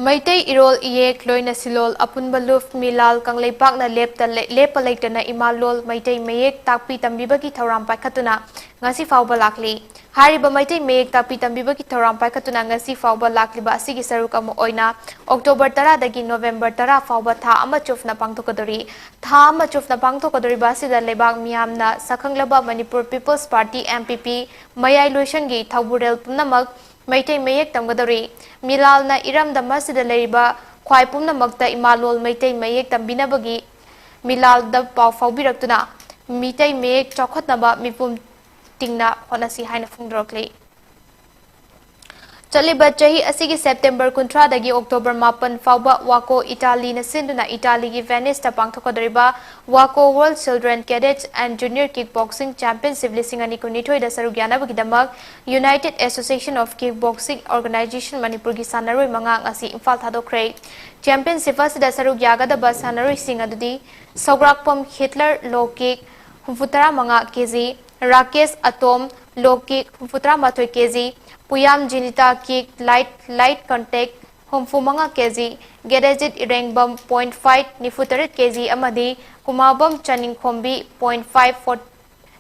ꯃꯩꯇꯩ ꯏꯔꯣꯜ ꯏꯌꯦꯛ, ꯂꯣꯏꯅ ꯁꯤꯂꯣꯜ, ꯑꯄꯨꯟꯕ ꯂꯨꯞ ꯃꯤꯂꯥꯜ ꯀꯪꯂꯩꯄꯥꯛꯅ ꯂꯦꯞꯇ ꯂꯦ-, ꯂꯦꯞꯄ ꯂꯩꯇꯅ ꯏꯃꯥ ꯂꯣꯜ ꯃꯩꯇꯩ ꯃꯌꯦꯛ ꯇꯥꯛꯄꯤ ꯇꯝꯕꯤꯕꯒꯤ ꯊꯧꯔꯥꯡ ꯄꯥꯏꯈꯠꯇꯨꯅ ꯉꯁꯤ ꯐꯥꯎꯕ ꯂꯥꯛꯂꯤ꯫ ꯍꯥꯏꯔꯤꯕ ꯃꯩꯇꯩ ꯃꯌꯦꯛ ꯇꯥꯛꯄꯤ ꯇꯝꯕꯤꯕꯒꯤ ꯊꯧꯔꯥꯡ ꯄꯥꯏꯈꯠꯇꯨꯅ ꯉꯁꯤ ꯐꯥꯎꯕ ꯂꯥꯛꯂꯤꯕ ꯑꯁꯤꯒꯤ ꯁꯔꯨꯛ ꯑꯃ ꯑꯣꯏꯅ ꯑꯣꯛꯇꯣꯕꯔ ꯇꯔꯥꯗꯒꯤ ꯅꯣꯕꯦꯝꯕꯔ ꯇꯔꯥ ꯐꯥꯎꯕ ꯊꯥ ꯑꯃ ꯆꯨꯞꯅ ꯄꯥꯡꯊꯣꯛꯀꯗꯧꯔꯤ꯫ ꯊꯥ ꯑꯃ ꯆꯨꯞꯅ ꯄꯥꯡꯊꯣꯛꯀꯗꯧꯔꯤꯕ ꯑꯁꯤꯗ ꯂꯩꯕꯥꯛ ꯃꯤꯌꯥꯝꯅ ꯁꯛꯈꯪꯂꯕ Manipur peoples party, M P P, ꯃꯌꯥꯏ ꯂꯣꯏꯁꯪꯒꯤ ꯊꯧꯕꯨꯔꯦꯜ ꯄꯨꯝꯅꯃꯛ ꯃꯩꯇꯩ ꯃꯌꯦꯛ ꯇꯝꯒꯗꯧꯔꯤ꯫ ꯃꯤꯂꯥꯜꯅ ꯏꯔꯝꯗꯝ ꯑꯁꯤꯗ ꯂꯩꯔꯤꯕ ꯈ꯭ꯋꯥꯏ ꯄꯨꯝꯅꯃꯛꯇ ꯏꯃꯥ ꯂꯣꯜ ꯃꯩꯇꯩ ꯃꯌꯦꯛ ꯇꯝꯕꯤꯅꯕꯒꯤ ꯃꯤꯂꯥꯜꯗ ꯄꯥꯎ ꯐꯥꯎꯕꯤꯔꯛꯇꯨꯅ ꯃꯤꯇꯩ ꯃꯌꯦꯛ ꯆꯥꯎꯈꯠꯅꯕ ꯃꯤꯄꯨꯝ ꯇꯤꯡꯅ ꯍꯣꯠꯅꯁꯤ ꯍꯥꯏꯅ ꯐꯣꯡꯗꯣꯔꯛꯂꯤ꯫ ꯆꯠꯂꯤꯕ ꯆꯍꯤ ꯑꯁꯤꯒꯤ ꯁꯦꯞꯇꯦꯝꯕꯔ ꯀꯨꯟꯊ꯭ꯔꯥꯗꯒꯤ ꯑꯣꯛꯇꯣꯕꯔ ꯃꯥꯄꯟ ꯐꯥꯎꯕ ꯋꯥꯀꯣ ꯏꯇꯥꯂꯤꯅ ꯁꯤꯟꯗꯨꯅ ꯏꯇꯥꯂꯤꯒꯤ ꯚꯦꯅꯤꯁꯇ ꯄꯥꯡꯊꯣꯛꯀꯗꯧꯔꯤꯕ ꯋꯥꯀꯣ world children cadets and junior kickboxing championship ꯂꯤꯁꯤꯡ ꯑꯅꯤ ꯀꯨꯟꯅꯤꯊꯣꯏꯗ ꯁꯔꯨꯛ ꯌꯥꯅꯕꯒꯤꯗꯃꯛ United Association of Kickboxing Organization ꯃꯅꯤꯄꯨꯔꯒꯤ ꯁꯥꯟꯅꯔꯣꯏ ꯃꯉꯥ ꯉꯁꯤ ꯏꯝꯐꯥꯜ ꯊꯥꯗꯣꯛꯈ꯭ꯔꯦ꯫ ꯆꯦꯝꯄꯤꯌꯟꯁꯤꯞ ꯑꯁꯤꯗ ꯁꯔꯨꯛ ꯌꯥꯒꯗꯕ ꯁꯥꯟꯅꯔꯣꯏꯁꯤꯡ ꯑꯗꯨꯗꯤ ꯁꯧꯒ꯭ꯔꯥꯛꯄꯝ ꯍꯤꯠꯂꯔ ꯂꯣ ꯀꯤꯛ ꯍꯨꯝꯐꯨꯇꯔꯥ ꯃꯉꯥ ꯀꯦ ꯖꯤ, ꯔꯥꯀꯦꯁ ꯑꯇꯣꯝ ꯂꯣ ꯀꯤꯛ ꯍꯨꯝꯐꯨꯇꯔꯥ ꯃꯥꯊꯣꯏ ꯀꯦ G, ꯄꯨꯌꯥꯝ Jinita ꯀꯤꯛ light, light contact ꯍꯨꯝꯐꯨ ꯃꯉꯥ ꯀꯦ ꯖꯤ, ꯒꯦꯔꯦꯖꯤꯠ ꯏꯔꯦꯡꯕꯝ ꯄꯣꯏꯟꯠ ꯐꯥꯏꯚ ꯅꯤꯐꯨ ꯇꯔꯦꯠ ꯀꯦ ꯖꯤ ꯑꯃꯗꯤ ꯀꯨꯃꯥꯕꯝ ꯆꯅꯤꯡꯈꯣꯝꯕꯤ ꯄꯣꯏꯟꯠ ꯐꯥꯏꯚ ꯐꯣꯔ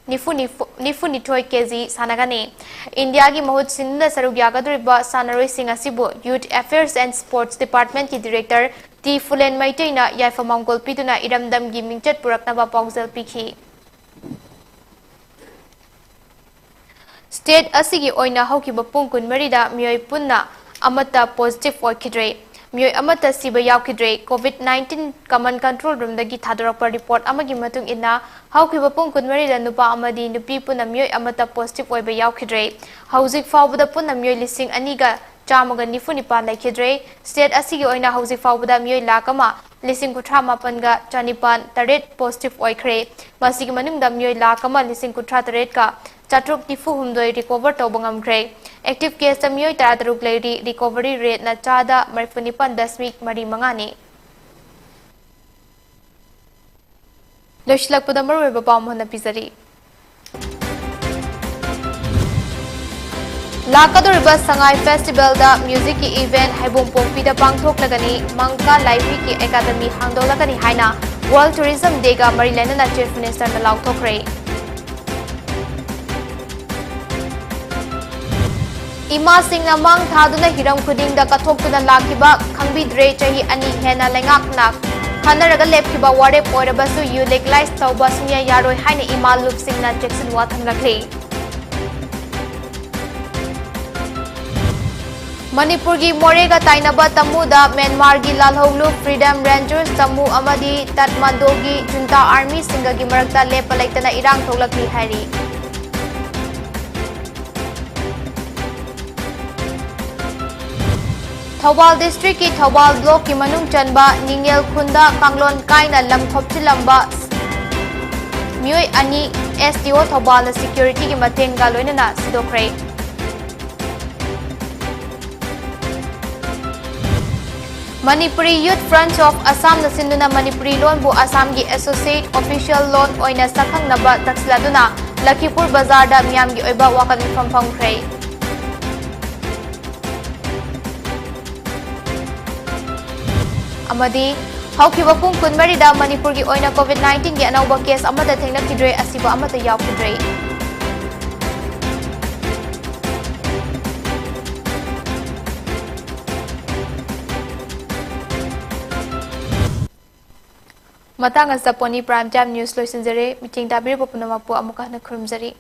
ꯅꯤꯐꯨ, ꯅꯤꯐꯨ, ꯅꯤꯐꯨ ꯅꯤꯊꯣꯏ ꯀꯦ ꯖꯤ ꯁꯥꯟꯅꯒꯅꯤ꯫ ꯏꯟꯗꯤꯌꯥꯒꯤ ꯃꯍꯨꯠ ꯁꯤꯟꯗꯨꯅ ꯁꯔꯨꯛ ꯌꯥꯒꯗꯧꯔꯤꯕ ꯁꯥꯟꯅꯔꯣꯏꯁꯤꯡ ꯑꯁꯤꯕꯨ Youth Affairs and Sports Department ꯀꯤ Director ꯇꯤ ꯐꯨꯂꯦꯟ ꯃꯩꯇꯩꯅ ꯌꯥꯏꯐ ꯃꯥꯡꯒꯣꯜ ꯄꯤꯗꯨꯅ ꯏꯔꯝꯗꯝꯒꯤ ꯃꯤꯡꯆꯠ ꯄꯨꯔꯛꯅꯕ ꯄꯥꯎꯖꯦꯜ ꯄꯤꯈꯤ꯫ State ꯑꯁꯤꯒꯤ ꯑꯣꯏꯅ ꯍꯧꯈꯤꯕ ꯄꯨꯡ ꯀꯨꯟꯃꯔꯤꯗ ꯃꯤꯑꯣꯏ ꯄꯨꯟꯅ ꯑꯃꯠꯇ positive ꯑꯣꯏꯈꯤꯗ꯭ꯔꯦ꯫ ꯃꯤꯑꯣꯏ ꯑꯃꯠꯇ ꯁꯤꯕ ꯌꯥꯎꯈꯤꯗ꯭ꯔꯦ꯫ COVID nineteen common control roomꯗꯒꯤ ꯊꯥꯗꯣꯔꯛꯄ report ꯑꯃꯒꯤ ꯃꯇꯨꯡ ꯏꯟꯅ, ꯍꯧꯈꯤꯕ ꯄꯨꯡ ꯀꯨꯟꯃꯔꯤꯗ ꯅꯨꯄꯥ ꯑꯃꯗꯤ ꯅꯨꯄꯤ ꯄꯨꯟꯅ ꯃꯤꯑꯣꯏ ꯑꯃꯠꯇ positive ꯑꯣꯏꯕ ꯌꯥꯎꯈꯤꯗ꯭ꯔꯦ꯫ ꯍꯧꯖꯤꯛ ꯐꯥꯎꯕꯗ ꯄꯨꯟꯅ ꯃꯤꯑꯣꯏ ꯂꯤꯁꯤꯡ ꯑꯅꯤꯒ ꯆꯥꯝꯃꯒ ꯅꯤꯐꯨ ꯅꯤꯄꯥꯟ ꯂꯩꯈꯤꯗ꯭ꯔꯦ꯫ State ꯑꯁꯤꯒꯤ ꯑꯣꯏꯅ ꯍꯧꯖꯤꯛ ꯐꯥꯎꯕꯗ ꯃꯤꯑꯣꯏ ꯂꯥꯈ ꯑꯃ ꯂꯤꯁꯤꯡ ꯀꯨꯟꯊ꯭ꯔꯥ ꯃꯥꯄꯟꯒ ꯆꯅꯤꯄꯥꯟ ꯇꯔꯦꯠ positive ꯑꯣꯏꯈ꯭ꯔꯦ꯫ ꯃꯁꯤꯒꯤ ꯃꯅꯨꯡꯗ ꯃꯤꯑꯣꯏ ꯂꯥꯈ ꯑꯃ ꯂꯤꯁꯤꯡ ꯀꯨꯟꯊ꯭ꯔꯥ ꯇꯔꯦꯠꯀ ꯆꯥꯇ꯭ꯔꯨꯛ ꯅꯤꯐꯨ ꯍꯨꯝꯗꯣꯏ recover ꯇꯧꯕ ꯉꯝꯈ꯭ꯔꯦ꯫ Active caseꯇ ꯃꯤꯑꯣꯏ ꯇꯔꯥꯇꯔꯨꯛ ꯂꯩꯔꯤ꯫ Recovery rateꯅ ꯆꯥꯗ ꯃꯔꯤꯐꯨ ꯅꯤꯄꯥꯟ ꯗꯁꯃꯤꯛ ꯃꯔꯤ ꯃꯉꯥꯅꯤ꯫ ꯂꯣꯏꯁꯤꯜꯂꯛꯄꯗ ꯃꯔꯨꯑꯣꯏꯕ ꯄꯥꯎ ꯑꯃ ꯍꯟꯅ ꯄꯤꯖꯔꯤ꯫ ꯂꯥꯛꯀꯗꯧꯔꯤꯕ ꯁꯉꯥꯏ Festivalꯗ musicꯀꯤ event ꯍꯩꯕꯣꯡꯄꯣꯛꯄꯤꯗ ꯄꯥꯡꯊꯣꯛꯂꯒꯅꯤ, ꯃꯪꯀꯥ ꯂꯥꯏꯕ꯭ꯔꯦꯔꯤꯒꯤ academy ꯍꯥꯡꯗꯣꯛꯂꯒꯅꯤ ꯍꯥꯏꯅ World Tourism Dayꯒ ꯃꯔꯤ ꯂꯩꯅꯅ Chief Ministerꯅ ꯂꯥꯎꯊꯣꯛꯈ꯭ꯔꯦ꯫ ꯏꯃꯥꯁꯤꯡꯅ ꯃꯥꯡ ꯊꯥꯗꯨꯅ ꯍꯤꯔꯝ ꯈꯨꯗꯤꯡꯗ ꯀꯠꯊꯣꯛꯇꯨꯅ ꯂꯥꯛꯈꯤꯕ ꯈꯪꯕꯤꯗ꯭ꯔꯦ꯫ ꯆꯍꯤ ꯑꯅꯤ ꯍꯦꯟꯅ ꯂꯩꯉꯥꯛꯅ ꯈꯟꯅꯔꯒ ꯂꯦꯞꯈꯤꯕ ꯋꯥꯔꯦꯞ ꯑꯣꯏꯔꯕꯁꯨ ꯌꯨ legalize ꯇꯧꯕ ꯁꯨꯡꯌꯥ ꯌꯥꯔꯣꯏ ꯍꯥꯏꯅ ꯏꯃꯥ ꯂꯨꯞꯁꯤꯡꯅ ꯆꯦꯛꯁꯤꯟꯋꯥ ꯊꯝꯂꯛꯂꯤ꯫ ꯃꯅꯤꯄꯨꯔꯒꯤ ꯃꯣꯔꯦꯒ ꯇꯥꯏꯅꯕ ꯇꯃꯨꯗ ꯃ꯭ꯌꯥꯟꯃꯥꯔꯒꯤ ꯂꯥꯜꯍꯧꯂꯨꯞ Freedom Rangers ꯇꯃꯨ ꯑꯃꯗꯤ ꯇꯠꯃꯥꯟꯗꯣꯒꯤ junta armyꯁꯤꯡꯒꯒꯤ ꯃꯔꯛꯇ ꯂꯦꯞꯄ ꯂꯩꯇꯅ ꯏꯔꯥꯡ ꯊꯣꯛꯂꯛꯂꯤ ꯍꯥꯏꯔꯤ꯫ ꯊꯧꯕꯥꯜ districtꯀꯤ ꯊꯧꯕꯥꯜ blockꯀꯤ ꯃꯅꯨꯡ ꯆꯟꯕ ꯅꯤꯡꯉꯦꯜ ꯈꯨꯟꯗ ꯀꯥꯡꯂꯣꯟ ꯀꯥꯏꯅ ꯂꯝ ꯈꯣꯞꯆꯤꯜꯂꯝꯕ ꯃꯤꯑꯣꯏ ꯑꯅꯤ S D O ꯊꯧꯕꯥꯜꯅ securityꯒꯤ ꯃꯇꯦꯡꯒ ꯂꯣꯏꯅꯅ ꯁꯤꯗꯣꯛꯈ꯭ꯔꯦ꯫ Manipuri Youth Front of Assamꯅ ꯁꯤꯟꯗꯨꯅ ꯃꯅꯤꯄꯨꯔꯤ ꯂꯣꯟꯕꯨ ꯑꯁꯥꯝꯒꯤ associate official ꯂꯣꯟ ꯑꯣꯏꯅ ꯁꯛꯈꯪꯅꯕ ꯇꯛꯁꯤꯜꯂꯗꯨꯅ ꯂꯈꯤꯄꯨꯔ ꯕꯖꯥꯔꯗ ꯃꯤꯌꯥꯝꯒꯤ ꯑꯣꯏꯕ ꯋꯥꯀꯠ ꯃꯤꯐꯝ ꯐꯝꯈ꯭ꯔꯦ꯫ ꯑꯃꯗꯤ ꯍꯧꯈꯤꯕ ꯄꯨꯡ ꯀꯨꯟꯃꯔꯤꯗ ꯃꯅꯤꯄꯨꯔꯒꯤ ꯑꯣꯏꯅ COVID nineteenꯒꯤ ꯑꯅꯧꯕ case ꯑꯃꯠꯇ ꯊꯦꯡꯅꯈꯤꯗ꯭ꯔꯦ, ꯑꯁꯤꯕ ꯑꯃꯠꯇ ꯌꯥꯎꯈꯤꯗ꯭ꯔꯦ꯫ ꯃꯇꯥꯡ ꯑꯁꯤꯗ Pony Prime Time News ꯂꯣꯏꯁꯤꯟꯖꯔꯦ꯫ ꯃꯤꯠꯌꯦꯡ ꯇꯥꯕꯤꯔꯤꯕ ꯄꯨꯝꯅꯃꯛꯄꯨ ꯑꯃꯨꯛꯀ ꯍꯟꯅ ꯈꯨꯔꯨꯝꯖꯔꯤ꯫